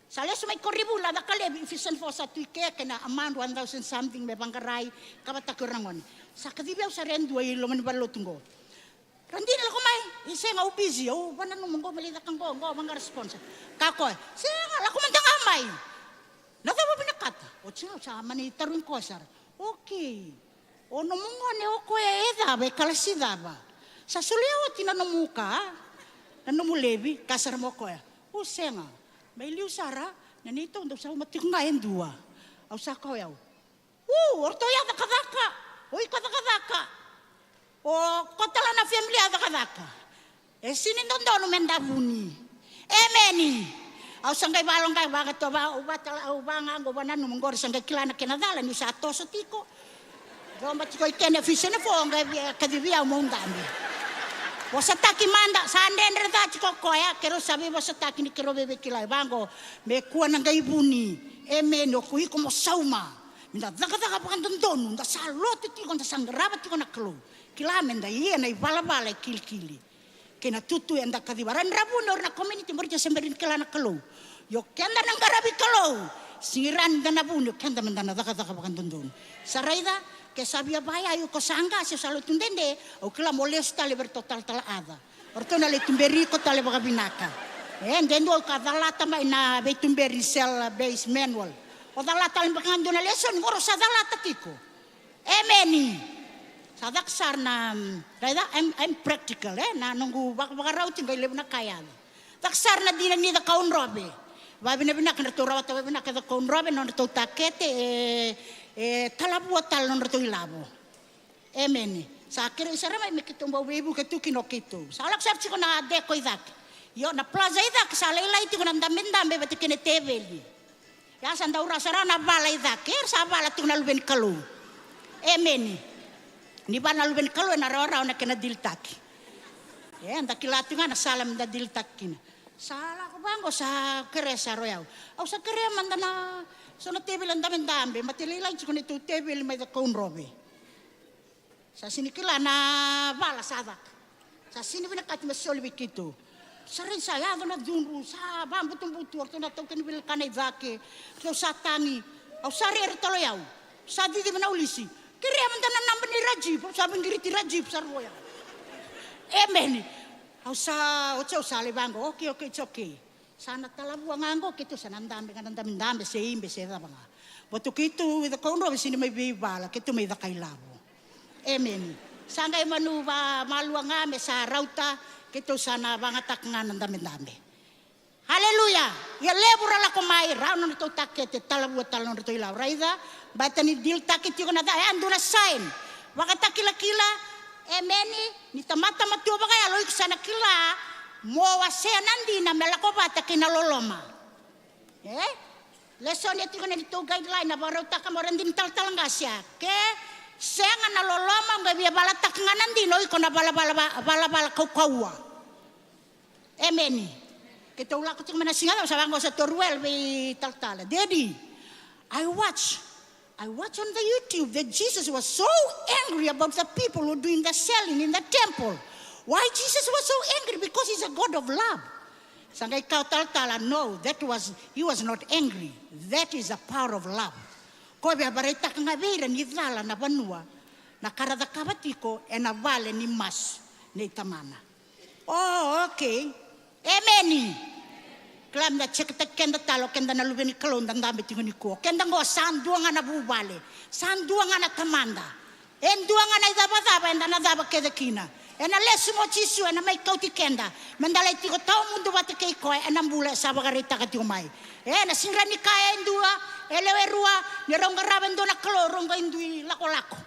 sa lesu mai Koronivuli na caka laivi, Ephesians four sa tu i ke, kei na amount one thousand something me vaqarai, ka vata kei ira na gone. Sa kacivi au sara e dua i loma ni valelotu qo. Radini, lako mai. I sega, au busy, au vananuma qo me lai caka qo, qo vaqara sponsor. Ka koya, sega, lako mada ga mai. Na cava o vinakata? Oti ga au sa mani tarogi koya sara. Okay. O nomu gone o koya e cava, e kalasi cava? Sa solia oti na nomu ka, na nomu laivi? Ka sara mai o koya, o sega. Mai liu sara, na neitou dau sauma tiko ga e dua. Au sa kaya o yau, u, o ratou ya cakacaka, o iko cakacaka, o koya tale na family ya cakacaka. E sega ni dodonu meda vuni. Emeni. Au sa qai valoqai vaqo, au va, au va tala, au va ga qo, vananuma qori, sa qai kila na kena cala niu sa toso tiko. Coba tiko i ke na Ephesians four, qai via kacivi au meu dabe. Vosataki mada, sa dredre ca tiko o koya, keirau sa veivosataki ni keirau veiveikilai. Vaqo, me kua na qai vuni. Emeni. O ko iko mo sauma. Meda cakacaka vakadodonu, da sa lotu tiko, da sa qarava tiko na Kalou. Kila meda ia na ivalavala e kilikili kei na tutu eda kaciva. Rawa ni ra vuni o ira na community, mo ira tiko se bera ni kila na Kalou. Io, keda na qaravi Kalou, sega ni rawa ni da na vuni, o keda meda na cakacaka vakadodonu. Sa raica, ke sa via vaya, io, ko sa qase, sa lotu dede, au kila mo lesu tale vei iratou talatala Aca. O ratou na lai tuberi iko tale vakavinaka. E, de dua ka calata mai na veituberi, cell base manual. O calata tale beka ga dua na lesoni, qori o sa calata tiko. Emeni. Sa caka sara na, raica, I'm, I'm practical, e? Na noqu vaka, vakarau tiko qai levu na ka e yaco. Caka sara na dina ni Cakaudrove. Vavinavinaka na ratou rawata vavinavinaka Cakaudrove, nodratou takete, e, e talavua tale nodratou ilavo. Emeni. Sa kerei sara mai me keitou bau veivuke tu kina o keitou. Sa lako sara tiko na deko i cake. Io, na plaza i cake sa lailai tiko na dabedabe vata kei na teveli. Ia sa dau ra sara na vala i cake, era sa vala tiko na luve ni Kalou. Emeni. Ni vala na luve ni Kalou ena rawarawa na kena dilitaki. E, da kila tiko ga na sala me da dilitaki kina. Sa lako vaqo sa kerea sara o yau. Au sa kerea mada na so na teveli dabedabe, mate lailai tiko neitou teveli mai Cakaudrove. Sa sini kila na vala sa caka. Sa sini vinakati me soli vei keitou. Sa rai sa yaco na cudru, sa vabutubutu, o ratou na taukei ni veilakanai cake. Ratou sa tagi. Au sa rere tale o yau. Sa ciciva na ulisi. Kerea mada na naba ni Rajib, au sa vaqiriti Rajib sara o yau. Emeni. Au sa, oti au sa lai vaqo. Okay, okay, it's okay. Sa na talavua ga oqo keitou sa na dabe ga na dabedabe se ibe se cava ga. Vata keitou i Cakaudrove sini mai veivala keitou mai Cakailavo. Emeni. Sa qai manu vamalua ga me sa rauta keitou sa na vagataka ga na dabedabe. Aleluya. Ia levu ra lako mai rau nodratou takete talavua tale nodratou ilavo raica. Bata ni dilitaki tiko na ca e a dua na sain vakatakilakila. Emeni. Ni tamata matua vakayalo iko sa na kila mo wasea na dina me lako vata kei na loloma. E lesoni e tiko na neitou guideline na vakarautaka mo ra dina talatala qase a ke sega na loloma o qai via valataka ga na dina o iko na valavala valavala kaukaua. Emeni. Keitou lako tiko mai na siga cava sa vaqo sa toruel vei talatala dedi. I watch I watch on the YouTube that Jesus was so angry about the people who doing the selling in the temple. Why Jesus was so angry? Because he's a God of love. Sa qai kau talatala, no, that was, he was not angry. That is a power of love. Ko via varaitaka ga vei ira ni cala na vanua na ka ra cakava tiko ena vale ni masu nei tamana. Oh, okay. Emeni. Kila me da ceketaki keda tale o keda na luve ni Kalou da dabe tiko nikua. O keda qo sa dua ga na vuvale, sa dua ga na tamada. E dua ga na icavacava eda na cava kece kina. Ena lesu mo Jisu ena mai kauti keda me da lai tiko tawamudu vata kei koya ena bula e sa vakaraitaka tiko mai. Ena sidra ni kaya e dua, e lewe rua, ni rau qarava e dua na Kalou rau qai dui lakolako.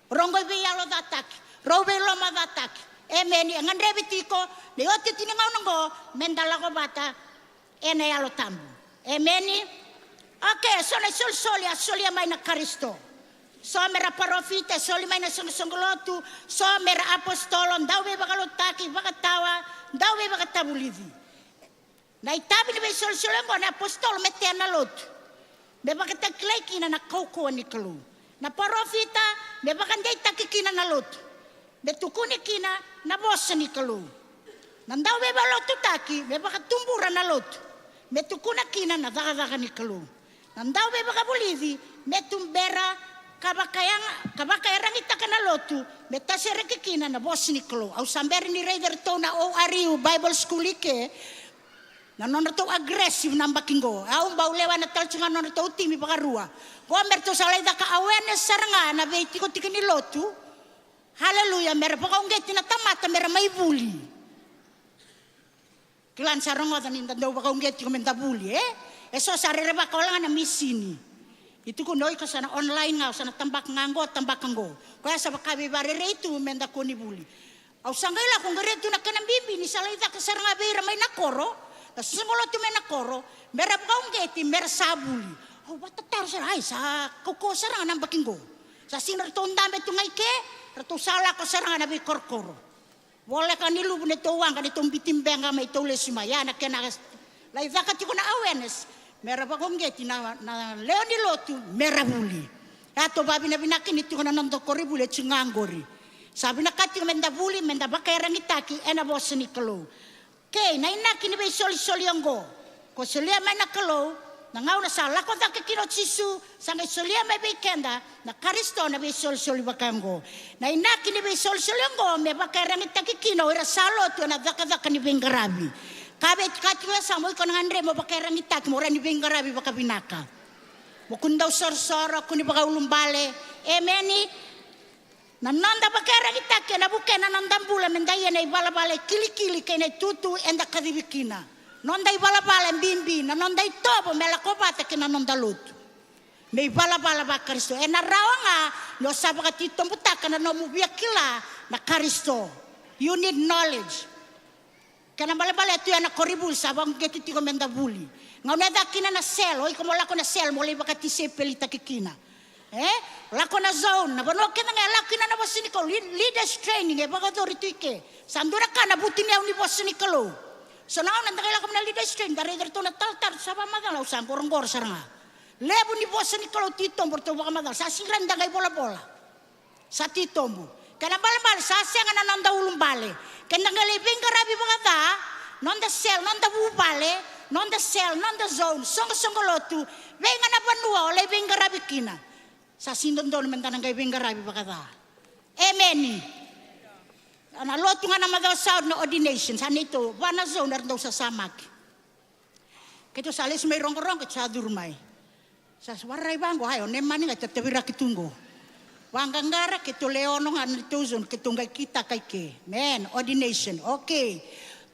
Rau qai veiyalocataki, rau veilomacataki. Emeni. E gadrevi tiko na iotioti ni gauna oqo me da lako vata ena Yalo Tabu. Emeni. Okay, so na isolisoli a solia mai na Karisito. So me ra parofita e soli mai na soqosoqo lotu. So me ra apositolo, dauveivakalotutaki, vakatawa, dauveivakatavulici. Na itavi ni veisolisoli oqo na apositolo me tea na lotu, me vakatakilai kina na kaukauwa ni Kalou. Na parofita me vakadeitaki kina na lotu, me tukuni kina na vosa ni Kalou. Na dauveivakalotutaki me vakatubura na lotu, me tukuna kina na cakacaka ni Kalou. Na dauveivakavulici me tubera ka vakayaga, ka vakayaragitaka na lotu, me tasereki kina na vosa ni Kalou. Au sa bera ni raici iratou na O R U Bible School i ke. Na nodratou aggressive na yabaki qo. Au bau lewena tale tiko ga na nodratou timi vakarua. Qo me ratou sa lai caka awareness sara ga ena veitikotiko ni lotu. Haleluya, me ra vakauqeti na tamata me ra mai vuli. Kila ni sa rogoca ni da dau vakauqeti tiko me da vuli, e? E so sa rerevaka wale ga na misini. E tukuna o iko sa na online ga, o sa na tabaka ga qo, tabaka qo. Koya sa vaka veivarerei tu me da kua ni vuli. Au sa qai lako qai rai tu na kena bibi ni sa lai caka sara ga vei ira mai na koro, na soqosoqo lotu mai na koro, me ra vakauqeti me ra sa vuli. Au vatataro sara, ai sa kaukauwa sara ga na yabaki qo. Sa sega ni ratou dabe tu ga i ke, ratou sa lako sara ga na veikorokoro. Voleka ni luvu neitou waqa, neitou biti beqa mai, tou lesu mai. Ia na kena lai caka tiko na awareness me ra vakauqeti na, na lewe ni lotu me ra vuli. Ia tou vavinavinaka ni tiko na noda koronivuli e tiko ga qori. Sa vinakati tiko me da vuli, me da vakaiyaragitaki ena vosa ni Kalou. Kei na inaki ni veisolisoli oqo, ko solia mai na Kalou, na gauna sa lako cake kina o Jisu, sa qai solia mai vei keda na Karisito na veisolisoli vaka oqo. Na inaki ni veisolisoli oqo me vakaiyaragitaki kina o ira sa lotu ena cakacaka ni veiqaravi. Ka vei ka tiko e sa mo iko na gadre mo vakaiyaragitaki mo rawa ni veiqaravi vakavinaka. Mo kua ni dau sorosoro, kua ni vakaulubale. Emeni. Na noda vakaraitaki ena vukea na noda bula me da ia na ivalavala e kilikili kei na itutu eda kacivi kina. Noda ivalavala e bibi, na noda itovo me lako vata kei na noda lotu. Me ivalavala vaKarisito. Ena rawa ga ni o sa vakatitobutaka na nomu via kila na Karisito. You need knowledge. Kena balebale tu ya na koronivuli sa vakauqeti tiko me da vuli. Gauna e caka kina na cell, o iko mo lako na cell mo lai vakatisaipelitaki kina. E? Lako na zone, na vanua kece ga e lako kina na vosa ni Kalou, lead-, leaders training e vakayacori tu i ke. Sa dua na ka na vutuniyau ni vosa ni Kalou. So na gauna da qai lako mai na leaders training, da raica ratou na talatala sa vakamacala, au sa qoroqoro sara ga. Levu ni vosa ni Kalou titobu ratou vakamacala, sa sega ni da qai volavola. Sa titobu. Kena balebale sa sega na noda ulubale. Ke da qai lai veiqaravi vakaca, noda cell, noda vuvale, noda cell, noda zone, soqosoqo lotu, vei ga na vanua o lai veiqaravi kina. Sa sega ni dodonu me da na qai veiqaravi vakaca. Emeni. Na lotu ga na macawa sa oti na ordination, sa neitou va na zone era dau sasamaki. Keitou sa lesu mai Rogorogo, keitou sa curu mai. Sa, sa vararai vaqo, ai, o Nemani ga e tataviraki tu qo. Vaqaqara, keitou le ono ga na neitou zone, keitou qai kitaka i ke. Amen, ordination, okay.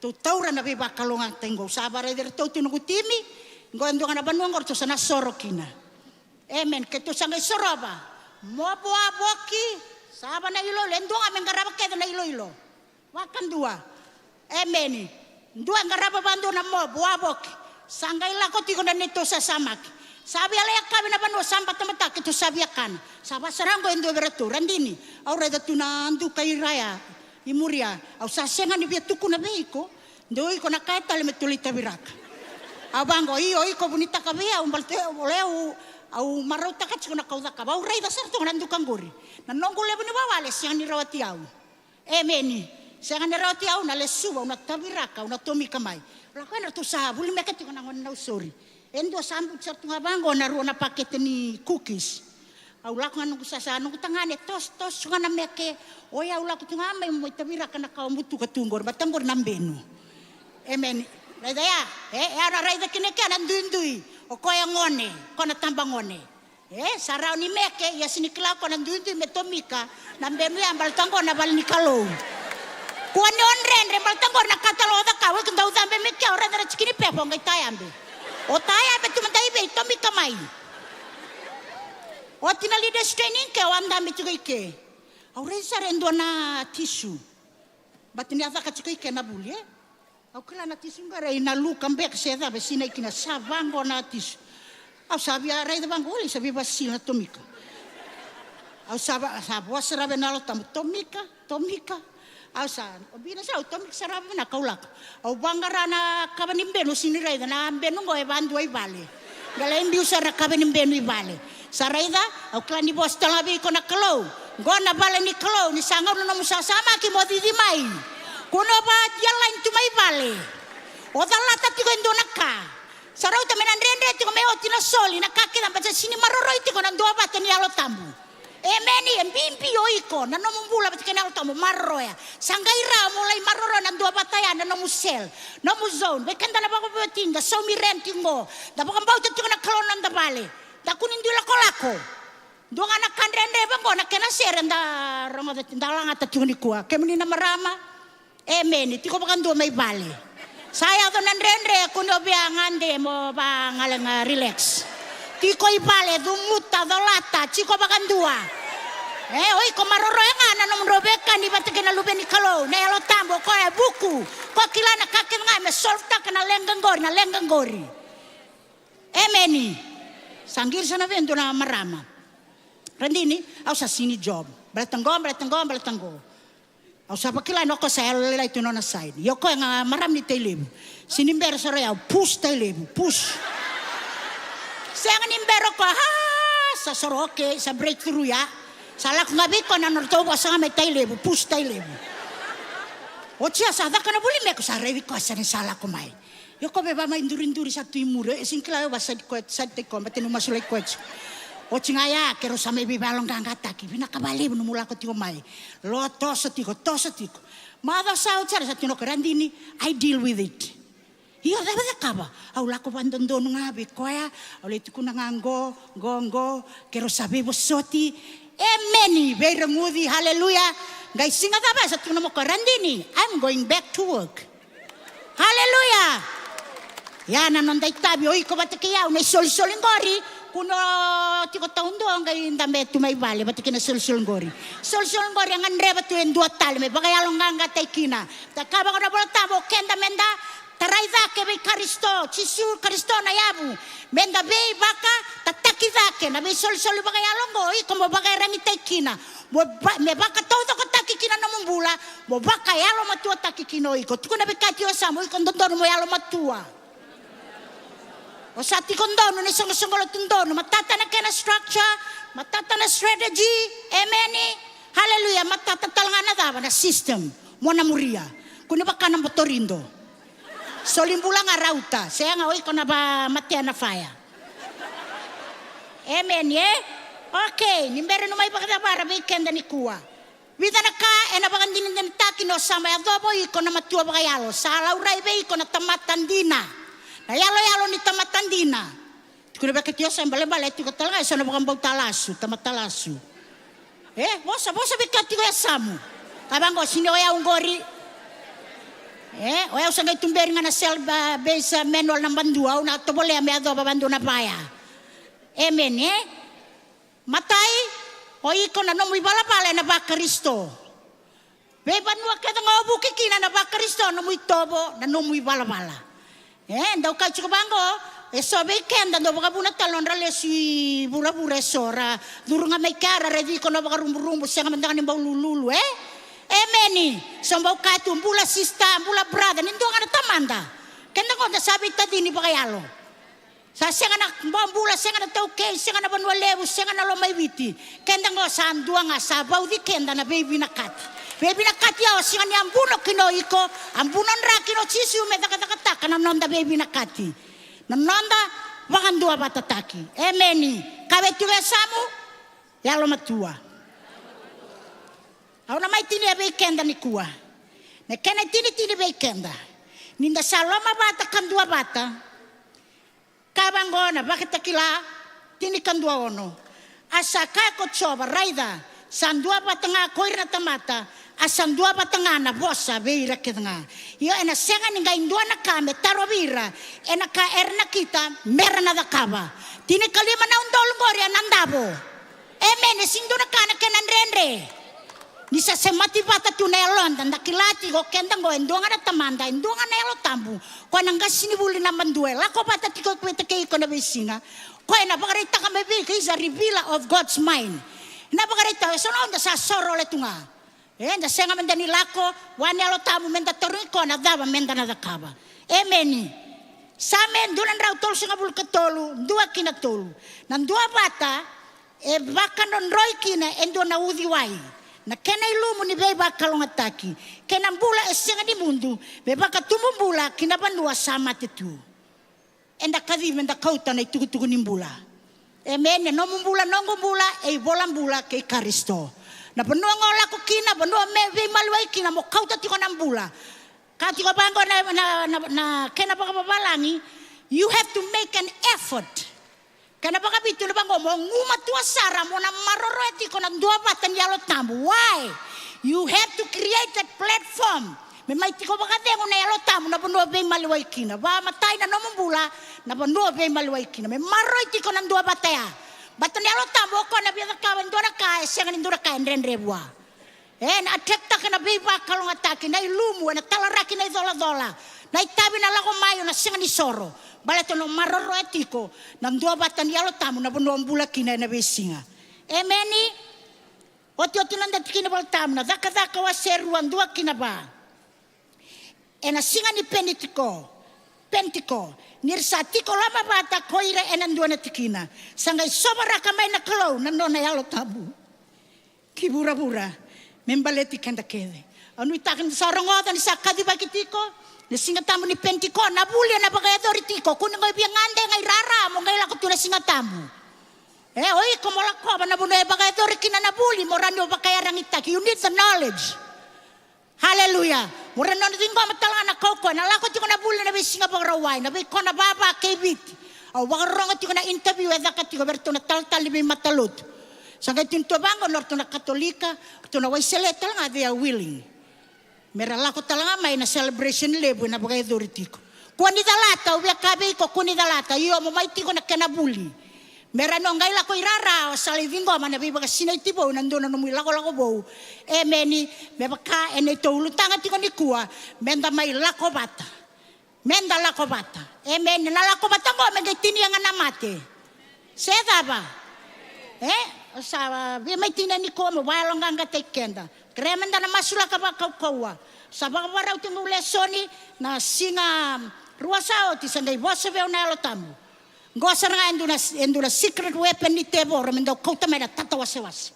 Tou taura na veivakalougatataki qo, sa vakaraici iratou tu noqu timi. Qo e dua ga na vanua qo ratou sa na soro kina. Amen, keitou sa qai sorova. Mob, Wavoki, sa va na iloilo, e dua ga me qarava kece na iloilo. Vakadua. Emeni. Dua e qarava vakadua na Mob, Wavoki. Sa qai lako tiko na neitou sasamaki. Sa via lai yakavi na vanua sa batabata, keitou sa via kana. Sa vakasara qo e dua vei iratou, Radini, au raica tu na duka i ra ya, i muri ya. Au sa sega ni via tukuna vei iko. Dou iko na kaya tale me tou lai taviraka. Au vaqo, io, iko vunitaka vei au, baleta au, au marautaka tiko na ka au cakava. Au raica sara tu ga na duka qori. Na noqu levu ni wawale sega ni rawati au. Emeni. Sega ni rawati au na lesuva, au na taviraka, au na tomika mai. Lako yani ratou sa vuli meke tiko na gone Nausori. E dua sa buti sara tu ga vaqo na rua na pakete ni cookies. Au lako ga noqu sasa, noqu tagane, toso, toso ga na meke. Oi, au lako tu ga mai, mai taviraka na ka au butuka tu qori, baleta qori na benu. Emeni. Raica ya, e, e a na raica kina kea na duidui. O koya gone, ko na tabagone. E, sa rawa ni meke, ia sega ni kila ko na duidui me tomika na benu ya baleta qo na vale ni Kalou. Kua ni o dredre baleta qori na ka tale o cakava, o iko dau cabe mai kea, o raica na tikini pepa, o qai tayabe. O tayabe tu mada i vei, tomika mai. Oti na leaders training ke, o a dabe tiko i ke. Au raica sara e dua na tisu. Baleta ni a caka tiko i ke na vuli, e? Au kila na tisu qori e na luka beka se cava e sinai kina, sa vaqo na tisu. Au sa via raica vaqo, oi, sa veivasili na tomika. Au sa va, sa vosa rawa na Yalo Tabu, tomika, tomika. Au sa, o bina sa, au tomika sara vinaka, au lako. Au vaqara na kava ni benu, sega ni raica na benu qo e vadua i vale. Qai lai biu sara na kava ni benu i vale. Sa raica, au kila ni vosa tale ga vei iko na Kalou. Qo na vale ni Kalou, ni sa gauna nomu sasamaki mo cici mai. Kua ni o vakadia laini tu mai vale. O calata tiko e dua na ka. Sa rauta me na dredre tiko me oti na soli, na ka kece, baleta sega ni maroroi tiko na duavata ni Yalo Tabu. Emeni, e bibi o iko, na nomu bula vata kei na Yalo Tabu, maroroya. Sa qai rawa mo lai maroroya na duavata ya, na nomu cell, nomu zone. Vei keda na vakaveiwatini, da saumi rent qo. Da vakabauta tiko na Kalou na noda vale. Da kua ni dui lakolako. Dua ga na ka dredre vaqo na kena sere da rogoca, da lagata tiko nikua. Kemuni na marama, emeni, tiko vakadua mai vale. Sa yaco na dredre, kua ni o via gade mo vagale ga, relax. Tiko i vale, cumuta, colata, tiko vakadua. E, o iko maroroya ga na nomudrau veiwekani vata kei na luve ni Kalou, na Yalo Tabu, o koya e vuku. Ko kila na ka kece ga me solve-taka na leqa qori, na leqa qori. Emeni. Sa qiri sara vei e dua na marama. Radini, au sa sega ni job. Baleta qo, baleta qo, baleta qo. Au sa vakila ni o koya sa yalolailai tu na nona side. Ia o koya ga marama ni Tailevu. Sega ni bera sara o yau, push Tailevu, push. Sega ni bera o koya, a, sa soro, okay, sa breakthrough ya. Sa lako ga vei koya na nodratou vosa ga mai Tailevu, push Tailevu. Oti ya sa caka na vuli meke, sa raici koya sara ni sa lako mai. Ia o koya via mai duriduri sa tu i muri, e sega ni kila o yau va side koya, side-taki koya, baleta niu masulaki koya tiko. Oti ga ya, keirau sa mai veivakayaloqaqataki, vinaka vakalevu nomu lako tiko mai. Lo toso tiko, toso tiko. Macawa sa oti sara sa tukuna o koya, Radini, I deal with it. Ia o cava o cakava? Au lako vakadodonu ga vei koya, au lai tukuna ga qo, qo, qo, keirau sa veivosoti. Emeni. Veireguci, haleluya. Qai siga cava sa tukuna mo koya, Radini, I'm going back to work. Haleluya. Ia na noda itavi, o iko vata kei au na isolisoli qori. Kua ni tiko taudua qai dabe tu mai vale vata kei na isolisoli qori. Isolisoli qori e gadreva tu e dua tale me vakayaloqaqataki kina. Da kaya vaka na iVolatabu, o keda meda tarai cake vei Karisito, Jisu Karisito na yavu, meda veivakatataki cake. Na veisolisoli vakayalo oqo, iko mo vakaiyaragitaki kina, mo va-, me vakataucokotaki kina nomu bula, mo vakayalomatuataki kina o iko. Tukuna vei koya tiko e yasamu, o iko dodonu mo yalomatua. O sa tiko donu, ni soqosoqo lotu donu, matata na kena structure, matata na strategy. Emeni. Haleluya. Matata tale ga na cava, na system mo na muria. Kua ni vaka na botorido. Soli bula ga rauta, sega, o iko na va matea na faya. Emeni, e? Okei, ni bera niu mai vakacavara vei keda nikua. Vica na ka ena vakadinadinataki ni o sa mai yacova o iko na matua vakayalo. Sa laurai vei iko na tamata dina. Na yaloyalo ni tamata dina. Tukuna vei koya tiko e yasamu, balebale e tiko tale ga eso na vakabauta lasu, tamata lasu. E, vosa, vosa vei koya tiko e yasamu. Kaya vaqo, sega ni o yau qori. E, o yau sa qai tuberi ga na cell ba-, base, a, manual naba dua, au na tovolea me yacova vadua na vaya. Emeni, e? Matai, o iko na nomu ivalavala ena vaKarisito. Veivanua kece ga o vuki kina na vaKarisito, nomu itovo, na nomu ivalavala. E, dau kaya tiko vaqo, eso vei keda dau vakavuna tale nodra lesu i vuravura eso, ra curu ga mai kea ra raici iko na vakaruburubu, sega mada ga ni bau lululu, e? Emeni. So bau kaya tu, bula sista, bula brother, ni dua ga na tamada. Keda qo da sa veitacini vakayalo. Sa sega na bobula, sega na taukei, sega na vanua levu, sega na lomaiviti. Keda qo sa dua ga, sa vauci keda na veivinakati. Veivinakati ya o sega ni a buno kina o iko, a buno dra kina o Jisu me cakacakataka na noda veivinakati, na noda vakaduavatataki. Emeni. Kaya vei tiko e yasamu, yalomatua. Au na mai tinia vei keda nikua. Na kena itinitini vei keda, ni da sa lomavata ka duavata. Kaya vaqo na Vakatakila tinikadua ono. A sa kaya ko Jiova, raica, sa duavata ga ko ira na tamata, a sa duavata ga na vosa vei ira kece ga. Io, ena sega ni qai dua na ka me tarovi ira ena ka era nakita me ra na cakava. Tinikalima na udolu qori ena davo. Emeni. E sega ni dua na ka na kena dredre. Ni sa semati vata tu na yaloda, da kila tiko keda qo e dua ga na tamada, e dua ga na Yalo Tabu. Koya na qasenivuli naba dua e lako vata tiko vata kei iko na veisiga. Koya ena vakaraitaka mai vei iko, is a revealer of God's mind. Ena vakaraitaka, eso na gauna da sa soro wale tu ga. E, da sega meda ni lako vua na Yalo Tabu meda tarogi koya na cava meda na cakava. Emeni. Same dua na drau tolusagavulu ka tolu, dua ki na tolu. Na duavata e vakadrodroi kina e dua na uciwai, na kena ilumu ni veivakalougatataki, kei na bula e sega ni mudu, me vakatubu bula ki na vanua sa mate tu. Eda kacivi meda kauta na itukutuku ni bula. Emeni. Na nomu bula, noqu bula, e iVolabula kei Karisito. Na vanua ga o lako kina, vanua me veimaliwai kina, mo kauta tiko na bula. Ka tiko vaqo na, na, na, na kena vakavavalagi, you have to make an effort. Kena vakaviti na vaqo, mo gumatua sara, mo na maroroya tiko na duavata ni Yalo Tabu. Why? You have to create a platform. Me mai tiko vakacegu na Yalo Tabu na vanua veimaliwai kina. Vamatai na nomu bula na vanua veimaliwai kina. Me maroroi tiko na duavata ya. Baleta na Yalo Tabu o koya na via cakava e dua na ka e sega ni dua na ka e dredre vua. E na attract-taka na veivakalougatataki, na ilumu, ena talaraki na icolacola. Na itavi na lako mai, o na sega ni soro. Baleta o na maroroya tiko na duavata ni Yalo Tabu na vanua o bula kina ena veisiga. Emeni. Otioti na noda tikina Volatabu, na Cakacaka wase rua, dua ki na va. Ena siga ni Penitiko, Penitiko, ni ra sa tiko lomavata ko ira ena dua na tikina, sa qai sovaraka mai na Kalou na nona Yalo Tabu ki vuravura me baleti keda kece. Au nuitaka ni sa rogoca ni sa kacivaki tiko na Siga Tabu ni Penitiko, na vuli ena vakayacori tiko. Kua ni qai via gade, qai rara mo qai lako tu na Siga Tabu. E, o iko mo lakova na vanua e vakayacori kina na vuli mo rawa ni o vakaiyaragitaki. You need the knowledge. Haleluya. Mo rawa ni o na ciqoma tale ga na kaukauwa ena lako tiko na vuli ena veisiga Vakarauwai, na veikona vava kei Viti. Au vakarorogo tiko na interview e caka tiko vei iratou na talatala ni veimatalotu. Sa qai tukuni tu vaqo, o ratou na Katolika, o ratou na Wesele tale ga, they are willing. Me ra lako tale ga mai na celebration levu ena vakayacori tiko. Kua ni calata, au via kaya vei iko, kua ni calata, io, mo mai tiko na kena vuli. Me rawa ni o qai lako i rara, o sa lai ciqoma na veivakasinaiti vou ena dua na nomu ilakolako vou. Emeni. Me vaka e neitou ulutaga tiko nikua, meda mai lako vata. Meda lako vata. Emeni. Na lako vata oqo me qai tinia ga na mate. Se cava? E? Sa via mai tinia nikua mo vakayaloqaqataki keda. Kerea meda na masulaka vakaukauwa. Sa vakavakarau tiko qo lesoni, na siga rua sa oti sa qai vosa vei au na Yalo Tabu. Qo sara ga e dua na, e dua na secret weapon ni tevoro me dau kauta mai na tatawasewase.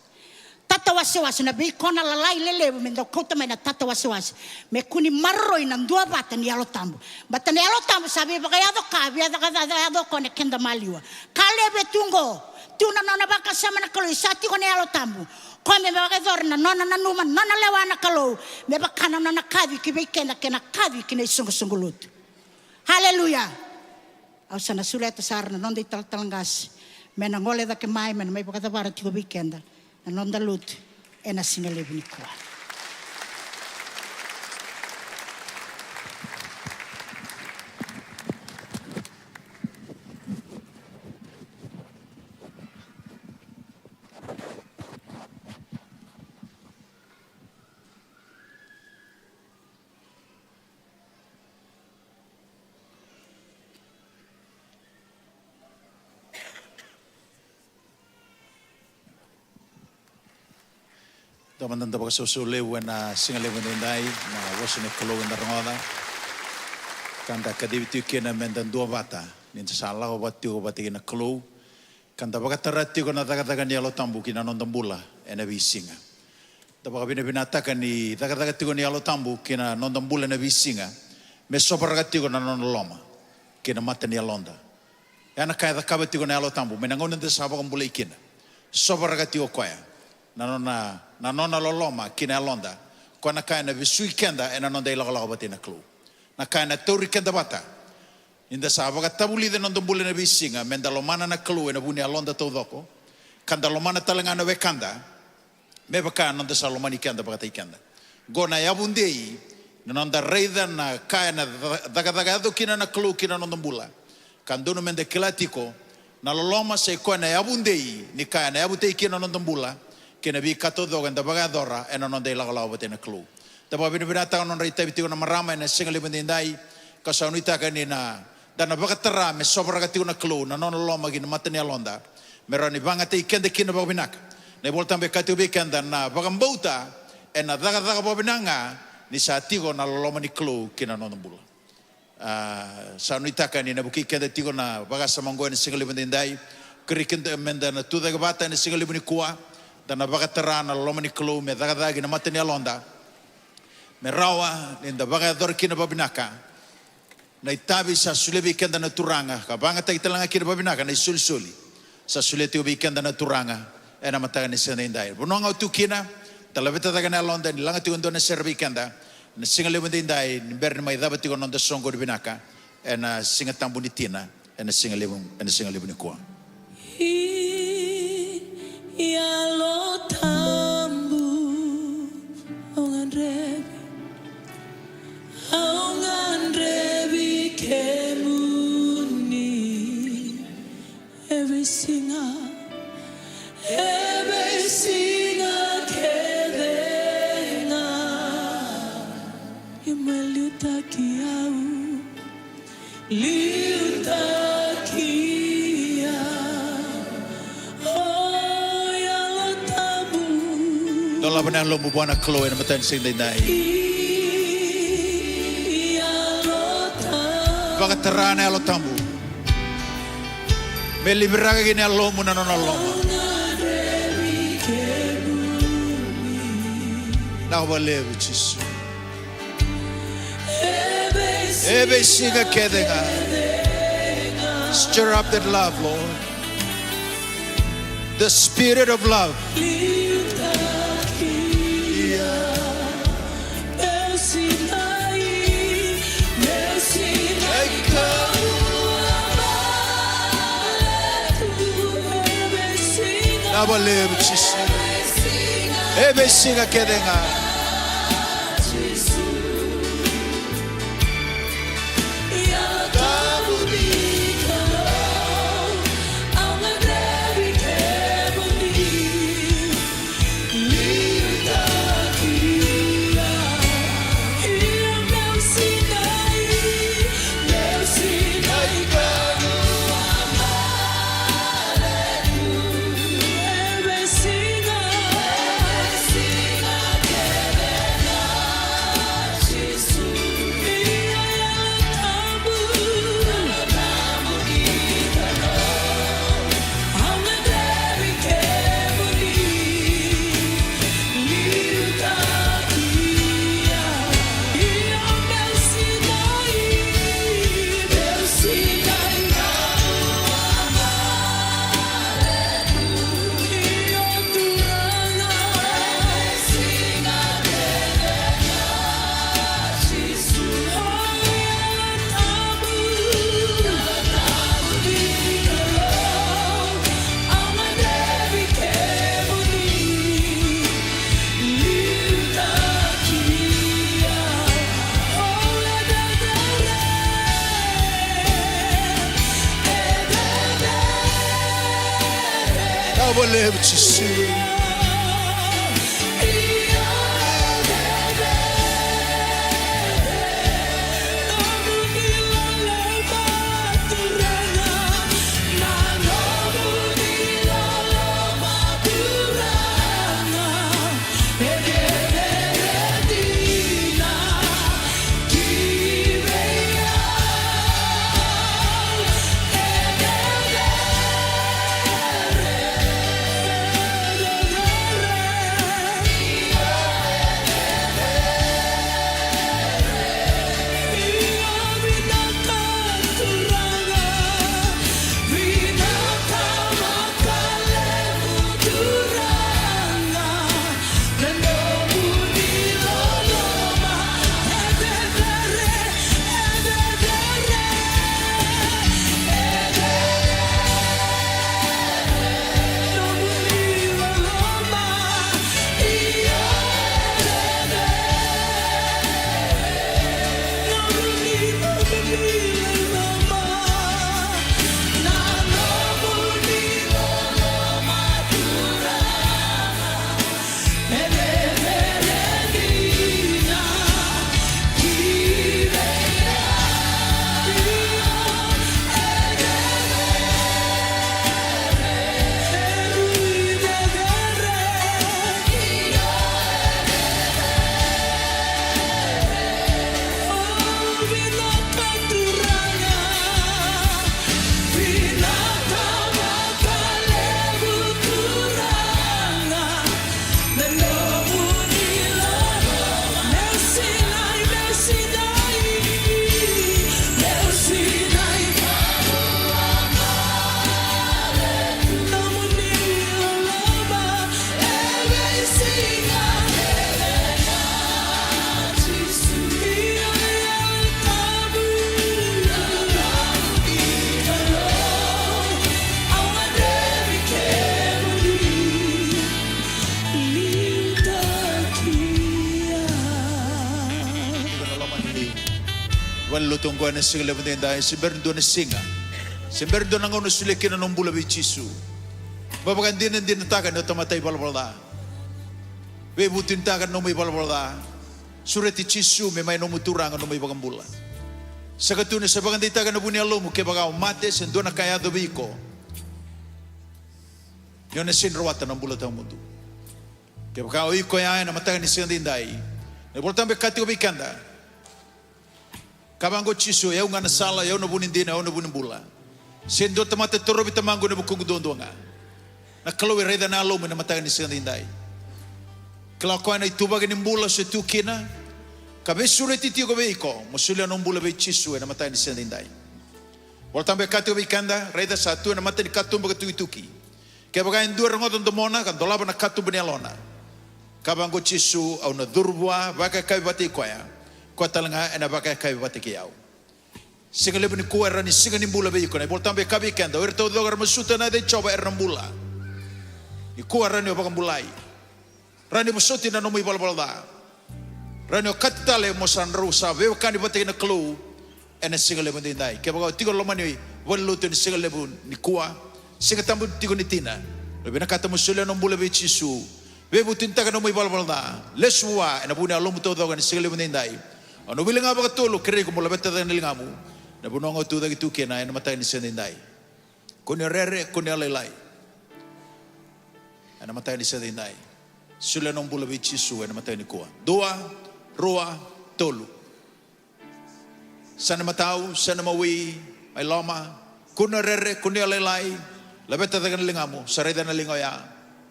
Tatawasewase, na veikona lalai lelevu me dau kauta mai na tatawasewase. Me kua ni maroroi na duavata ni Yalo Tabu. Baleta na Yalo Tabu sa veivakayaco ka, via caka, ca, ca, yaco o koya na keda maliwa. Ka levu e tu qo. Tu na nona vakasama na Kalou, sa tiko na Yalo Tabu. Koya me vakayacora na nona nanuma, nona lewa na Kalou. Me vaka na nona kaci ki vei keda kei na kaci ki na isoqosoqo lotu. Haleluya. Au sa na sureta sara na noda italatala qase me na gole cake mai, me na mai vakacavara tiko vei keda na noda lotu ena siga levu nikua. Dua mada na vakasausau levu ena siga levu edaidai, na vosa ni Kalou eda rogoca. Ka da kacivi tiko kina meda duavata, ni da sa lako vata tiko vata kei na Kalou. Ka da vakatara tiko na cakacaka ni Yalo Tabu ki na noda bula ena veisiga. Da vakavinavinakataka ni cakacaka tiko ni Yalo Tabu ki na noda bula ena veisiga, me sovaraka tiko na nona loloma ki na mata ni yaloda. Ya na ka e cakava tiko na Yalo Tabu mai na gauna da sa vakabulai kina. Sovaraka tiko o koya na nona, na nona loloma ki na yaloda. Koya na ka ena vesui keda ena noda ilakolako vata kei na Kalou. Na ka ena tauri keda vata. Ni da sa vakatavulica na noda bula ena veisiga, meda lomana na Kalou ena vu ni yaloda taucoko, ka da lomana tale ga na wekada, me vaka na noda sa lomani keda vakataki keda. Qo na yavudei, na noda raica na ka ena ca-, cakacaka yaco kina na Kalou ki na noda bula. Ka donu meda kila tiko, na loloma sa i koya na yavudei ni ka ena yavutaki kina na noda bula, kei na veika taucoko eda vakayacora ena noda ilakolako vata kei na Kalou. Da vakavinavinakataka na nodra itavi tiko na marama ena siga levu edaidai, ka sa nuitaka ni na, da na vakatara me sovaraka tiko na Kalou na nona loloma ki na mata ni yaloda, me rawa ni vagataki keda kina vakavinaka. Na iVolatabu e kaya tiko vei keda na vakabauta ena cakacaka vakavinaka ga ni sa tiko na loloma ni Kalou ki na noda bula. A, sa nuitaka ni na vukei keda tiko na vakasama oqo ena siga levu edaidai. Kerei keda meda na tucake vata ena siga levu nikua. Da na vakatara na loloma ni Kalou me cakacaka ki na mata ni yaloda, me rawa ni da vakayacora kina vakavinaka na itavi sa solia vei keda na Turaga, ka vagataki tale ga kina vakavinaka na isolisoli sa solia tiko vei keda na Turaga ena mataka ni siga edaidai. Vanua ga o tu kina, da laveta cake na yaloda ni laga tiko e dua na sere vei keda ena siga levu edaidai, ni bera ni mai cava tiko na noda soqoni vinaka ena Siga Tabu ni Tina ena siga levu, ena siga levu nikua. I Yalo Tabu, au gadrevi, au gadrevi kemuni. Every singer, every singer, kece ga. Ia mai liutaki au, liutaki au. O Yalo Tabu. Dolava na yalomu vua na Kalou ena mataka ni siga edaidai. Yalo Tabu. Vakatara na Yalo Tabu. Me liviraka ki na yalomu na nona loloma. Vinaka vakalevu Jisu. E veisiga kece ga. Stir up that love, Lord. The spirit of love. Vinaka vakalevu Jisu. E veisiga kece ga. Vinaka vakalevu Jisu. Valenilotu oqo ena siga levu edaidai, se bera ni dua na siga, se bera ni dua na gauna solia kina na nomu bula vei Jisu. Vakadinadinataka ni o tamata ivalavala ca. Veivutunitaka na nomu ivalavala ca. Sureti Jisu me mai nomu Turaga, nomu iVakabula. Saka tu ni sa vakadeitaka na vu ni yalomu kevaka o mate se dua na ka e yaco vei iko, ni o na sega ni rawata na bula tawamudu. Kevaka o iko ya ena mataka ni siga edaidai, na iVolatabu e kaya tiko vei keda. Kaya vaqo o Jisu, o yau ga na sala, o yau na vu ni dina, o yau na vu ni bula. Se dua tamata e torovi Tamaqu ena vukuqu duadua ga. Na Kalou e raica na yalomu ena mataka ni siga edaidai. Kila o koya na ituvaki ni bula o se tu kina, ka veisureti tiko vei iko mo solia nomu bula vei Jisu ena mataka ni siga edaidai. Volatabu e kaya tiko vei keda, raica sa tu ena mata ni katuba ka tukituki. Kevaka e dua e rogoca na domona ka dolava na katuba ni yalona, kaya vaqo o Jisu, au na curu vua, vakayakavi vata kei koya, koya tale ga ena vakayakavi vata kei au. Siga levu nikua e rawa ni siga ni bula vei iko. Na iVolatabu e kaya vei keda, o ira taucoko era masuta ena yaca i Jiova era na bula. Nikua rawa ni o vakabulai. Rawa ni vosoti na nomu ivalavala ca. Rawa ni okati tale mo sa drau sa veiwekani vata kei na Kalou ena siga levu edaidai. Kevaka o tiko e loma ni valenilotu ena siga levu nikua, Siga Tabu tiko ni tina, na vinakata mo solia nomu bula vei Jisu. Veivutunitaka nomu ivalavala ca. Lesu vua ena vuku ni yalomu taucoko ena siga levu edaidai. Au na wili ga vakatolu, kerei iko mo laveta cake na ligamu. Na vanua ga o tu cake tu kina ena mataka ni siga edaidai. Kua ni rere, kua ni lailai. Ena mataka ni siga edaidai. Solia nomu bula vei Jisu ena mataka nikua. Dua, rua, tolu. Sa na matau, sa na mawi, mai loma. Kua ni rere, kua ni lailai. Laveta cake na ligamu, sa raica na liga oya.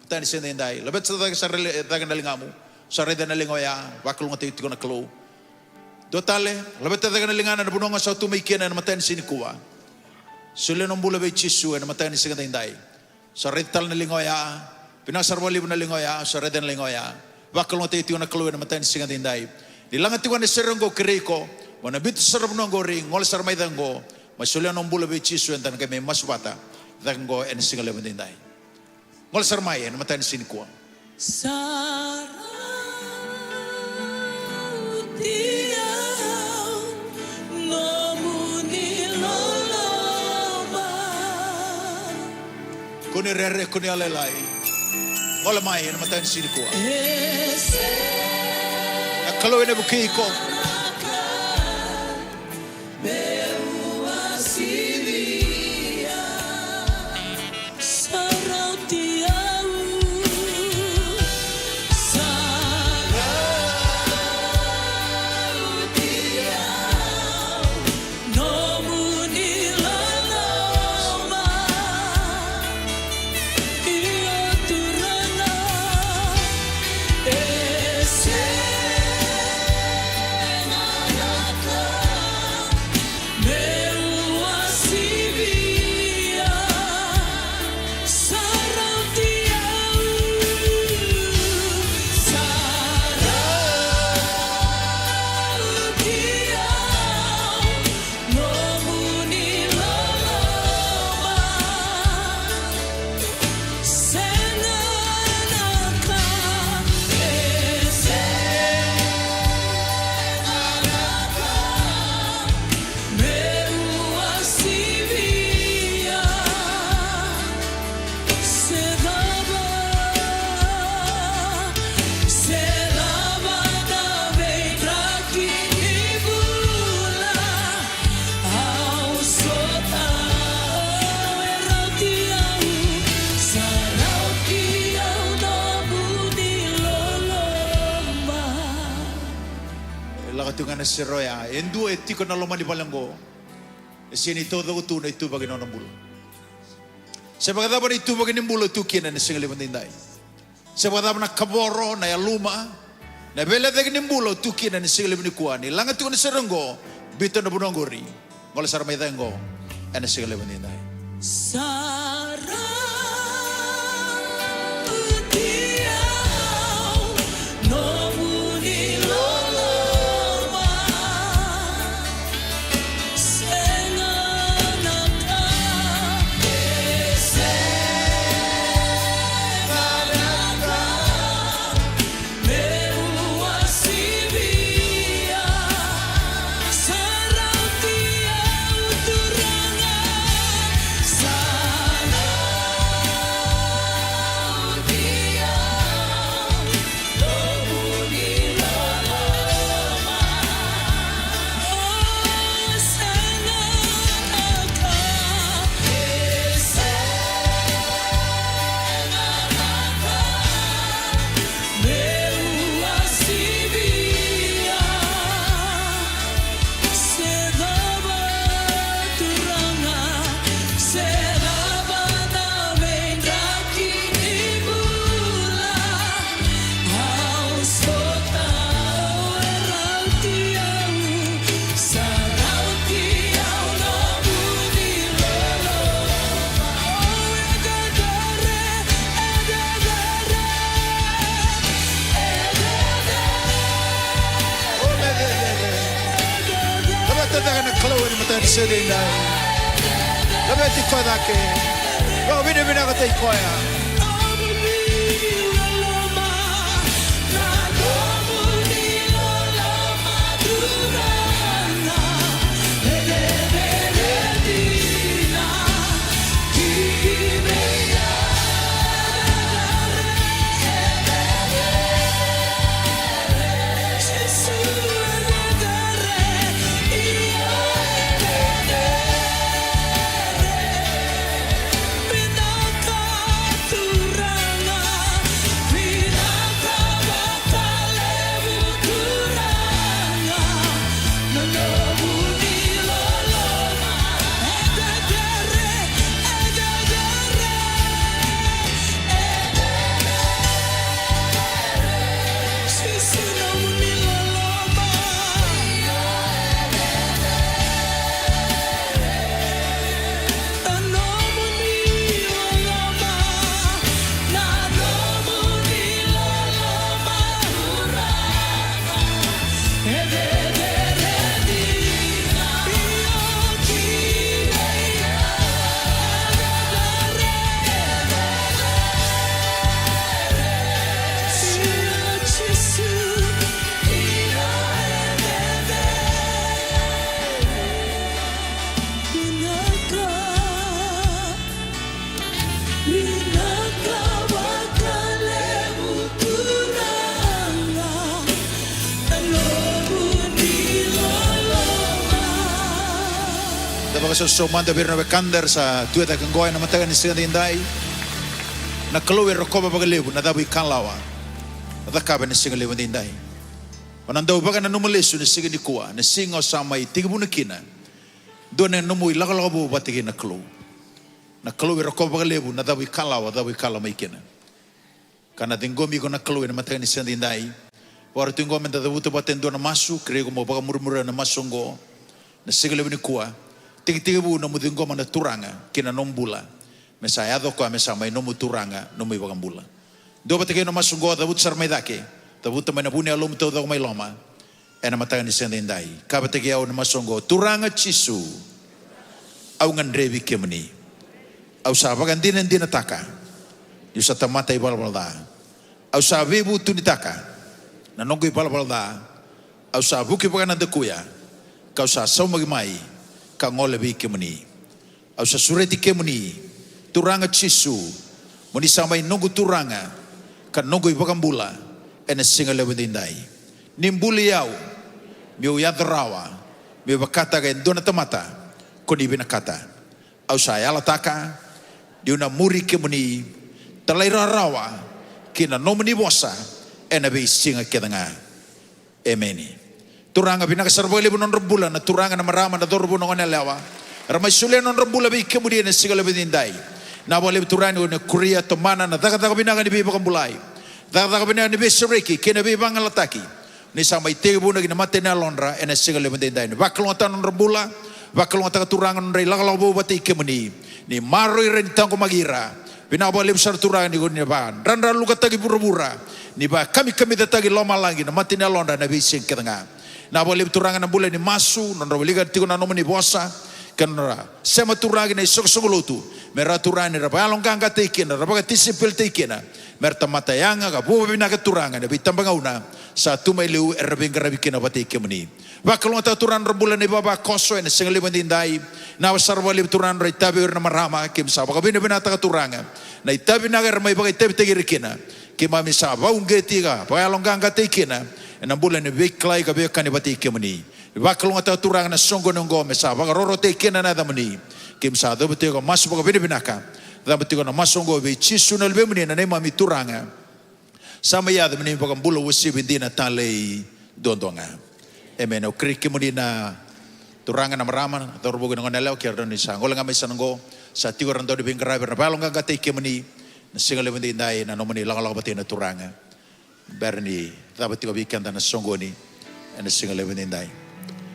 Mataka ni siga edaidai. Laveta cake, sa raica cake na ligamu, sa raica na liga oya. Vakalougatataki tiko na Kalou. Dua tale, laveta cake na ligana ena vanua ga sa tu mai kina ena mataka ni siga nikua. Solia nomu bula vei Jisu ena mataka ni siga edaidai. Sa raica tale na liga oya. Vinaka sara vakalevu na liga oya, sa raica na liga oya. Vakalougatataki tiko na Kalou ena mataka ni siga edaidai. Ni laga tiko na sere oqo, kerei iko mo na biuta sara vanua oqori, gole sara mai cake oqo. Mai solia nomu bula vei Jisu, eda na qai mai masu vata cake oqo ena siga levu edaidai. Gole sara mai ena mataka ni siga nikua. Sa rauti au nomuni loloma. Kua ni rere, kua ni lailai. Gole mai ena mataka ni siga nikua. E se. Na Kalou ena vukei iko. E lako tu ga na sere oya, e dua e tiko na loma ni vale oqo. E sega ni taucoko tu na ituvaki ni nona bula. Se vakacava na ituvaki ni bula o tu kina ena siga levu edaidai. Se vakacava na kavoro, na yaluma, na veilecayaki ni bula o tu kina ena siga levu nikua, ni laga tiko na sere oqo, biuta na vanua oqori, gole sara mai cake oqo ena siga levu edaidai. Sa rauti au nomuni loloma. Laveta cake na Kalou ena mataka ni siga edaidai. Laveti koya cake. Vakavinavinakataki koya. Vakasausau mada vei ira na wekada era sa tu e cake oqo ena mataka ni siga daidai. Na Kalou e rokova vakalevu na cavu ikalawa o cakava ena siga levu daidai. O na dau vakananuma lesu na siga nikua, na siga o sa mai tekivuna kina dua na nomu ilakolako vou vata kei na Kalou. Na Kalou e rokova vakalevu na cavu ikalawa o cavu ikalawa mai kina. Ka na ciqomi iko na Kalou ena mataka ni siga daidai. Vakarau tu oqo meda cavuta vata e dua na masu, kerei iko mo vakamurimuri ena masu oqo. Na siga levu nikua, tekitekivu nomu ciqoma na Turaga ki na nomu bula. Me sa yaco o koya me sa mai nomu Turaga, nomu iVakabula. Dua vata kei na masu oqo, cavuta sara mai cake. Cavuta mai na vu ni yalomu taucoko mai loma. Ena mataka ni siga daidai, kaya vata kei au na masu oqo: Turaga Jisu, au gadrevi kemuni. Au sa vakadinadinataka niu sa tamata ivalavala ca. Au sa veivutunitaka na noqu ivalavala ca. Au sa vuki vakanadakuya, kau sa saumaki mai ka gole vei kemuni. Au sa sureti kemuni, Turaga Jisu, mo ni sa mai noqu Turaga ka noqu iVakabula ena siga levu daidai. Ni buli au me'u yaco rawa me'u vakataka e dua na tamata ko ni vinakata. Au sa yalataka ni'u na muri kemuni, talairawarawa ki na nomuni vosa ena veisiga kece ga. Emeni. Turaga, vinaka sara vakalevu na nodra bula na turaga, na marama, na cauravou, na goneyalewa era mai solia na nodra bula vei kemuni ena siga levu daidai. Vinaka vakalevu Turaga ni o ni kuria, tomana na cakacaka vinaka ni veivakabulai, cakacaka vinaka ni veisereki kei na veivagalataki. Ni sa mai tekivuna ki na mata ni yalodra ena siga levu daidai. Ni vakalougatataka na nodra bula, vakalougatataka Turaga na nodra ilakolako vou vata kei kemuni. Ni maroroi ira, ni taqomaki ira. Vinaka vakalevu sara Turaga ni ko ni vakadradralukataki vuravura, ni vakamikamicataki lomalagi na mata ni yalodra ena veisiga kece ga. Vinaka vakalevu Turaga na bula ni masu, nodra wilika tiko na nomuni vosa kei na nodra sema Turaga ki na isoqosoqo lotu, me ra Turaga ni ra vakayaloqaqataki kina, ra vakatisaipelitaki kina, me ra tamata yaga ka vuavinaka Turaga ena veitabagauna sa tu mai liu era veiqaravi kina vata kei kemuni. Vakalougatataka Turaga na nodra bula na ivavakoso ena siga levu daidai. Vinaka sara vakalevu Turaga na nodra itavi o ira na marama, keimami sa vakavinavinakataka Turaga na itavi vinaka era mai vakaitavitaki ira kina. Keimami sa vakauqeti ka vakayaloqaqataki kina ena bula ni veikilai ka veiwekani vata kei kemuni. Vakalougatataka Turaga na soqoni oqo me sa vakarorotaki kina na yacamuni. Keimami sa cavuta tiko masu vakavinavinaka. Cavuta tiko na masu oqo vei Jisu na Luvemuni na neimami Turaga. Sa mai yaco me neimami iVakabula uasivi dina talei duadua ga. Emeni. Au kerei kemuni na turaga, na marama, na cauravou kei na goneyalewa, keirau ni sa gole ga mai sa na qo, sa tiko era dau ni veiqaravi, era na vakayaloqaqataki kemuni na siga levu daidai, na nomuni lakolako vata kei na Turaga. Bera ni cava tiko vei keda na soqoni ena siga levu daidai.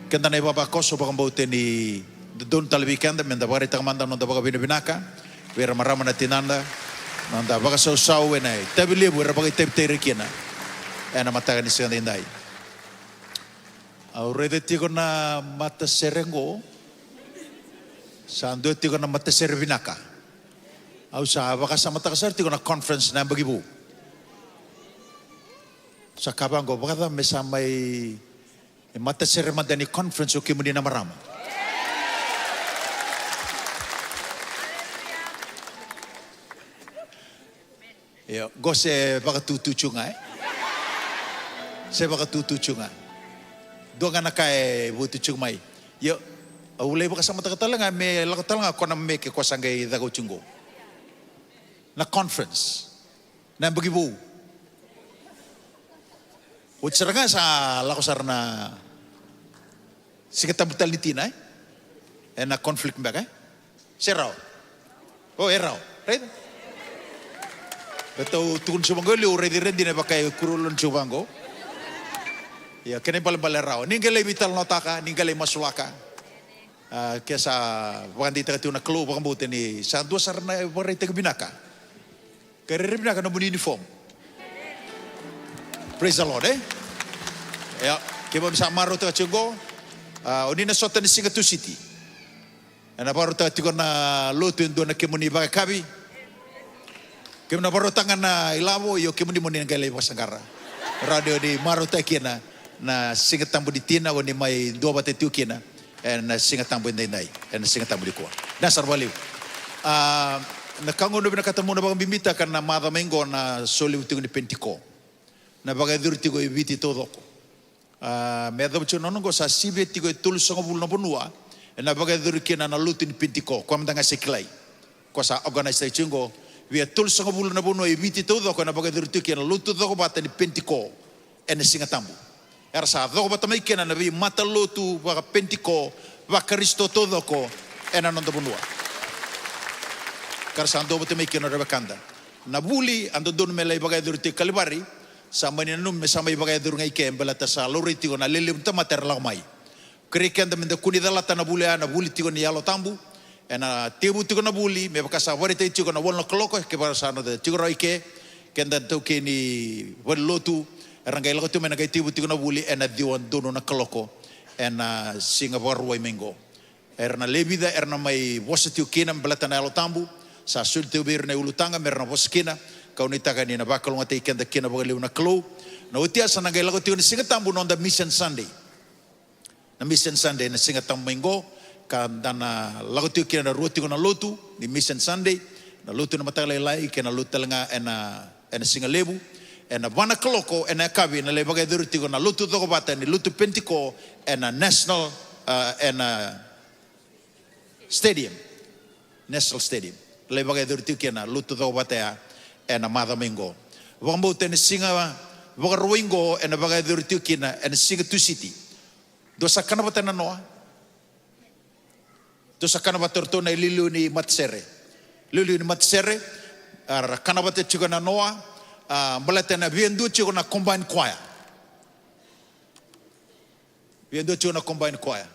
Keda na ivavakoso, vakabauta ni dodonu tale vei keda meda vakaraitaka mada na noda vakavinavinaka vei ira marama na tinada, na noda vakasausau ena itavi levu era vakaitavitaki ira kina ena mataka ni siga daidai. Au raica tiko na matasere qo, sa dua tiko na matasere vinaka. Au sa vakasamataka sara tiko na conference na yabaki vou. Sa kaya vaqo, vakacava me sa mai e matasere mada ni conference o kemuni na marama? Io, qo se vakatutu tiko ga, e? Se vakatutu tiko ga. Dua ga na ka e votu tiko mai. Io, au lai vakasamataka tale ga me lako tale ga ko na me ke ko sa qai caka oti qo. Na conference. Na yabaki vou. Oti sara ga sa lako sara na Siga Tabu tale ni tina, e? Ena conflict beka, e? Se rawa? O, e rawa. Right? Ratou tukuna tiko vaqo e liu, au raici ira dina e vaka e kuro lona tiko vaqo. Ia, kena ibalebale e rawa. Ni qai lai veitalanoataka, ni qai lai masulaka. A, ke sa vakadeitaka tiko na Kalou, vakabauta ni sa dua sara na ivakaraitaki vinaka. Ka rairai vinaka na nomuni uniform. Praise the Lord, e? Ia, keimami sa marautaka tiko qo. A, o ni na sota ni siga Tusiti. Ena vakarautaka tiko na lotu e dua na kemuni vakayakavi. Keimami na vakarautaka ga na ilavo, io kemuni mo ni na qai lai vakasaqara. Rawa ni o ni marautaka kina na Siga Tabu ni tina, o ni mai duavata tiko kina ena Siga Tabu edaidai, ena Siga Tabu nikua. Vinaka sara vakalevu. A, na ka qo au vinakata meu na vakabibitaka na macawa mai qo na solevu tiko ni Penitiko. Na vakayacori tiko e Viti taucoko. A, me yacova tiko na gauna qo sa sivia tiko e tolusagavulu na vanua Ena vakayacori kina na lotu ni Penitiko, koya mada ga se kilai. Koya sa organise taki tiko qo. Via tolusagavulu na vanua e Viti taucoko ena vakayacori tiko kina na lotu cokovata ni Penitiko ena Siga Tabu. Era sa cokovata mai kina na veimatalotu vakapenitiko, vaKarisito taucoko ena noda vanua. Ka ra sa duavata mai kina na wekada. Na vuli a dodonu me lai vakayacori tiko i Kalivari, sa mani nanumi me sa mai vakayacori ga i ke, baleta sa laurai tiko na lelevu ni tamata era lako mai. Kerei keda meda kua ni calata na vuli ya, na vuli tiko ni Yalo Tabu. Ena tekivu tiko na vuli, me vaka sa vakaraitaki tiko na walu na kaloko, kevaka sa noda tiko rawa i ke, keda taukei ni valenilotu, era qai lako tu mai na qai tekivu tiko na vuli, ena ciwa donu na kaloko, ena siga Vakarauwai mai qo. Era na lewe vica era na mai vosa tiko kina me baleta na Yalo Tabu. Sa soli tiko vei ira na iulutaga me ra na vosa kina. Kau nuitaka ni na vakalougatataki keda kina vakalevu na Kalou. Na oti ya sa na qai lako tiko na Siga Tabu, noda Mission Sunday. Na Mission Sunday na Siga Tabu mai qo, ka da na lako tiko kina na rua tiko na lotu ni Mission Sunday, na lotu na mataka lailai kei na lotu tale ga ena, ena siga levu. Ena va na kaloko ena yakavi na lai vakayacori tiko na lotu cokovata ni lotu Penitiko ena National, ah, ena Stadium. National Stadium. Lai vakayacori tiko kina na lotu cokovata ya ena macawa mai qo. Vakabauta ena siga Vakarauwai qo ena vakayacori tiko kina ena siga Tusiti. Dou sa kana vata na noa? Dou sa kana vata o ratou na iliuliu ni matasere? Iliuliu ni matasere, ah, ra kana vata tiko na noa, ah, baleta ena via dua tiko na combined choir. Via dua tiko na combined choir.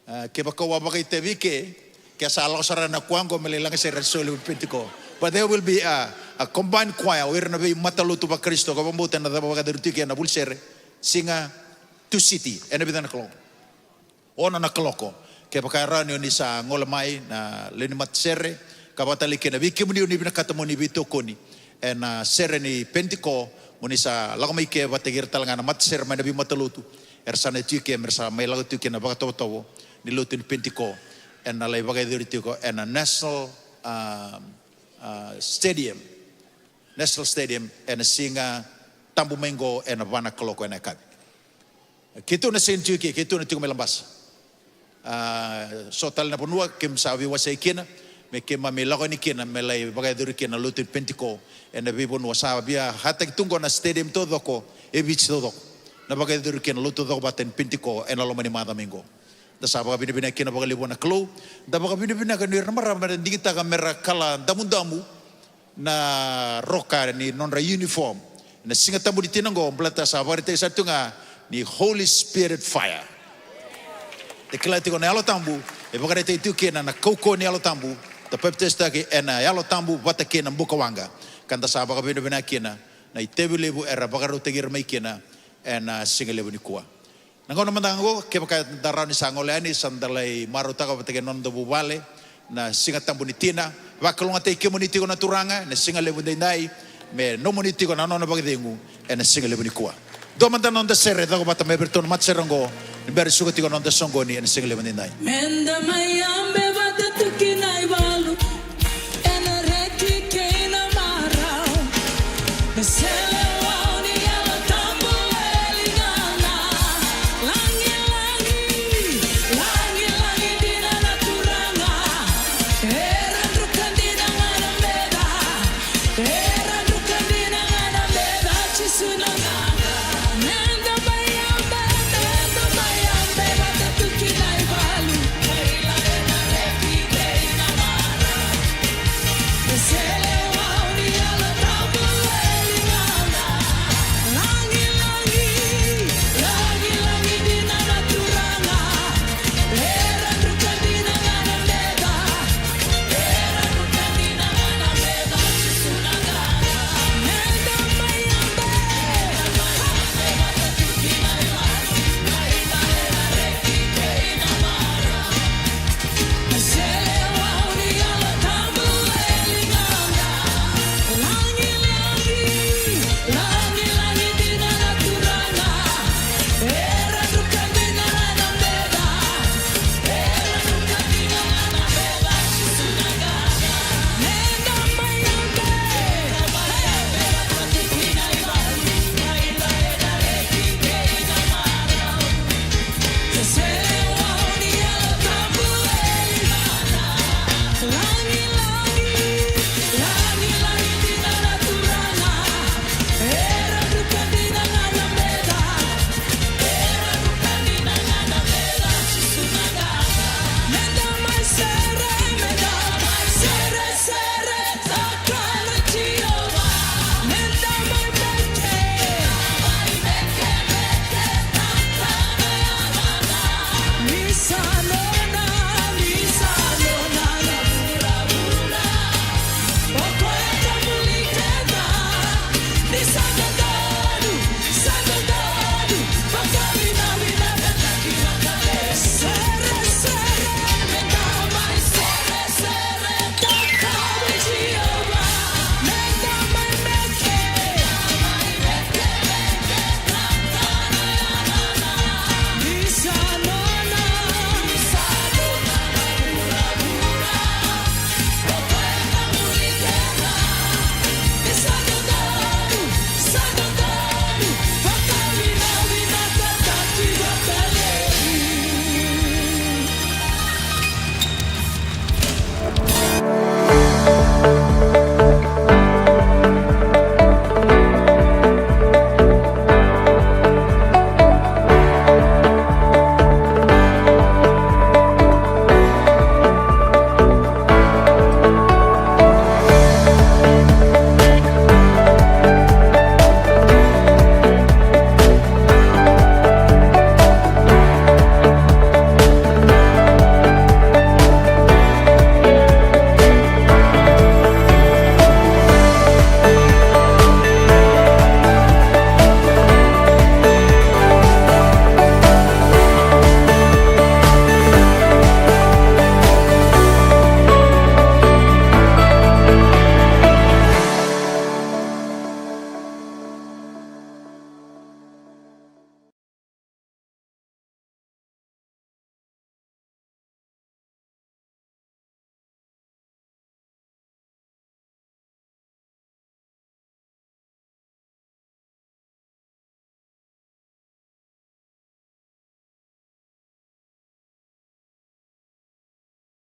Ah, kevaka au a vakaitavi i ke, ke sa lako sara na choir qo me lai lagasere na solevu ni Penitiko. But there will be a, a combined choir, o ira na veimatalotu vaKarisito, ka vakabauta ena cava vakayacori tiko kina na vuli sere, siga Tusiti, ena vica na kaloko? Ono na kaloko. Kevaka e rawa ni o ni sa gole mai na lewe ni matasere, ka vakatale kina vei kemuni o ni vinakata mo ni veitokoni ena sere ni Penitiko, mo ni sa lako mai ke vata kei ira tale ga na matasere mai na veimatalotu. Era sa na tiko i ke me ra sa mai lako tiko kina na vakatovotovo ni lotu ni Penitiko ena lai vakayacori tiko ena National, ah, ah, Stadium. National Stadium ena Siga Tabu mai qo ena va na kaloko ena yakavi. Keitou na sega ni tiko i ke, keitou na tiko mai Labasa. Ah, so tale na vanua keimami sa veiwasei kina, me keimami lako yani kina me lai vakayacori kina na lotu ni Penitiko ena veivanua. Sa via hataki tu qo na stadium taucoko e Viti taucoko, na vakayacori kina na lotu cokovata ni Penitiko ena loma ni macawa mai qo. Da sa vakavinavinaka kina vakalevu vua na Kalou. Da vakavinavinaka ni o ira na marama era digitaka me ra kala damudamu na roka ni nodra uniform. Na Siga Tabu ni tina qo, baleta sa vakaraitaki sara tu ga ni Holy Spirit fire. Da kila tiko na Yalo Tabu e vakaraitaki tiko kina na kaukauwa ni Yalo Tabu. Da papitaisotaki ena Yalo Tabu vata kei na buka waqa. Ka da sa vakavinavinaka kina na itavi levu era vakarautaki ira mai kina ena siga levu nikua. Na gauna mada ga qo, kevaka da rawa ni sa gole yani, sa da lai marautaka vata kei na noda vuvale na Siga Tabu ni tina. Vakalougatataki kemuni tiko na Turaga ena siga levu edaidai, me nomuni tiko na nona vakacegu ena siga levu nikua. Dua mada na noda sere, caka vata mai vei iratou na matasere qo, ni bera ni suka tiko na noda soqoni ena siga levu edaidai. Meda mai yabe vata tu kina i